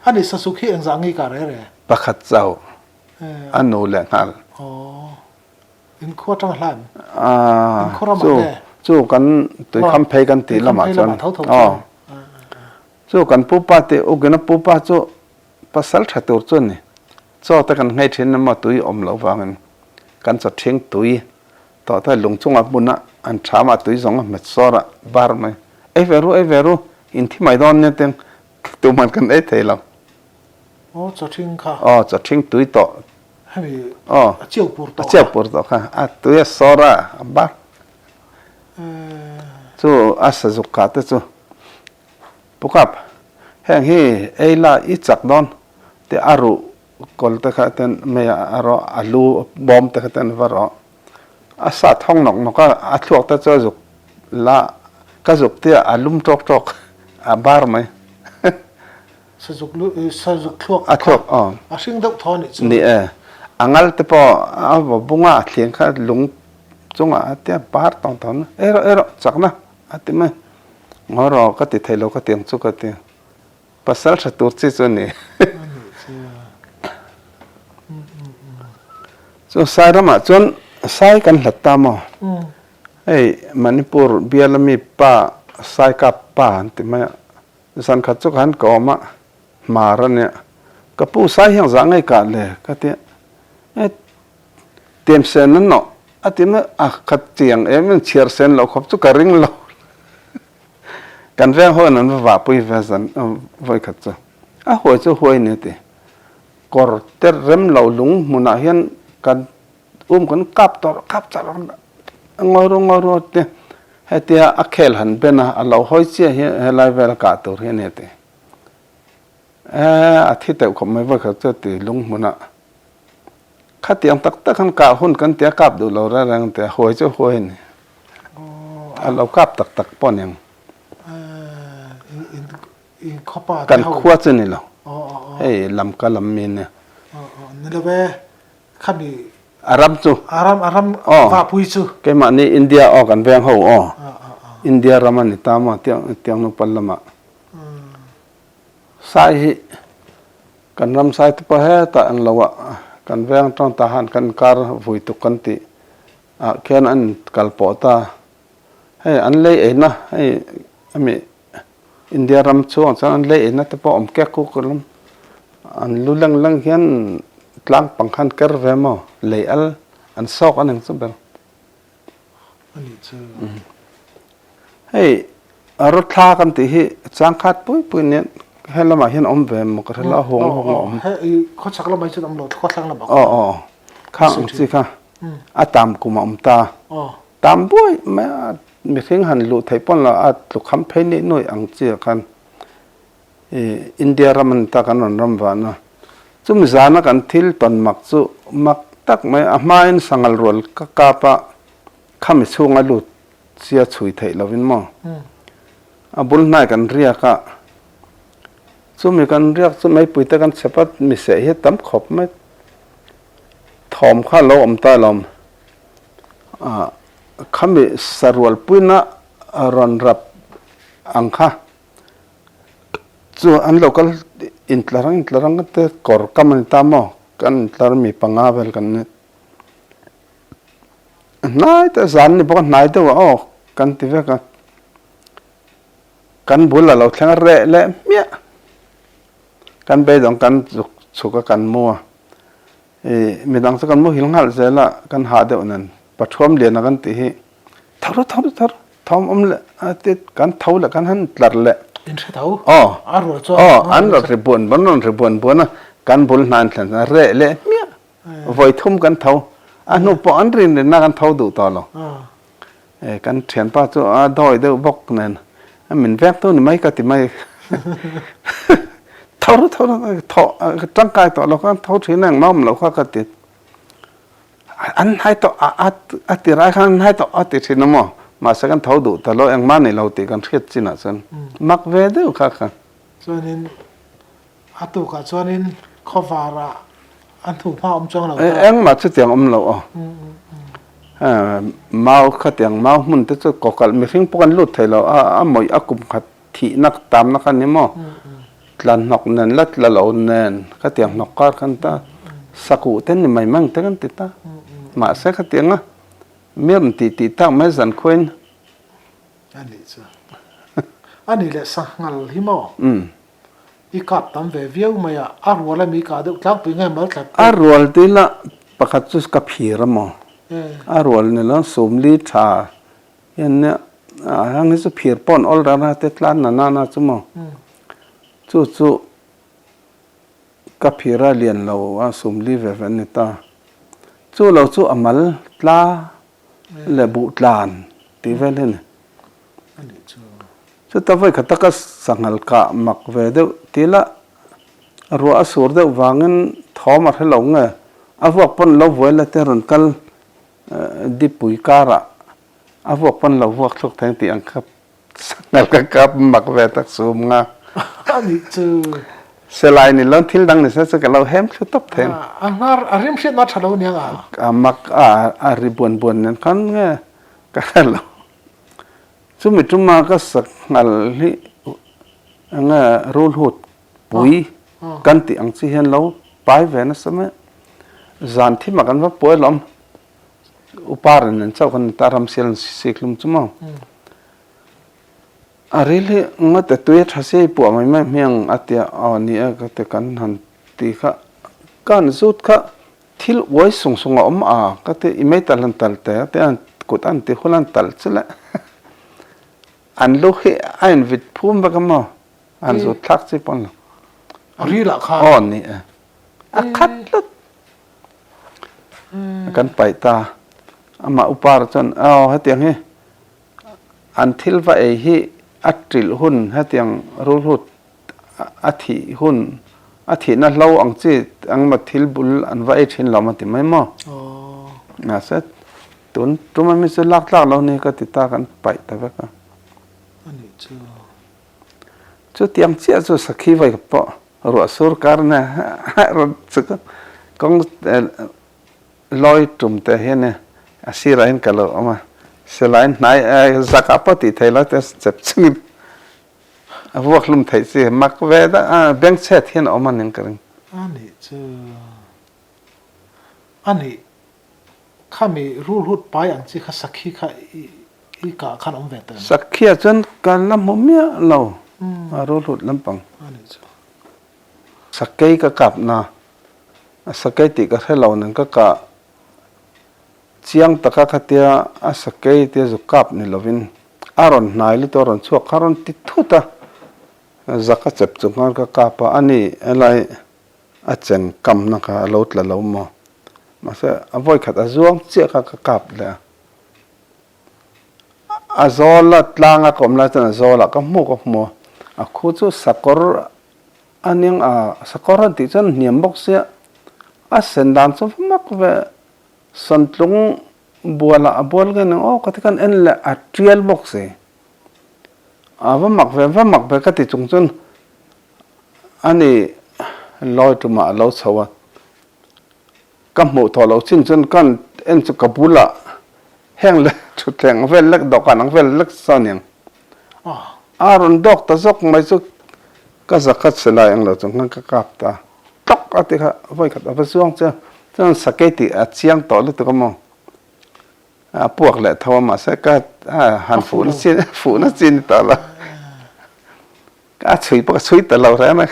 A ni sasuk hi engzah nge i kah reh reh? Pakhat chauh a nu lehnghal. In khua tang hlan. Chu chu kan tuikham phei kan tih lamah chuan aw chu kan pupa tih ukina pupa chu pasal tha tur chu a ni. Chaw te kan nghei thin emaw tui awm loh vangin kan chaw thing tui tawh te lung chungah hmun a an tham a tui zawng a hmet sawr a bar mai. Ei ve ru ei ve ru in thi mai dawn nia tiang tuman kan ei thei lo. Aw chaw thing kha. Aw chaw thing tui tawh. Hemi aw a chiau pur tawh kha. A chiau pur tawh kha a tui a sawr a a bar. Chu a sazuk kah te chu Pukap heng hi ei la i chak dawn tih a ruh kawl te kha ten mei a rawh a lu bawm te kha ten va rawh. A sa thawng nawk nawk a a thluak te chu a zuk la ka zuk tia a lum tawk tawk a bar mai. Sazuk lu sazuk thluak a thluak aw a hring deuh thaw anih chu. Ni e a ngal te pawh a vaw bung a a thliang kha lung chungah a tia bar tawng tawng ei rawh ei rawh chakna a ti mai. Ngaw rawh ka ti thei lo ka ti ang chu ka ti. Pasal tha tur chi chu a ni. Chu Sai ramah chuan Sai kan hlat ta maw? Hei Manipur bial ami pa Sai kap pa an ti mai a. Zan khat chu ka han ka awm a, hmar a nia. Ka pu Sai hian zah ngei kah le ka ti a. E tiam sen an nawh a ti mai a, khat chiang em em chhiar sen loh khawp chu ka ring lo. Kan veng ho in an va vahpui ve zan vawi khat chu. A huai chu huai ni a ti. Kawr te rem lo lung hmunah hian kan um kan kap tawrh kap char a ngawi ru ngawi ru a ti. Hetia a khel han ben a, a lo hawi chiah hi helai vel a kah tur hi a ni a ti. E a thi teuh khawp mai vawi khat chu a ti lung hmunah. Khatiang tak tak han kah hun kan tia kap duh lo reng reng an ti a, huai chu huai a ni. A lo kap tak tak pawh a ni ang. Kan khua chu ni lo. Hei lamka lam mi nia. A ram chu. Keimahni India aw kan veng ho aw. India ram a ni ta maw tiang nupal lamah. Sai hi Kan ram sai te pawh hetah an lo a, kan veng atang tah han kan inkar vui tuk kan tih ah khian an inkal pawh ta. Hei an lei eina hei hemi India ram chhungah chuan an lei eina te pawh awm kek kuk alawm. An lu leng leng hian tlang pang khan ker ve maw lei al an sawk a ning chu ber. Hei rawthla kan tih hi changkhat pui pui nia he lamah hian awm ve maw ka hre lo a hawng hawng a awm. Khawchhak lamah hi chuan awm lo khawthlang lamah aw aw khang ang chi kha a tam kum a awm ta tam buai mai a mihring han luh theih pawn lo a tlukham phei nih nuih ang chi ah khan I India ram a ni ta kan rawn ram van a, chumi zana kan thil tawn mak chu mak tak mai a hmain sangal rual ka kap a, khami chhunga lut sia chhui theih lovin maw a bul hnai kan riak a, chumi kan riak chu meipui te kan chhep a, mi seh hi a tam khawp mai, thawm kha a lo awm ta alawm, ah khami sarual puina rawn rap ang kha. Chu an lo kal intlar ang intlar ang te kawr kam a ni ta maw kan intlar mi panga vel kan ni hnai te zan ni bawk a hnai deuh a aw kan ti vek a kan bul a lo thleng a reh leh hmiah kan beidawng kan zuk chhuk a kan mu a ih midang chu kan muhil nghal zel a kan hah deuh nen Pathuam lian a kan tih hi tho ru tho ru tho ru. Thawm awm leh a ti kan tho leh kan han tlar leh. In hre tho? Aw. A rual chuan. Aw, an rawn ri buan buan rawn ri buan buan a, kan bul hna an thlen chuan reh leh hmiah. Vawi thum kan tho. A hnu pawh an rin rinna kan tho duh tawh lo. E, kan thianpa chu a dawi deuh bawk nen a min vek tu ni mai ka ti mai. Tho ru tho ru thaw tangkai tawh lo kha tho thin a engmah awm lo kha ka ti. An hnai tawh a a ti rai khan an hnai tawh a ti thin a maw? Mahse kan tho duh ta lo engmah nei lo tih kan hriat chinah chuan mak ve deuh kha kha. Chuanin a tukah chuanin khawvarah an thu hma awm chuang lo ta. Engmah chutiang awm lo aw. Mau khatiang mau hmun te chu kawkalh mihring pawh kan lut thei lo a a mawih a kum khat thihna tamna kha ni maw? Tla hnawk nen la tla lo nen khatiang hnawk kar khan ta sakuh te ni mai mang te kan ti ta. Mahse khatianga mi rawn tih tih tak mai zan khuain. A nih chu. A nih leh sanghal hi maw? I kap tam ve viau mai a, a rual ami kah deuh tlangpui nge mal tlat pawh? A rual ti la pakhat chu ka phir a maw? A rual ni lo sumli tha hian nia a hang hi chu phir pawh an awl ran a te tlan na nana chu maw? Chu chu ka phir a lian lo a sumli ve ve a ni ta. Chu lo chu a mal tla leh buh tlan tih vel hi a ni. Chuta vawi khat taka sanghal kah mak ve deuh ti la, ruah a sur deuh vangin thawm a hre lo nge, a vuak pawn lo vuai la te rawn kal dipui karah a vuak pawn lo vuak thluk theng tih ang kha sanghal ka kap mak ve tak sum nga. A nih chu. Selai ni lo thil dang ni se chu ka lo hem thlu tawp theng. A hnar a rim hriatna tha lo nia nga. A mak a a ri buan buan nen khan nge ka hre lo. Chumi tuma ka sanghal hi enge rulhut pui kan tih ang chi hian lo pai ve nasa mai. Zan thimah kan va puai lawm. Upa ren nen chauh kan ni ta ramsial an sik hlum chu maw. A ril hi ngawt e tui a tha si a i puah mai mai hmiang a tia aw ni e ka ti kan han ti kha ka han zut kha Thil uai sung sung a awm a, ka ti i mei tal han tal te a ti a, kut an ti hul an tal chu le an lu hi a in vit phum vek a maw, an zut thlak chi pawn lo. A ril ah khan? Aw ni e, a khat tlat. Kan paih ta, amah upa chuan aw hetiang hi an thil va ei hi a ṭilh hun hetiang rulhut a thih hun a thihna hlo ang chi engemaw thil bul an va ei thin lo maw ti mai maw? Mahse tun tum ami chu lak tlak lo ni ka ti ta kan paih ta vek a. Chutiang chiah chu sakhi vai pawh ruah sur kar na rawn chuk a kawng lawi tum te hian a sirah hian ka lo awm a silai hnai zakah pawh tih theih lo te chep chungin A vuak hlum theih chi mak ve dah a, bank chhet hian a awm a ning ka ring. A nih chu a nih khami rulhut pai ang chi kha sakhi kha i kah khan awm ve ta em? Sakhi ah chuan ka la hmu miah lo a rulhut lampang. A nih chu. Sakei ka kap na, a sakei tih ka hre lo nen ka kah Chiang taka khatia a sakei tia zu kap ni lovin a rawn hnai lutuk a rawn chhuak kha a rawn ti thut a, zak a chep chung khan ka kap a, ani helai a cheng kamna kha a lo tla lo maw? Mahse a vawi khat a zuang chiah kha ka kap leh a, a zawl a tlang a ka awm lai chuan a zawl ah ka hmu ka hmu a, a khu chu sakawr a ning a, sakawr an tih chuan hniam bawk sia a sen dan chu va mak ve. Santlung bualah a bual nge nang aw ka ti khan en leh a tial bawk si. A va mak ve va mak ve ka ti chung chuan ani lawi tumah a lo chho a, ka hmuh tawh loh chin chuan ka en chu ka bulah heng leh thutthleng vel lek dawhkan ang vel lek sawn aniang. A rawn dawk ta zawk mai chu ka zakat silai ang lo chung khan ka kap ta tlawk a ti kha vawi khat a va zuang chu chuan sakei tih a chiang tawh lutuk a maw a puak leh tho a mahse ka han fuhna chin fuhna chin ni tawh lo a chhui pawh ka chhui ta lo reng a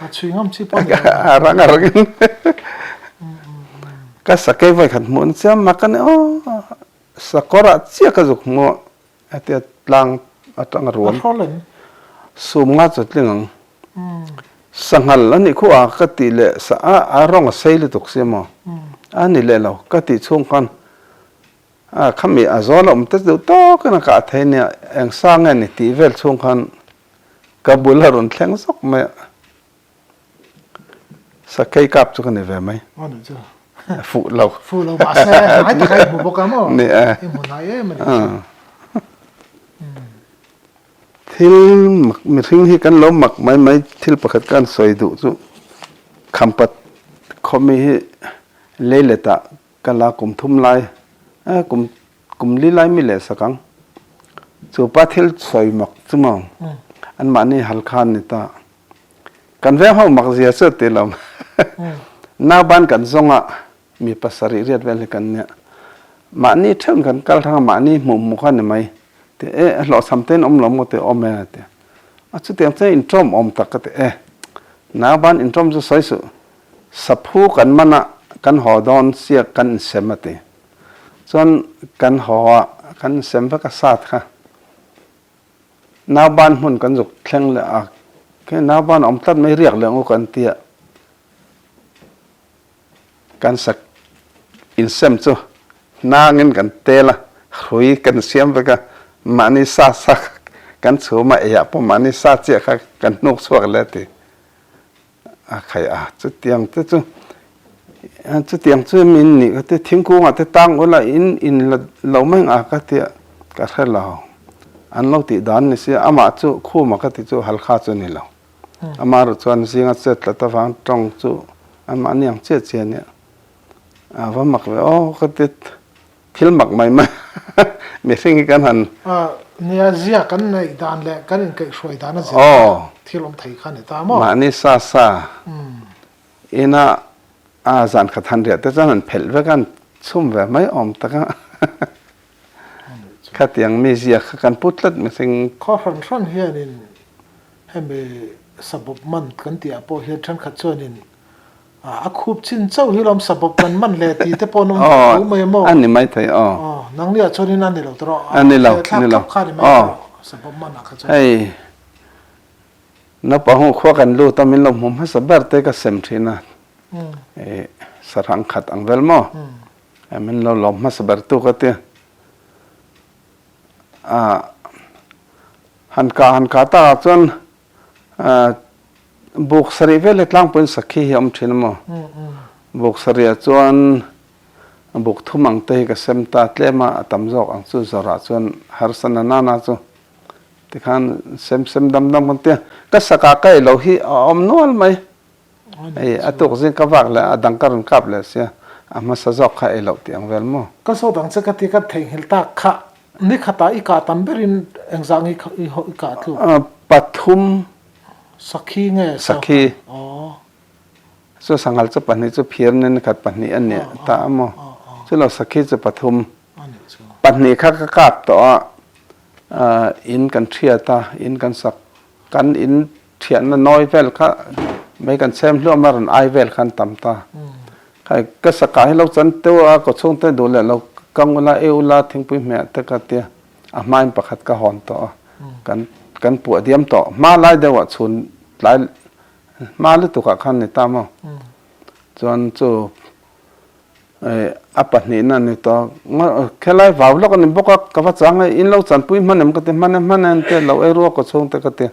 a chhui ngam chi pawh ni lo a rang a rangin ka sakei vawi khat hmuhna chiang mak a ni aw sakawrah chiah ka zuk hmuh Hetia tlang atanga ruam sum nga chu tling ang. Sanghal a nih khuh a ka tih leh sa a a rawng a sei lutuk sia maw? A ni leh lo ka tih chhung khan a khami a zawl a awm te duh tawkin a kah thei nia eng sa nge ni tih vel chhung khan ka bul a rawn thleng zawk mai a. Sakei kap chu ka ni ve mai. A fuh lo. Fuh lo mahse hnai taka i hmu bawk a maw? Ni e. I hmu hnai em a nih chu. Thil mak mihring hi kan lo mak mai mai thil pakhat ka han sawi duh chu Khampat khawmi hi leiletah ka la kum thum lai kum kum li lai mi leh sak ang. Chu pa thil sawi mak chu maw anmahni Halkha an ni ta. Kan veng ho mak zia chu ti lo. Nauban kan zawng a, mi pasarih riat vel hi kan nia. Mahni theuhin kan kal hrang a, mahni hmuh hmuh kha a ni mai. Ti e, a hlawhchham te in awm lo maw ti awm e a ti. A chutiang chuan inṭawm awm tak ka ti e. Nauban inṭawm chu sawi suh. Saphu kan man a, kan haw dawn siak kan insem a ti. Chuan kan haw a, kan insem vek a sat kha. Nauban hmun kan zuk thleng leh a, khi nauban awm tlat mai riak leh ang u kan ti a, kan sak insem chu hnangin kan tel a, hrui kan siam vek a, mahni sa sa kan chhum a, eiah pawh mahni sa chiah kha kan hnuk chhuak leh a ti. A khai a, chutiang te chu chutiang chu min nih ka ti, thingkungah te tang ula in in la lo mai ang a ka tia ka hre lo, an lo tih dan ni sia, amah chu khuma ka ti chu halkha chu ni lo, amah erawh chuan zinga chet tlat avang tawng chu anmahni ang chiah chiah ania, a va mak ve aw ka ti. Thil mak mai mai mihring hi kan han. Nia zia kan neih dan leh kan inkaihhruai dan a zir kha thil awm thei kha a ni ta maw? Mahni sa sa ina a zan khat han riah te chuan han phelh vek a, han chhum ve mai awm tak a. Khatiang mi zia kha kan pu tlat mihring. Khaw hran hran hianin hemi sabawp man kan tih ah pawh hian thenkhat chuanin A khup chin chauh hi lawm sabawp kan man le tih te pawh an awm ve tho mai a maw? A ni mai thei aw. Aw, nangni ah chuan in a ni lo tawh A ni lo, ni lo. Thlak kha ni mai tawh sabawp man ah kha chuan. Hei, naupang ho khua kan lut a, min lo hmu hmasa ber te ka sem thin a, i sarang khat ang vel maw? Min lo lawm hmasa ber tu ka tia. A, han kah han kah takah chuan Buk sarih vel hi tlangpuiin sakhi hi a awm thin a maw? Buk sarihah chuan buk thum ang te hi ka sem ta tlem a, a tam zawk ang chu zawrah chuan harsa na nana chu tikhan sem sem dam dam kan tia. Ka sakah ka ei lo hi a awm nual mai. Hei a tuk zing ka vak leh a dang ka rawn kap leh sia, a hmasa zawk kha ei loh tih ang vel maw? Ka zawt ang che ka ti ka theihnghilh tak kha. Ni khatah i kah tam berin engzah nge i kah tluk? Pathum. Sakhi nge? Sakhi. Chu sanghal chu pahnih chu phir nen khat pahnih a nih ta a maw? Chu lo sakhi chu pathum. Pahnih kha ka kap tawh a, in kan thiat a, in kan sak, kan in thiahna nawi vel kha mai kan chhem hluam a rawn ai vel khan tam ta. Khai ka sakah hi lo chan teuh a, kaw chhungte duh leh lo kang ula, ei ula, thingpui hmeh te ka tia, a hmain pakhat ka hawn tawh a, kan kan puah diam tawh. Hma lai deuh ah chhun tlai hma lutuk ah khan ni ta maw? Chuan chu a pahnihna a ni tawh. Khelai vau lawk a ni bawk a, ka va chang e, in lo chanpui hman em ka ti, hman e hman e an tia, lo ei ruak kaw chhungte ka ti,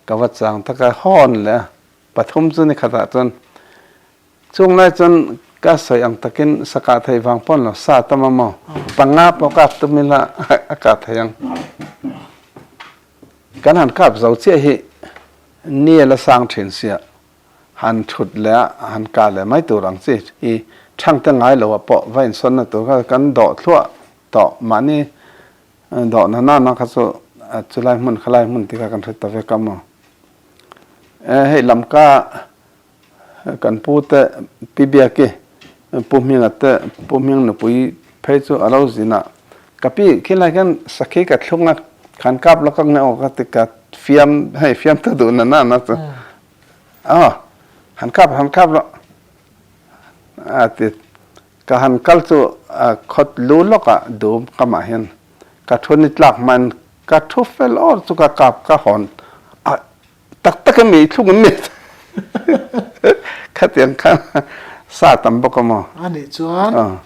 ka va chang ta ka hawn leh a, pathum chu ni khatah chuan Chung lai chuan ka sawi ang takin sa kah theih vang pawh lo sa tam a maw? Panga pawh kap tum ila a kah thei ang. Kan han kap zo chiah hi ni a la sang thin sia, han thut leh a han kah leh mai tur ang chi hi thang te ngai lo ah pawh va insawnna tur kha kan dawh thluah tawh mahni dawh na nana kha chu chulai hmun khalai hmun te kha kan hre ta vek a maw? Hei lamka Kan pu te Pi Biaki, Pu Hminga te Pu Hming nupui phei chu a lo zin a, Ka pi khilai hian sakhi ka thlung a, khan kap lawk ang nge aw ka ti ka fiam hei fiam ta duh na na na chu aw han kap han kap rawh a ti ka han kal chu a khawt lu lawk ah dum kamah hian ka thu ni tlak hmain ka thu fel awr chu ka kap ka hawn a Tak tak em i thluk an ni. Khatiang kha sa tam bawk a maw? A nih chuan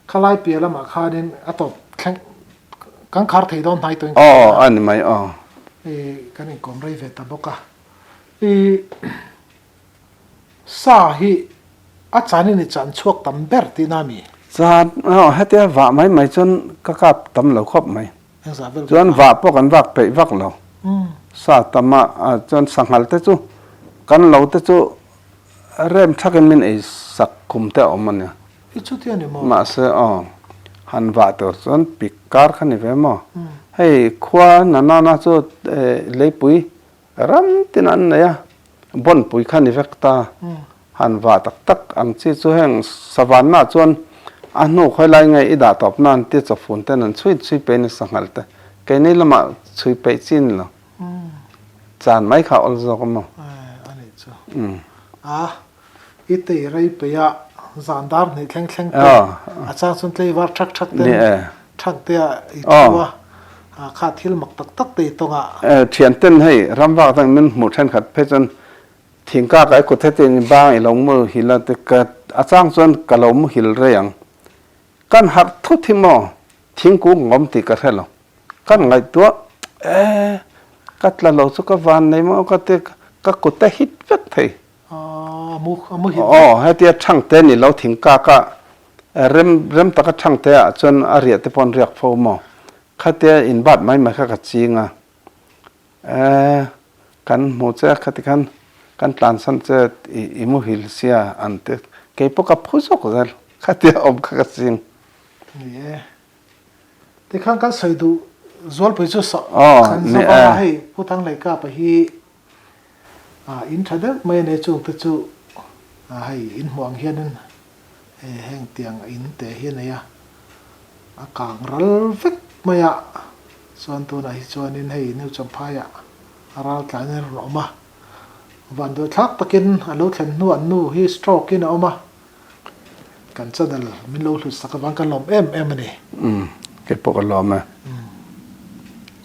khalai piah lamah khanin a tawp thleng kan khar thei dawn hnai tawhin ka hria. Aw a ni mai aw. I kan inkawm rei ve ta bawk a. I sa hi a chanin i chan chhuak tam ber tihna a mi? Chan aw hetia vah mai mai chuan ka kap tam lo khawp mai. Chuan vah pawh kan vak peih vak lo. Sa tam a chuan sanghal te chu kan lo te chu rem thakin min ei sak kum te a awm a nia. Mahse aw han vah tur chuan pik kar kha ni ve maw. Hei khua na nana chu leipui ram tin an nei a. Bawnpui kha ni vek ta. Han vah tak tak ang chi chu heng savanna chuan a hnu khawi lai nge i dah tawp nan tia chawfun ten an chhui chhui peih nasa nghal te. Keini lamah chhui peih chi ni lo. Chan mai kha awl zawk a maw? A nih chu. A, i tei rei peih a, zan dar hnih thleng thleng te, a chang chuan tleivar thak thak ten thak te ah i thu a, kha thil mak tak tak te i tawng a. Thian ten hei ramvak dang min hmuh thenkhat phei chuan Thingkak ai kut heti in bang i lo muhil a ti ka a chang chuan ka lo muhil rei ang. Kan harh thut hi maw thingkung a awm tih ka hre lo. Kan ngaihtuah e ka tla lo chu ka van nei maw ka ti ka kut a hit vek thei. Aw hetia thangte ni lo thingkak a rem rem taka thangte ah chuan a riah te pawh an riak fo maw khatia inbat mai mai kha ka ching a. Eh, kan hmu che a khati khan kan tlansan che i muhil sia an ti. Kei pawh ka phu zawk zel, khatia awm kha ka ching. Ni e. Tikhan kan sawi duh Zualpui chu kan zawk a, hei Pu Thangleikapa hi in tha deuh mai a nia chungte chu hei in hmuh ang hianin heng tiang in te hi a nei a, a kang ral vek mai a, chuan tunah hi chuanin hei New Champhaiah a ral tlain a rawn awm a, vanduai thlak takin a lo thlen hnu an nu hi stroke in a awm a, kan channel min lo hlut sak avang kan lawm em em a ni. Umm, kei pawh ka lawm e.